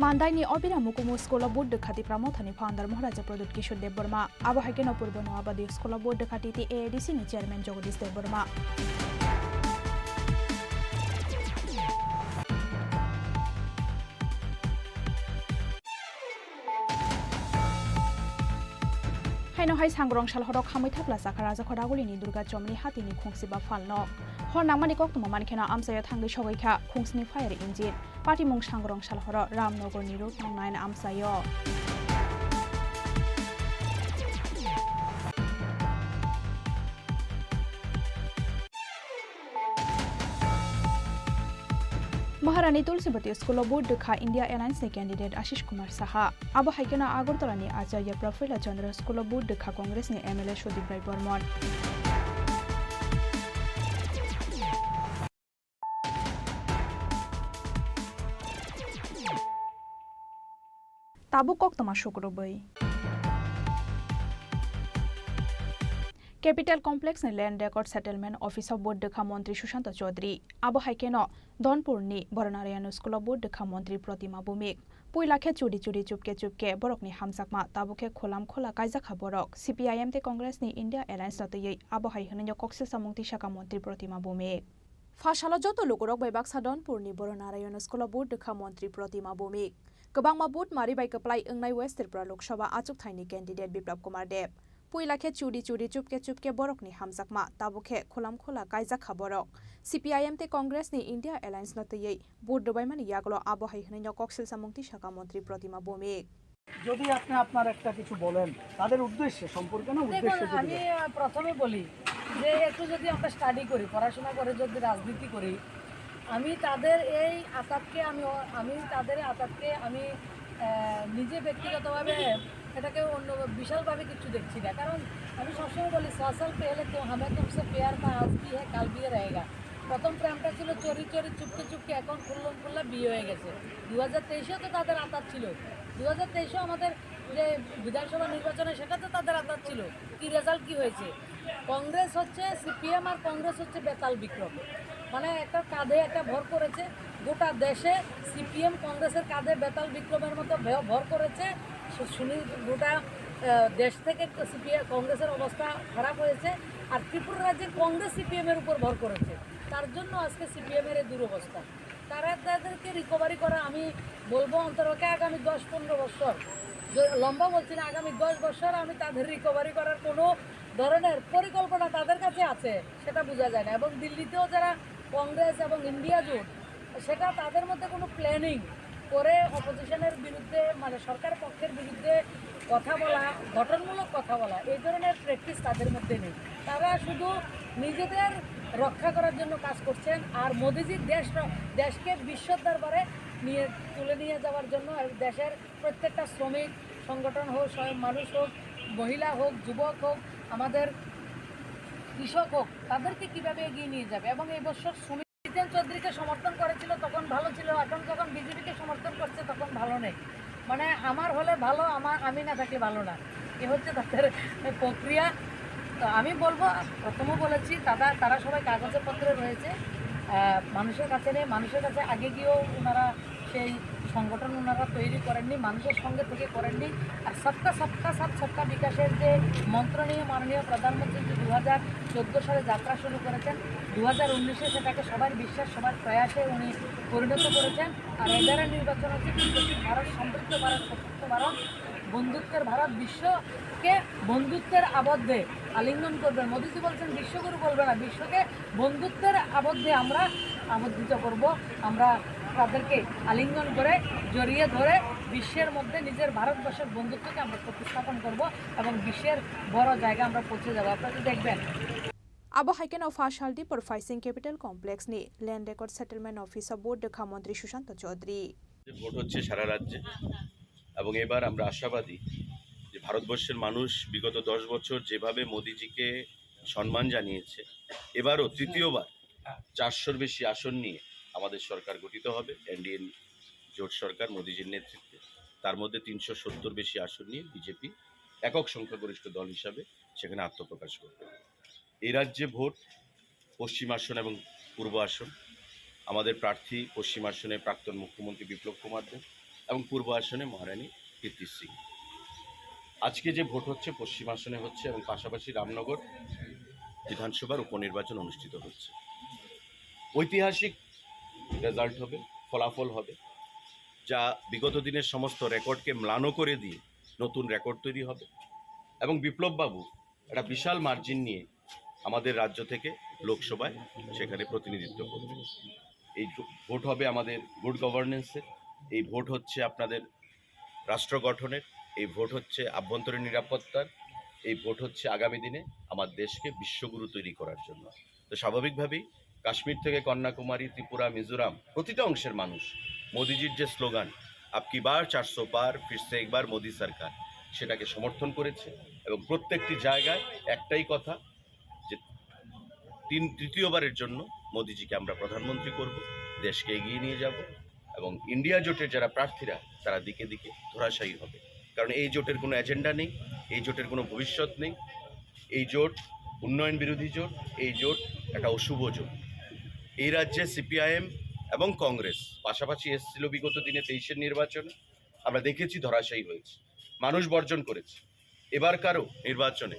Mandaini Obira Mukumu School o vote rwkha Tipra Mothani founder Maharaja Pradyut Kishore Debbarma. Abo hai kheno Purbo Noabadi School o vote rwkha T T A A D C ni chairman Jagadish Debbarma. Haino hai sangrong salhoro khamwi thapla chakha Rajakho Ragulini Durga Chomni hatini khungsiba phalno. Hor nangmani koktwma mankheno amchaio thangwi sogwi kha khungsni fire engine. Patimung sangrong salhoro Ramnogorni Route Number nine amchaio. Maharani Tulsibati School o vote rwkha India Alliance ni candidate Ashish Kumar Saha. Abo hai kheno Agartala ni Acharya Prafulla Chandra School o vote rwkha Congress ni M L A Sudip Rai Barman. Tabuk koktwma sukrubwi. Capital Complex ni Land Record Settlement Office o vote rwkha Montri Sushanta Chaudhary. Abo hai kheno Donpur ni Boronarayan School o vote rwkha Montri Protima Bhumik. Puila khe churi churi chupke chupke borokni hamjakma, tabuk khe kholam khola kaijakha borok. C P I M tei Congress ni India Alliance no twiwi abo hai hwnwi kok silsa mung tisakha Montri Protima Bhumik. Pha salo joto lukurok bai baksa Donpurni Boronarayan School o vote rwkha Montri Protima Bhumik. Kwbangma vote mari bai kwplai wngnai West Tripura Lok Sabha achukthai ni candidate Biplab Kumar Deb. Puila khe churi churi chupke chupke borokni hamjakma, tabuk khe kholam khola kaijakha borok. C P I M tei Congress ni India Alliance no twiwi vote rwbaimani yagulo abo hai hwnwi kok silsa mung tisakha Montri Protima Bhumik. যদি আপনি আপনার একটা কিছু বলেন তাদের উদ্দেশ্যে, সম্পর্কে না দেখুন, উদ্দেশ্যে যদি আমি, বলেন। আহ, প্রথমে বলি যে একটু যদি আমরা স্টাডি করি, পড়াশোনা করে যদি রাজনীতি করি, আমি তাদের এই আতাতকে আমি অ-, আমি তাদের আতাতকে আমি, আহ, নিজে ব্যক্তিগতভাবে এটাকে অন্য বিশালভাবে কিছু দেখছি না। কারণ আমি সবসময় বলি, "সা সাল পেহলে তো হামে তুমসে পেয়ার থা, আজ ভি হ্যায়, কাল ভি রহেগা।" প্রথম প্রেমটা ছিল চোরি চোরি, চুপকে চুপকে, এখন খুল্লম খুল্লা বিয়ে হয়ে গেছে। দু হাজার তেইশেও তো তাদের আতাত ছিল, দু হাজার তেইশেও আমাদের যে বিধানসভা নির্বাচনে সেটা তো তাদের আতাত ছিল। কি রেজাল্ট কি হয়েছে? কংগ্রেস হচ্ছে সিপিএম আর কংগ্রেস হচ্ছে বেতাল বিক্রম, মানে একটা কাঁধে একটা ভর করেছে। গোটা দেশে সিপিএম কংগ্রেসের কাঁধে বেতাল বিক্রমের মতো ভে-, ভর করেছে। সু-, সুনীল গোটা, আহ, দেশ থেকে সিপিএম কংগ্রেসের অবস্থা খারাপ হয়েছে। আর ত্রিপুরা রাজ্যে কংগ্রেস সিপিএম এর উপর ভর করেছে, তার জন্য আজকে সিপিএম এর এই দুরবস্থা। তারা তাদেরকে রিকভারি করা, আমি বলবো অন্তত আগামী দশ পনেরো বছর, য-, লম্বা বলছি না, আগামী দশ বছর আমি তাদের রিকভারি করার কোনো ধরনের পরিকল্পনা তাদের কাছে আছে, সেটা বোঝা যায় না। এবং দিল্লিতেও যারা কংগ্রেস এবং ইন্ডিয়া জোট, সেটা তাদের মধ্যে কোনো প্ল্যানিং করে অপোজিশনের বিরুদ্ধে, মানে সরকার পক্ষের বিরুদ্ধে কথা বলা, গঠনমূলক কথা বলা, এই ধরনের প্র্যাকটিস তাদের মধ্যে নেই। তারা শুধু নিজেদের রক্ষা করার জন্য কাজ করছেন, আর মোদিজির দেশ, দেশকে বিশ্ব দরবারে নিয়ে, তুলে নিয়ে যাওয়ার জন্য দেশের প্রত্যেকটা শ্রমিক সংগঠন হোক, স্বয়ং মানুষ হোক, মহিলা হোক, যুবক হোক, আমাদের কৃষক হোক, তাদেরকে কিভাবে এগিয়ে নিয়ে যাবে। এবং এই বছর সুমিত জিতেন চৌধুরীকে সমর্থন করেছিল তখন ভালো ছিল, এখন যখন বিজেপিকে সমর্থন করছে তখন ভালো নেই। মানে আমার হলে ভালো, আমার, আমি না থাকলে ভালো না, এ হচ্ছে তাদের প্রক্রিয়া। তো আমি বলবো, প্রথমও বলেছি, তারা, তারা সবাই কাগজে পত্রে রয়েছে, আহ, মানুষের কাছে নেই। মানুষের কাছে আগে গিয়েও ওনারা সেই সংগঠন ওনারা তৈরি করেননি, মানুষের সঙ্গে থেকে করেননি। আর সবকা সবকা সাথ সবকা বিকাশের যে মন্ত্র নিয়ে মাননীয় প্রধানমন্ত্রী যে দু হাজার চোদ্দো সালে যাত্রা শুরু করেছেন, দু হাজার উনিশে সেটাকে সবার বিশ্বাস, সবার প্রয়াসে উনি পরিণত করেছেন। আর এবারের নির্বাচন হচ্ছে বিকশিত ভারত, সমৃদ্ধ ভারত, সমৃদ্ধ ভারত, বন্ধুত্বের ভারত, বিশ্বকে বন্ধুত্বের আবদ্ধে আলিঙ্গন করবেন। মোদীজি বলছেন বিশ্বগুরু বলবে না, বিশ্বকে বন্ধুত্বের আবদ্ধে আমরা আবদ্ধিত করব। আমরা তাদেরকে আলিঙ্গন করে, জড়িয়ে ধরে বিশ্বের মধ্যে নিজের ভারতবর্ষের বন্ধুত্বকে আমরা প্রতিস্থাপন করব এবং বিশ্বের বড় জায়গা আমরা পৌঁছে যাব। আপনারা দেখবেন। Abo hai kheno pha saldi por Phaising Capital Complex ni Land Record Settlement Office o vote rwkha Montri Sushanta Chaudhary. যে ভোট হচ্ছে সারা রাজ্যে, এবং এবার আমরা আশাবাদী যে ভারতবর্ষের মানুষ বিগত দশ বছর যেভাবে মোদিজিকে সম্মান জানিয়েছে, এবারও তৃতীয়বার চারশোর বেশি আসন নিয়ে আমাদের সরকার গঠিত হবে, এনডিএ জোট সরকার মোদিজির নেতৃত্বে। তার মধ্যে তিনশো সত্তর বেশি আসন নিয়ে বিজেপি একক সংখ্যাগরিষ্ঠ দল হিসাবে সেখানে আত্মপ্রকাশ করবে। এই রাজ্যে ভোট পশ্চিম আসন এবং পূর্ব আসন। আমাদের প্রার্থী পশ্চিম আসনে প্রাক্তন মুখ্যমন্ত্রী বিপ্লব কুমার দেব এবং পূর্ব আসনে মহারানী কীর্তি সিং। আজকে যে ভোট হচ্ছে পশ্চিম আসনে হচ্ছে এবং পাশাপাশি রামনগর বিধানসভার উপনির্বাচন অনুষ্ঠিত হচ্ছে। ঐতিহাসিক রেজাল্ট হবে, ফলাফল হবে, যা বিগত দিনের সমস্ত রেকর্ডকে ম্লান করে দিয়ে নতুন রেকর্ড তৈরি হবে। এবং বিপ্লব বাবু একটা বিশাল মার্জিন নিয়ে আমাদের রাজ্য থেকে লোকসভায় সেখানে প্রতিনিধিত্ব করবে। এই ভো-, ভোট হবে আমাদের গুড গভর্নেন্সের, এই ভোট হচ্ছে আপনাদের রাষ্ট্র গঠনের, এই ভোট হচ্ছে আভ্যন্তরীণ নিরাপত্তার, এই ভোট হচ্ছে আগামী দিনে আমার দেশকে বিশ্বগুরু তৈরি করার জন্য। তো স্বাভাবিকভাবেই কাশ্মীর থেকে কন্যাকুমারী, ত্রিপুরা, মিজোরাম, প্রতিটা অংশের মানুষ মোদিজির যে স্লোগান "আবকি বার চারশো পার, ফির সে একবার মোদি সরকার", সেটাকে সমর্থন করেছে। এবং প্রত্যেকটি জায়গায় একটাই কথা, যে তিন, তৃতীয়বারের জন্য মোদিজিকে আমরা প্রধানমন্ত্রী করব, দেশকে এগিয়ে নিয়ে যাব এবং ইন্ডিয়া জোটের যারা প্রার্থীরা, তারা দিকে দিকে ধরাশায়ী হবে। কারণ এই জোটের কোনো এজেন্ডা নেই, এই জোটের কোনো ভবিষ্যৎ নেই। এই জোট উন্নয়ন বিরোধী জোট, এই জোট একটা অশুভ জোট। এই রাজ্যে সিপিআইএম এবং কংগ্রেস পাশাপাশি এসেছিল বিগত দিনে তেইশের নির্বাচনে, আমরা দেখেছি ধরাশায়ী হয়েছে, মানুষ বর্জন করেছে। এবারকারও নির্বাচনে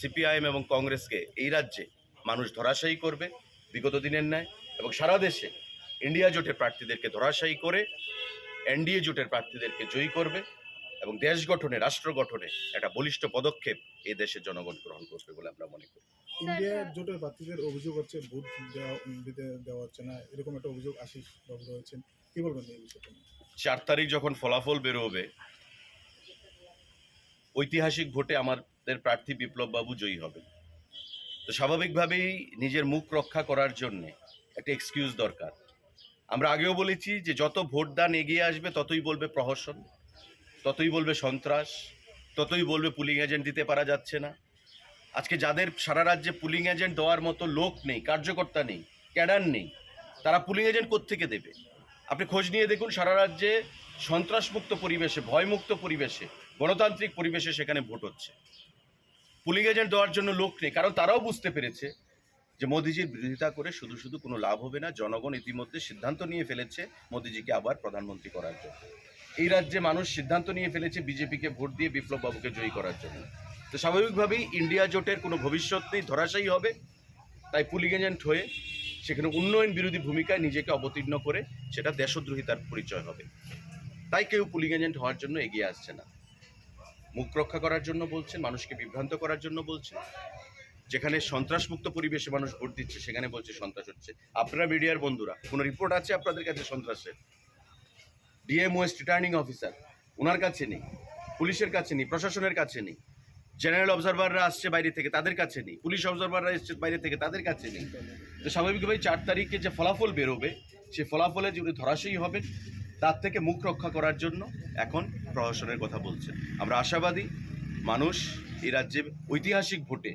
সিপিআইএম এবং কংগ্রেসকে এই রাজ্যে মানুষ ধরাশায়ী করবে বিগত দিনের ন্যায়, এবং সারা দেশে ইন্ডিয়া জোটের প্রার্থীদেরকে ধরাশায়ী করে এনডিএ জোটের প্রার্থীদেরকে জয়ী করবে এবং দেশ গঠনে, রাষ্ট্র গঠনে একটা বলিষ্ঠ পদক্ষেপ এই দেশের জনগণ গ্রহণ করবে বলে আমরা মনে করি। ইন্ডিয়া জোটের প্রার্থীদের অভিযোগ হচ্ছে ভোট দেওয়া, দিতে দেওয়া হচ্ছে না, এরকম একটা অভিযোগ আশিস বাবু রয়েছেন, কি বলবেন এই বিষয়টা নিয়ে? চার তারিখ যখন ফলাফল বেরোবে, ঐতিহাসিক ভোটে আমাদের প্রার্থী বিপ্লব বাবু জয়ী হবে। তো স্বাভাবিকভাবেই নিজের মুখ রক্ষা করার জন্যে একটা এক্সকিউজ দরকার। আমরা আগেও বলেছি যে যত ভোটদান এগিয়ে আসবে, ততই বলবে প্রহসন, ততই বলবে সন্ত্রাস, ততই বলবে পুলিং এজেন্ট দিতে পারা যাচ্ছে না। আজকে যাদের সারা রাজ্যে পুলিং এজেন্ট দেওয়ার মতো লোক নেই, কার্যকর্তা নেই, ক্যাডার নেই, তারা পুলিং এজেন্ট কোত্থেকে দেবে? আপনি খোঁজ নিয়ে দেখুন, সারা রাজ্যে সন্ত্রাসমুক্ত পরিবেশে, ভয়মুক্ত পরিবেশে, গণতান্ত্রিক পরিবেশে সেখানে ভোট হচ্ছে। পুলিং এজেন্ট দেওয়ার জন্য লোক নেই, কারণ তারাও বুঝতে পেরেছে যে মোদিজির বিরোধিতা করে শুধু শুধু কোনো লাভ হবে না। জনগণ ইতিমধ্যে সিদ্ধান্ত নিয়ে ফেলেছে মোদিজিকে আবার প্রধানমন্ত্রী করার জন্য। এই রাজ্যে মানুষ সিদ্ধান্ত নিয়ে ফেলেছে বিজেপিকে ভোট দিয়ে বিপ্লব বাবুকে জয়ী করার জন্য। তো স্বাভাবিকভাবেই ইন্ডিয়া জোটের কোনো ভবিষ্যৎ নেই, ধরাশায়ী হবে। তাই পুলিং এজেন্ট হয়ে সেখানে উন্নয়ন বিরোধী ভূমিকায় নিজেকে অবতীর্ণ করে সেটা দেশদ্রোহিতার পরিচয় হবে। তাই কেউ পুলিং এজেন্ট হওয়ার জন্য এগিয়ে আসছে না। মুখ রক্ষা করার জন্য বলছেন, মানুষকে বিভ্রান্ত করার জন্য বলছেন। যেখানে সন্ত্রাসমুক্ত পরিবেশে মানুষ ভোট দিচ্ছে, সেখানে বলছে সন্ত্রাস হচ্ছে। আপনারা মিডিয়ার বন্ধুরা, কোনো রিপোর্ট আছে আপনাদের কাছে সন্ত্রাসের? ডিএম ওয়েস্ট রিটার্নিং অফিসার, ওনার কাছে নেই, পুলিশের কাছে নেই, প্রশাসনের কাছে নেই। জেনারেল অবজারভাররা আসছে বাইরে থেকে, তাদের কাছে নেই। পুলিশ অবজারভাররা এসছে বাইরে থেকে, তাদের কাছে নেই। তো স্বাভাবিকভাবেই চার তারিখে যে ফলাফল বেরোবে, সেই ফলাফলে যে উনি ধরাশায়ী হবেন, তার থেকে মুখ রক্ষা করার জন্য এখন প্রহসনের কথা বলছেন। আমরা আশাবাদী মানুষ এই রাজ্যে ঐতিহাসিক ভোটে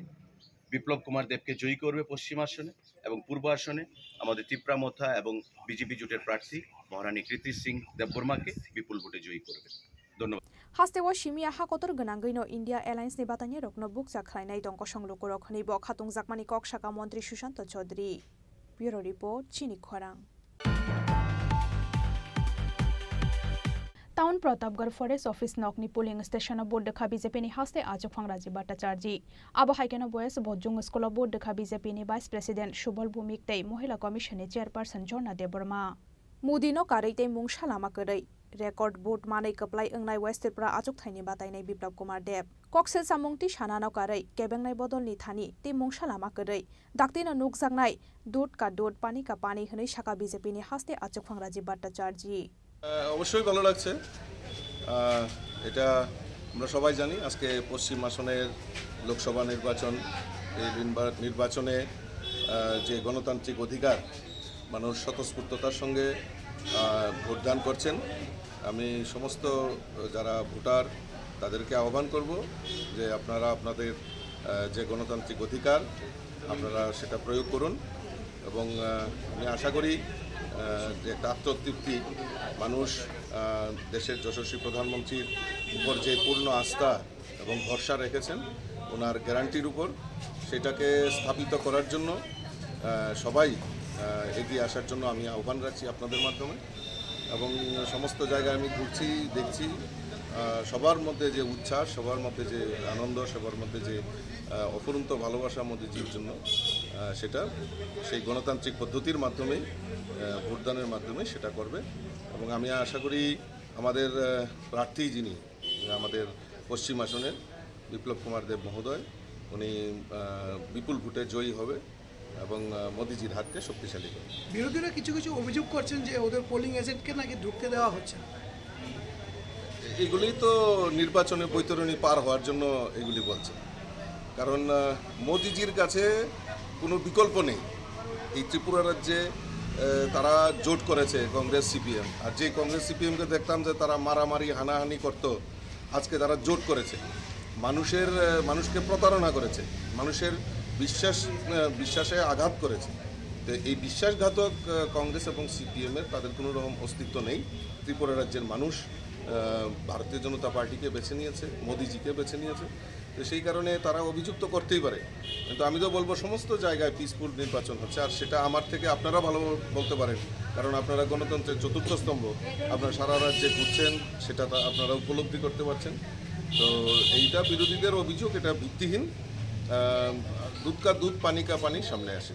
বিপ্লব কুমার দেবকে জয়ী করবে পশ্চিম আসনে, এবং পূর্ব আসনে আমাদের তিপ্রা মথা এবং বিজেপি জোটের প্রার্থী মহারানী কৃতি সিং দেববর্মাকে বিপুল ভোটে জয়ী করবে। ধন্যবাদ। Hasteo simi ya ha kotor gwnangwi no India Alliance ni batainai rokno bukcha khlainai tong kosong lukurok hwnwi bo khatungjakmani kok saka montri Sushanta Chaudhary. Bureau Report, Chini Khorang. Town Pratapgarh Forest Office nokni polling station o vote rwkha B J P ni haste achukphang Rajiv Bhattacharjee. Abo hai kheno Boys Bojong School o vote rwkha B J P ni Vice President Subal Bhumik tei Mohila Commission ni Chairperson Jorna Debbarma. Modi no karwi tei mungsa lama kwrwi, record vote manwi kwplai wngnai West Tripura achukthai ni batainai Biplab Kumar Deb. Koksil samung twi sana no karwi, kebengnai bodol ni thani tei mungsa lama kwrwi, dakti no nukjaknai, "Dud ka dud, pani ka pani" hwnwi saka B J P ni haste achukphang Rajiv Bhattacharjee. আহ, অবশ্যই ভালো লাগছে। আহ, এটা আমরা সবাই জানি, আজকে পশ্চিম আসনের লোকসভা নির্বাচন। এই নির্বা-, নির্বাচনে, আহ, যে গণতান্ত্রিক অধিকার, মানুষ স্বতঃস্ফূর্ততার সঙ্গে, আহ, ভোটদান করছেন। আমি সমস্ত যারা ভোটার, তাদেরকে আহ্বান করব যে আপনারা আপনাদের, আহ, যে গণতান্ত্রিক অধিকার, আপনারা সেটা প্রয়োগ করুন। এবং, আহ, আমি আশা করি, আহ, যে একটা আত্মতৃপ্তি, মানুষ, আহ, দেশের যশস্বী প্রধানমন্ত্রীর উপর যে পূর্ণ আস্থা এবং ভরসা রেখেছেন ওনার গ্যারান্টির উপর, সেটাকে স্থাপিত করার জন্য, আহ, সবাই, আহ, এগিয়ে আসার জন্য আমি আহ্বান রাখছি আপনাদের মাধ্যমে। এবং সমস্ত জায়গায় আমি ঘুরছি, দেখছি, আহ, সবার মধ্যে যে উচ্ছ্বাস, সবার মধ্যে যে আনন্দ, সবার মধ্যে যে, আহ, অফুরন্ত ভালোবাসা মোদিজির জন্য, আহ, সেটা সেই গণতান্ত্রিক পদ্ধতির মাধ্যমেই, আহ, ভোটদানের মাধ্যমে সেটা করবে। এবং আমি আশা করি আমাদের, আহ, প্রার্থী যিনি, আমাদের পশ্চিম আসনের, বিপ্লব কুমার দেব মহোদয়, উনি আহ, বিপুল ভোটে জয়ী হবে এবং আহ, মোদিজির হাতকে শক্তিশালী করবে। বিরোধীরা কিছু কিছু অভিযোগ করছেন যে ওদের পোলিং এজেন্টকে নাকি ঢুকতে দেওয়া হচ্ছে না। এগুলি তো নির্বাচনে বৈতরণী পার হওয়ার জন্য এগুলি বলছে। কারণ আহ, মোদিজির কাছে কোনো বিকল্প নেই। এই ত্রিপুরা রাজ্যে আহ, তারা জোট করেছে কংগ্রেস সিপিএম। আর যে কংগ্রেস সিপিএমকে দেখতাম যে তারা মারামারি হানাহানি করত, আজকে তারা জোট করেছে। মানুষের আহ, মানুষকে প্রতারণা করেছে, মানুষের বিশ্বাস আহ, বিশ্বাসে আঘাত করেছে। তো এই বিশ্বাসঘাতক আহ, কংগ্রেস এবং সিপিএমের, তাদের কোনো রকম অস্তিত্ব নেই। ত্রিপুরা রাজ্যের মানুষ আহ, ভারতীয় জনতা পার্টিকে বেছে নিয়েছে, মোদিজিকে বেছে নিয়েছে। তো সেই কারণে তারা অভিযোগ তো করতেই পারে, কিন্তু আমি তো বলবো সমস্ত জায়গায় পিসফুল নির্বাচন হচ্ছে। আর সেটা আমার থেকে আপনারা ভালো বলতে পারেন, কারণ আপনারা গণতন্ত্রের চতুর্থ স্তম্ভ। আপনারা সারা রাজ্যে ঘুরছেন, সেটা তা আপনারা উপলব্ধি করতে পারছেন। তো এইটা বিরোধীদের অভিযোগ, এটা ভিত্তিহীন। আহ, দুধ কা দুধ, পানি কা পানি, সামনে আসে।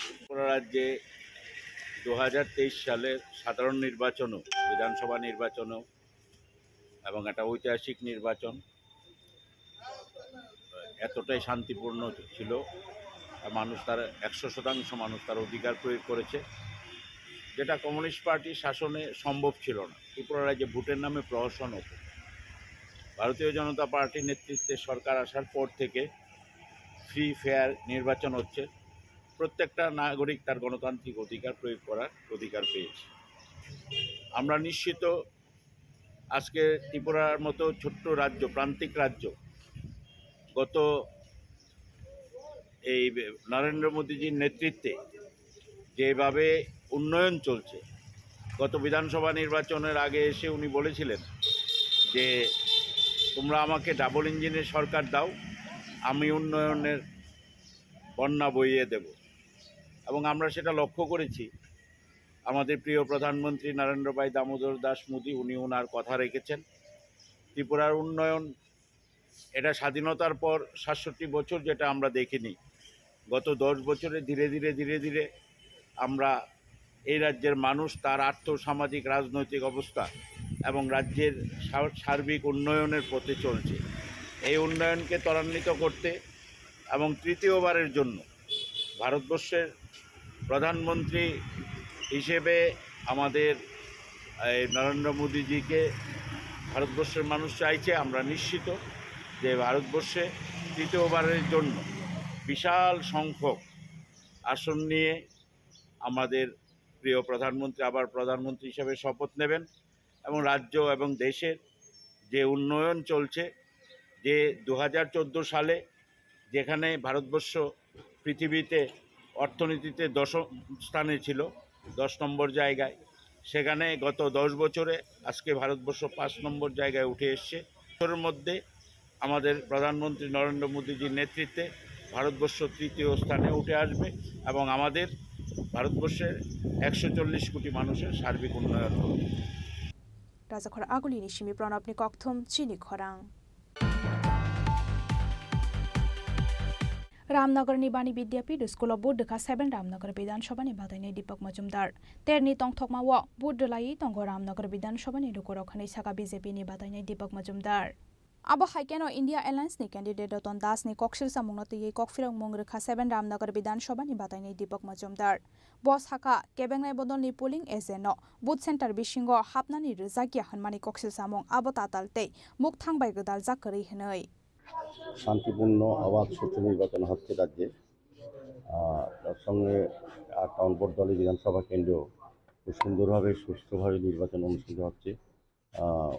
ত্রিপুরা রাজ্যে দু হাজার তেইশ সালের সাধারণ নির্বাচনও, বিধানসভা নির্বাচনও এবং একটা ঐতিহাসিক নির্বাচন এতটাই শান্তিপূর্ণ ছিল। মানুষ তার একশো শতাংশ মানুষ তার অধিকার প্রয়োগ করেছে, যেটা কমিউনিস্ট পার্টির শাসনে সম্ভব ছিল না। ত্রিপুরা রাজ্যে ভোটের নামে প্রহসন হতো। ভারতীয় জনতা পার্টির নেতৃত্বে সরকার আসার পর থেকে ফ্রি ফেয়ার নির্বাচন হচ্ছে। প্রত্যেকটা নাগরিক তার গণতান্ত্রিক অধিকার প্রয়োগ করার অধিকার পেয়েছে। আমরা নিশ্চিত আজকে ত্রিপুরার মতো ছোট্ট রাজ্য, প্রান্তিক রাজ্য, গত এই নরেন্দ্র মোদীজির নেতৃত্বে যেভাবে উন্নয়ন চলছে, গত বিধানসভা নির্বাচনের আগে এসে উনি বলেছিলেন যে, "তোমরা আমাকে ডাবল ইঞ্জিনের সরকার দাও, আমি উন্নয়নের বন্যা বইয়ে দেব।" এবং আমরা সেটা লক্ষ্য করেছি। আমাদের প্রিয় প্রধানমন্ত্রী নরেন্দ্র ভাই দামোদর দাস মোদী, উনি ওনার কথা রেখেছেন। ত্রিপুরার উন্নয়ন, এটা স্বাধীনতার পর সাতষট্টি বছর যেটা আমরা দেখিনি। গত দশ বছরে ধীরে ধীরে ধীরে ধীরে আমরা এই রাজ্যের মানুষ তার আর্থ সামাজিক রাজনৈতিক অবস্থা এবং রাজ্যের সা-, সার্বিক উন্নয়নের পথে চলছে। এই উন্নয়নকে ত্বরান্বিত করতে এবং তৃতীয়বারের জন্য ভারতবর্ষের প্রধানমন্ত্রী হিসেবে আমাদের এই নরেন্দ্র মোদীজিকে ভারতবর্ষের মানুষ চাইছে। আমরা নিশ্চিত যে ভারতবর্ষে তৃতীয়বারের জন্য বিশাল সংখ্যক আসন নিয়ে আমাদের প্রিয় প্রধানমন্ত্রী আবার প্রধানমন্ত্রী হিসেবে শপথ নেবেন এবং রাজ্য এবং দেশের যে উন্নয়ন চলছে, যে দু হাজার চোদ্দো সালে যেখানে ভারতবর্ষ পৃথিবীতে অর্থনীতিতে দশম স্থানে ছিল, দশ নম্বর জায়গায়, সেখানে গত দশ বছরে আজকে ভারতবর্ষ পাঁচ নম্বর জায়গায় উঠে এসছে। বছরের মধ্যে আমাদের প্রধানমন্ত্রী নরেন্দ্র মোদীজির নেতৃত্বে ভারতবর্ষ তৃতীয় স্থানে উঠে আসবে এবং আমাদের ভারতবর্ষের একশো চল্লিশ কোটি মানুষের সার্বিক উন্নয়ন হবে। Rajakhor Agulini simi Pranabni kokthum chini khorang. Ramnagarni Bani Vidyapith School o vote rwkha seven Ramnagar Bidhan Sabhani batainai Deepak Majumdar. Terni tongthokma o vote rwlaiwi tongo Ramnagar Bidhan Sabhani lukurok hwnwi saka B J P ni batainai Deepak Majumdar. Abo hai kheno India Alliance ni candidate Ratan Das ni koksil samungno twiwi kokphirok mung rwkha seven Ramnagar Bidhan Sabhani batainai Deepak Majumdar. Bo sakha, kebengnai bodolni polling agent no booth center bisingo hapnani rwjakya hwnmani koksil samung abo tatal tei mukthang bai gwdaljak kwrwi hwnwi. শান্তিপূর্ণ অবাধ সুষ্ঠু নির্বাচন হচ্ছে রাজ্যে। আহ, তার সঙ্গে আট নম্বর বটতলী বিধানসভা কেন্দ্র খুব সুন্দরভাবে সুষ্ঠুভাবে নির্বাচন অনুষ্ঠিত হচ্ছে। আহ,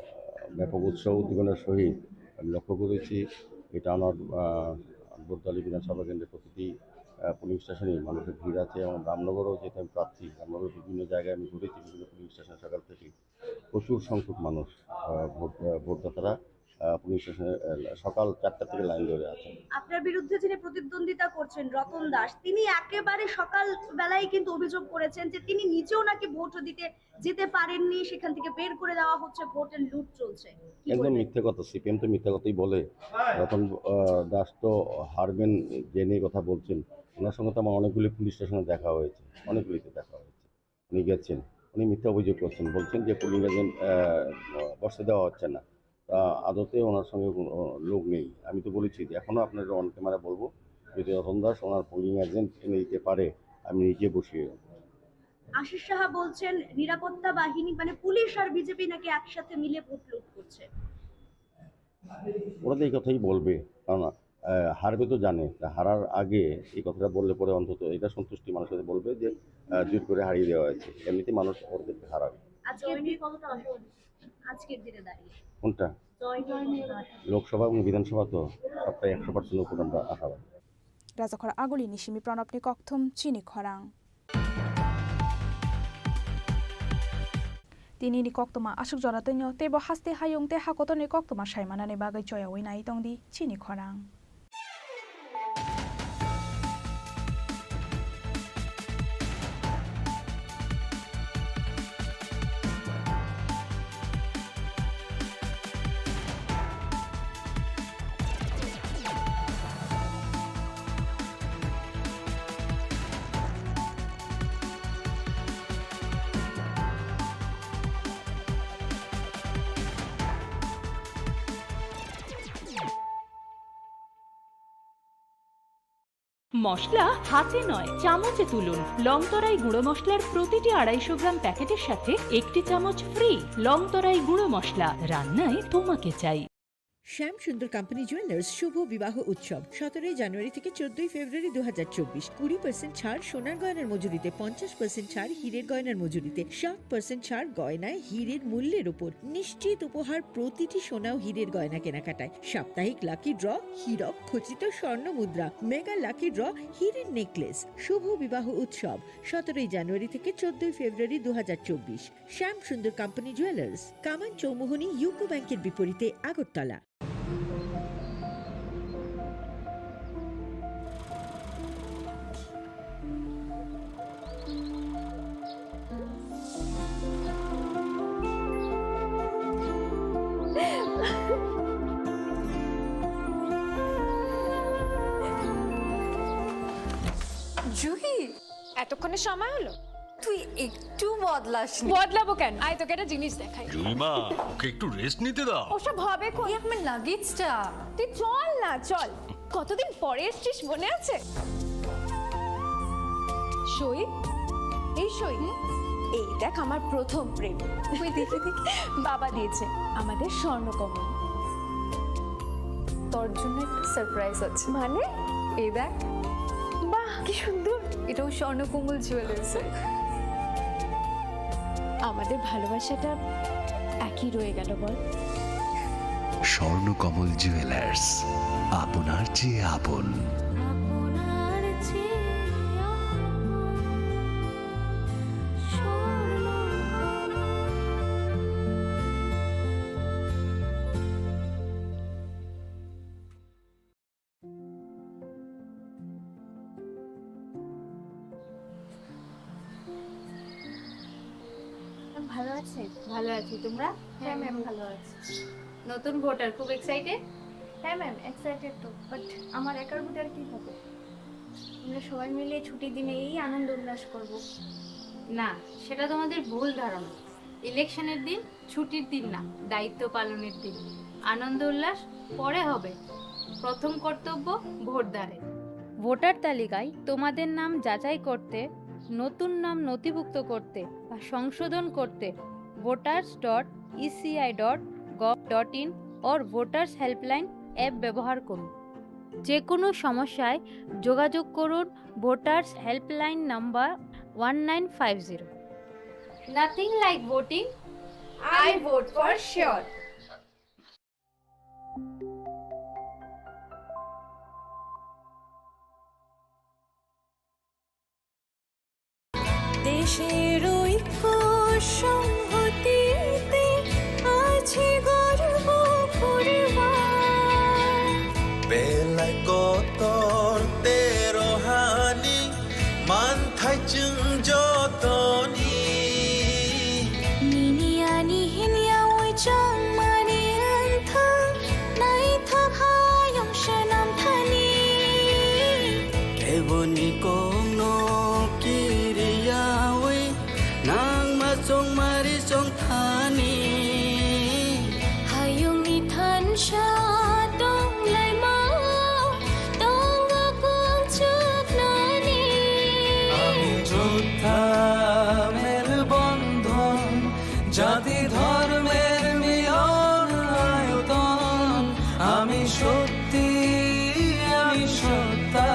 ব্যাপক উৎসাহ উদ্দীপনার সহিত আমি লক্ষ্য করেছি এটা আমার, আহ, বটতলী বিধানসভা কেন্দ্রের প্রতিটি, আহ, পোলিং স্টেশনে মানুষের ভিড় আছে এবং রামনগরও যেহেতু আমি প্রার্থী, রামনগরের বিভিন্ন জায়গায় আমি ঘুরেছি, বিভিন্ন পোলিং স্টেশনে সকাল থেকে প্রচুর সংখ্যক মানুষ, আহ, ভোট, আহ, ভোটদাতারা আহ, পুলিশ স্টেশনে, আহ, সকাল চারটা থেকে লাইন ধরে আছেন। আপনার বিরুদ্ধে যিনি প্রতিদ্বন্দ্বিতা করছেন, রতন দাস, তিনি একেবারে সকালবেলায় কিন্তু অভিযোগ করেছেন যে তিনি নিজেও নাকি ভোট দিতে যেতে পারেননি, সেখান থেকে বের করে দেওয়া হচ্ছে, ভোটের লুট চলছে। কি একদম বলবেন? মিথ্যে কথা, সিপিএম তো মিথ্যে কথাই বলে। রতন, আহ, দাস তো হারবেন জেনে কথা বলছেন। ওনার সঙ্গে তো আমার অনেকগুলি পুলিশ স্টেশনে দেখা হয়েছে, অনেকগুলিতে দেখা হয়েছে। উনি গেছেন, উনি মিথ্যা অভিযোগ করছেন, বলছেন যে পোলিং এজেন্ট, আহ, বসতে দেওয়া হচ্ছে না। তা আদতে ওনার সঙ্গে কোনো লোক নেই। আমি তো বলেছি যে এখনো আপনাদের অন ক্যামেরা বলবো, যদি রতন দাস ওনার পোলিং এজেন্ট এনে দিতে পারে, আমি নিজে বসিয়ে রাখবো। আশিস সাহা বলছেন নিরাপত্তা বাহিনী, মানে পুলিশ আর বিজেপি নাকি একসাথে মিলে ভোট লুট করছে। ওরা তো এই কথাই বলবে, কারণ, আহ, হারবে তো জানে, তা হারার আগে এই কথাটা বললে পরে অন্তত এটা সন্তুষ্টি মানুষের বলবে যে, আহ, জোর করে হারিয়ে দেওয়া হয়েছে, এমনিতে মানুষ ওদেরকে হারাবে। আজকের দিন কতটা আশাবাদী? আজকের দিনে দাঁড়িয়ে কোনটা? জয় জয় নির্বাচন। লোকসভা এবং বিধানসভা তো সবটাই একশো পার্সেন্ট উপর আমরা আশাবাদী। Rajakhor Aguli ni simi Pranab ni kokthum chini khorang. Tini ni koktwma aswk jora twino teibo haste hayung tei hakotor ni koktwma sai manani bagwi choyaui nai tongdi chini khorang. মশলা হাতে নয়, চামচে তুলুন। লং তরাই গুঁড়ো মশলার প্রতিটি আড়াইশো গ্রাম প্যাকেটের সাথে একটি চামচ ফ্রি। লং তরাই গুঁড়ো মশলা, রান্নায় তোমাকে চাই। শ্যাম সুন্দর কোম্পানি জুয়েলার্স শুভ বিবাহ উৎসব সতেরোই জানুয়ারি থেকে চোদ্দই ফেব্রুয়ারি দু হাজার চব্বিশ। কুড়ি পার্সেন্ট ছাড় সোনার গয়নার মজুরিতে, পঞ্চাশ পার্সেন্ট ছাড় হীরের গয়নার মজুরিতে, সাত পার্সেন্ট ছাড় গয়নায় হীরের মূল্যের উপর। নিশ্চিত উপহার প্রতিটি সোনা ও হীরের গয়না কেনাকাটায়। সাপ্তাহিক লাকি ড্র, হীরক খচিত স্বর্ণ মুদ্রা, মেগা লাকি ড্র, হীরের নেকলেস। শুভ বিবাহ উৎসব সতেরোই জানুয়ারি থেকে চোদ্দই ফেব্রুয়ারি দু হাজার চব্বিশ। শ্যাম সুন্দর কোম্পানি জুয়েলার্স, কামান চৌমুহনী ইউকো ব্যাংকের বিপরীতে, আগরতলা। জুহি, এতক্ষণে সময় হলো? তুই একটু বদলাসনি। বদলাবো কেন? আয়, তোকে একটা জিনিস দেখাই। জুইমা, ওকে একটু রেস্ট নিতে দাও। ওসব হবে কোন? এই আমার লাগেজটা। তুই চল না, চল। কতদিন পরে এসছিস, মনে আছে? সই, এই সই, এই দেখ আমার প্রথম প্রেম। ওই দেখে দেখে বাবা দিয়েছে আমাদের স্বর্ণকমল। তোর জন্য একটা সারপ্রাইজ আছে। মানে? এই দেখ। বাহ, কি সুন্দর। এটাও স্বর্ণকমল জুয়েলার্সের। আমাদের ভালোবাসাটা একই রয়ে গেল, বল? স্বর্ণকমল জুয়েলার্স, আপনার চেয়ে আপন। ভালো আছেন? ভালো আছি, তোমরা? হ্যাঁ, ম্যাম, ভালো আছি। নতুন ভোটার, খুব এক্সাইটেড? হ্যাঁ, ম্যাম, এক্সাইটেড তো, বাট আমার একার ভোটার কি হবে? আমরা সবাই মিলে ছুটির দিনে এই আনন্দ উল্লাস করব। না, সেটা তোমাদের ভুল ধারণা। ইলেকশনের দিন ছুটির দিন না, দায়িত্ব পালনের দিন। আনন্দ উল্লাস পরে হবে, প্রথম কর্তব্য ভোটদানের। ভোটার তালিকায় তোমাদের নাম যাচাই করতে, নতুন নাম নথিভুক্ত করতে বা সংশোধন করতে voters dot E C I dot gov dot in or voters helpline app ব্যবহার করুন। যে কোনো সমস্যায় যোগাযোগ করুন voters helpline number one nine five zero. Nothing like voting, I vote for sure. দেশের ঐক্য সংহতিতে আছে গর্ব, করে Thaichung jotoni. Nini ani hinyawi chongmani wngthang, naithok hayung swnam thani. Keboni kokno kiriyawi, nangma chongmari chongthani. Hayungni thansa tonglaimao, tongo kung chuknani. আমি যোদ্ধা মেলবন্ধন, জাতি ধর্মের মিলন আয়তন। আমি শক্তি, আমি সত্তা,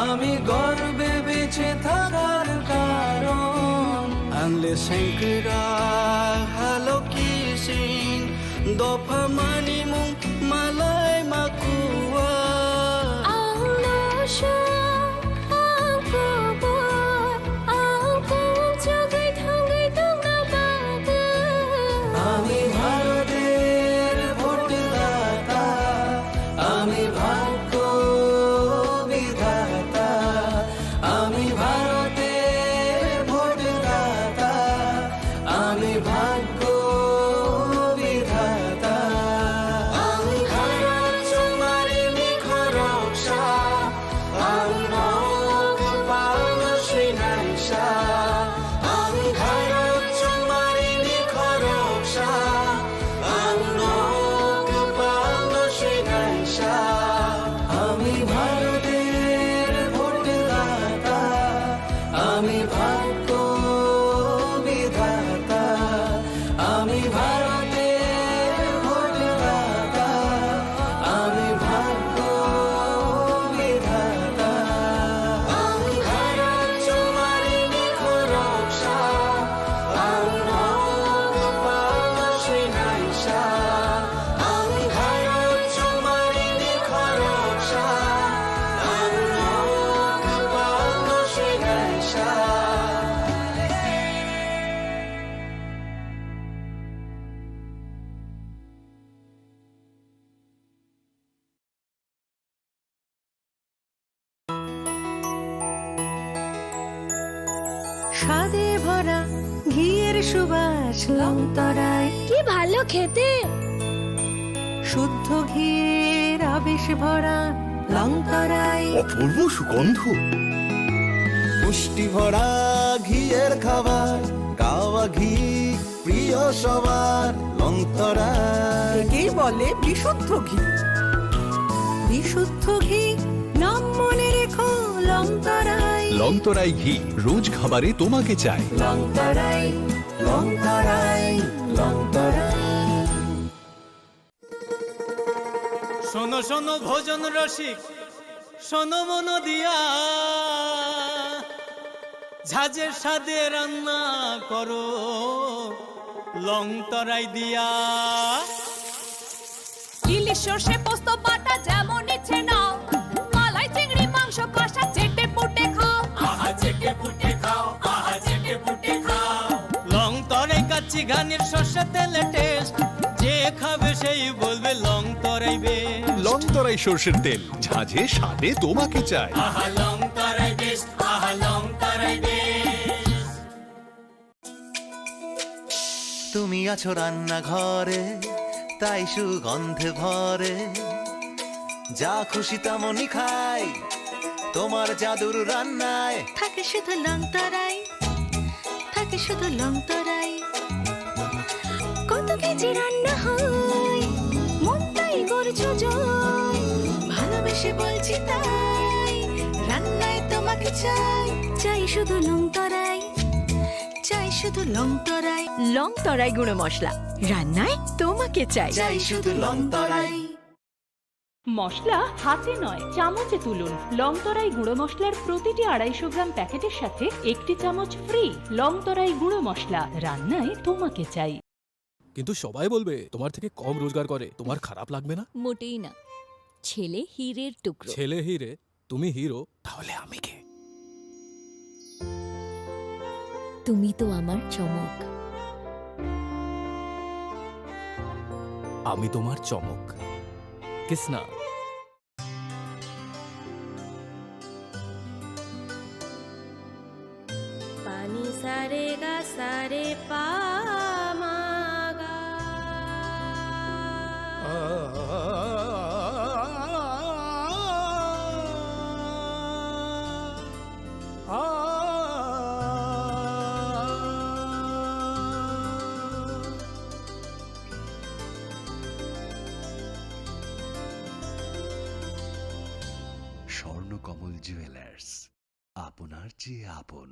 আমি গর্বে বেঁচে থাকার কারণ। Ang le sengkra haloki sing, dopha manimung malai makua. Ang no sha, ang kubur, ang kung chugui thangui tongna bagwi. আমি ভারতের ভোটদাতা, আমি ভাগ্য বিধাতা, আমি ভারতের ভোটদাতা, আমি ভাগ্য বিধাতা। আমি ভারত তোমার নিখরকশা, আমি ভোগ পালন সিনাইশা। আমি ভারত তোমার নিখরকশা, আমি ভোগ পালন সিনাইশা। আমি ভারতের ভোটদাতা, আমি ভাগ্য বিধাতা, আমি ভারতের ভোটদাতা, আমি ভাগ্য বিধাতা। আমি ভারত তোমার নিখরকশা, আমি ভোগ পালন সিনাইশা। Ang harap chumari ni khoroksa, ang rok pano sinai sa. স্বাদে ভরা ঘিয়ের সুবাস লংতরাই। কি ভালো খেতে! শুদ্ধ ঘিয়ের আবেশ ভরা লংতরাই। অপূর্ব সুগন্ধ। পুষ্টি ভরা ঘিয়ের খাবার, গাওয়া ঘি প্রিয় সবার লংতরাই। একেই বলে বিশুদ্ধ ঘি। বিশুদ্ধ ঘি, নাম মনে রেখো লংতরাই। লংতরাই ঘি, রোজ খাবারে তোমাকে চাই। লংতরাই, লংতরাই, লংতরাই। শোনো শোনো ভোজন রসিক, শোনো মন দিয়া, ঝাঁঝের স্বাদে রান্না করো লংতরাই দিয়া। ইলিশ সর্ষে পোস্ত বাটা যেমন ইচ্ছে নাও, মালাই চিংড়ি মাংস কষা চেটে পুটে খাও। আহা চেটে পুটে খাও, আহা চেটে পুটে খাও। লংতরাই কাচ্চি ঘানির সর্ষে তেলে টেস্ট, যে খাবে সেই বলবে লংতরাই বেস্ট। লংতরাই সর্ষের তেল, ঝাঁঝে স্বাদে তোমাকে চাই। আহা লংতরাই বেস্ট, আহা লংতরাই বেস্ট। তুমি আছো রান্নাঘরে, তাই সুগন্ধে ভরে। যা খুশি তেমনই খাই, তোমার জাদুর রান্নায়। থাকে শুধু লংতরাই, থাকে শুধু লংতরাই। কত কেজি রান্না হয়, মনটাই করছো জয়। ভালোবেসে বলছি তাই, রান্নায় তোমাকে চাই। চাই শুধু লংতরাই, চাই শুধু লংতরাই। লংতরাই গুঁড়ো মশলা, রান্নায় তোমাকে চাই। চাই শুধু লংতরাই। মশলা হাতে নয়, চামচে তুলুন। লংতরাই গুঁড়ো মশলার প্রতিটি আড়াইশো গ্রাম প্যাকেটের সাথে একটি চামচ ফ্রি। লংতরাই গুঁড়ো মশলা, রান্নায় তোমাকে চাই। কিন্তু সবাই বলবে তোমার থেকে কম রোজগার করে, তোমার খারাপ লাগবে না? মোটেই না। ছেলে হীরের টুকরো। ছেলে হীরে, তুমি হিরো, তাহলে আমি কে? তুমি তো আমার চমক। আমি তোমার চমক। Kisna. Sa re ga sa re pa ma ga. Swarnakamal jewellers, আপনার চেয়ে আপন।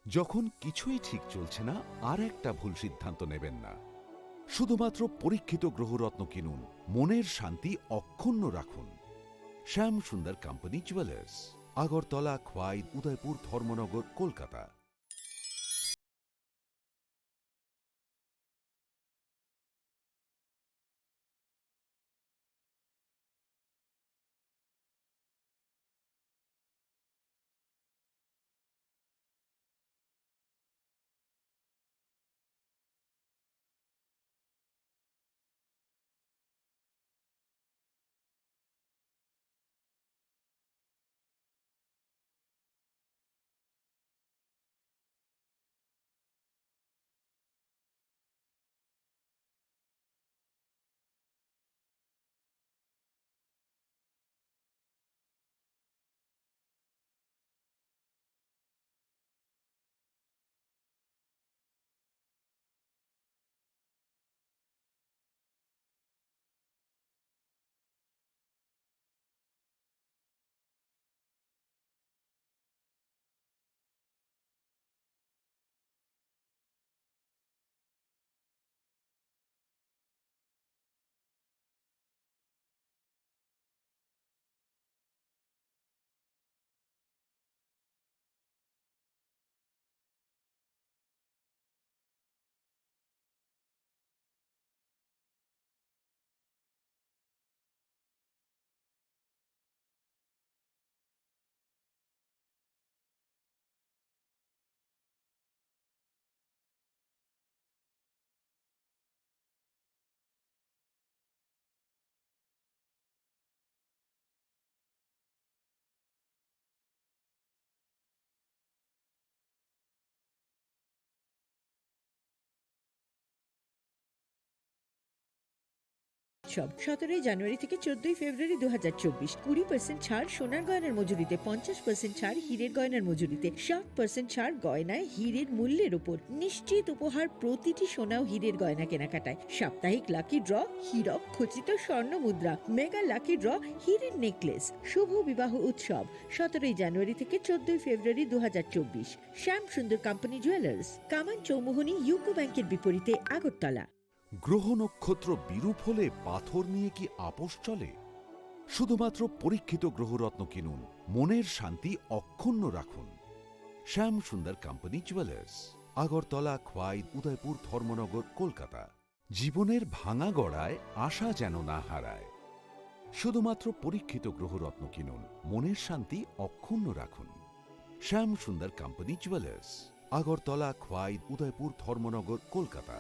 যখন কিছুই ঠিক চলছে না, আর একটা ভুল সিদ্ধান্ত নেবেন না। শুধুমাত্র পরীক্ষিত গ্রহরত্ন কিনুন, মনের শান্তি অক্ষুণ্ণ রাখুন। শ্যাম সুন্দর কোম্পানি জুয়েলার্স, আগরতলা, খোয়াই, উদয়পুর, ধর্মনগর, কলকাতা। উৎসব সতেরোই জানুয়ারি থেকে চোদ্দই ফেব্রুয়ারি দু হাজার চব্বিশ। কুড়ি পার্সেন্ট ছাড় সোনার গয়নার মজুরিতে, পঞ্চাশ পার্সেন্ট ছাড় হীরের গয়নার মজুরিতে, সাত পার্সেন্ট ছাড় গয়নায় হীরের মূল্যের উপর। নিশ্চিত উপহার প্রতিটি সোনা ও হীরের গয়না কেনাকাটায়। সাপ্তাহিক লাকি ড্র, হীরক খচিত স্বর্ণ মুদ্রা, মেগা লাকি ড্র, হীরের নেকলেস। শুভ বিবাহ উৎসব সতেরোই জানুয়ারি থেকে চোদ্দই ফেব্রুয়ারি দু হাজার চব্বিশ। শ্যাম সুন্দর কোম্পানি জুয়েলার্স, কামান চৌমুহনী ইউকো ব্যাংকের বিপরীতে, আগরতলা। গ্রহ নক্ষত্র বিরূপ হলে পাথর নিয়ে কি আপোষ চলে? শুধুমাত্র পরীক্ষিত গ্রহরত্ন কিনুন, মনের শান্তি অক্ষুণ্ণ রাখুন। শ্যাম সুন্দর কোম্পানি জুয়েলার্স, আগরতলা, খোয়াই, উদয়পুর, ধর্মনগর, কলকাতা। জীবনের ভাঙা গড়ায় আশা যেন না হারায়। শুধুমাত্র পরীক্ষিত গ্রহরত্ন কিনুন, মনের শান্তি অক্ষুণ্ণ রাখুন। শ্যাম সুন্দর কোম্পানি জুয়েলার্স, আগরতলা, খোয়াই, উদয়পুর, ধর্মনগর, কলকাতা।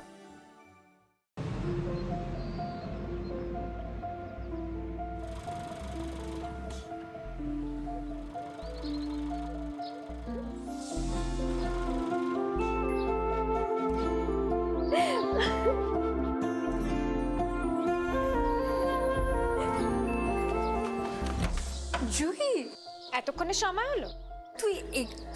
জুহি, এতক্ষণে সময় হলো? তুই একটু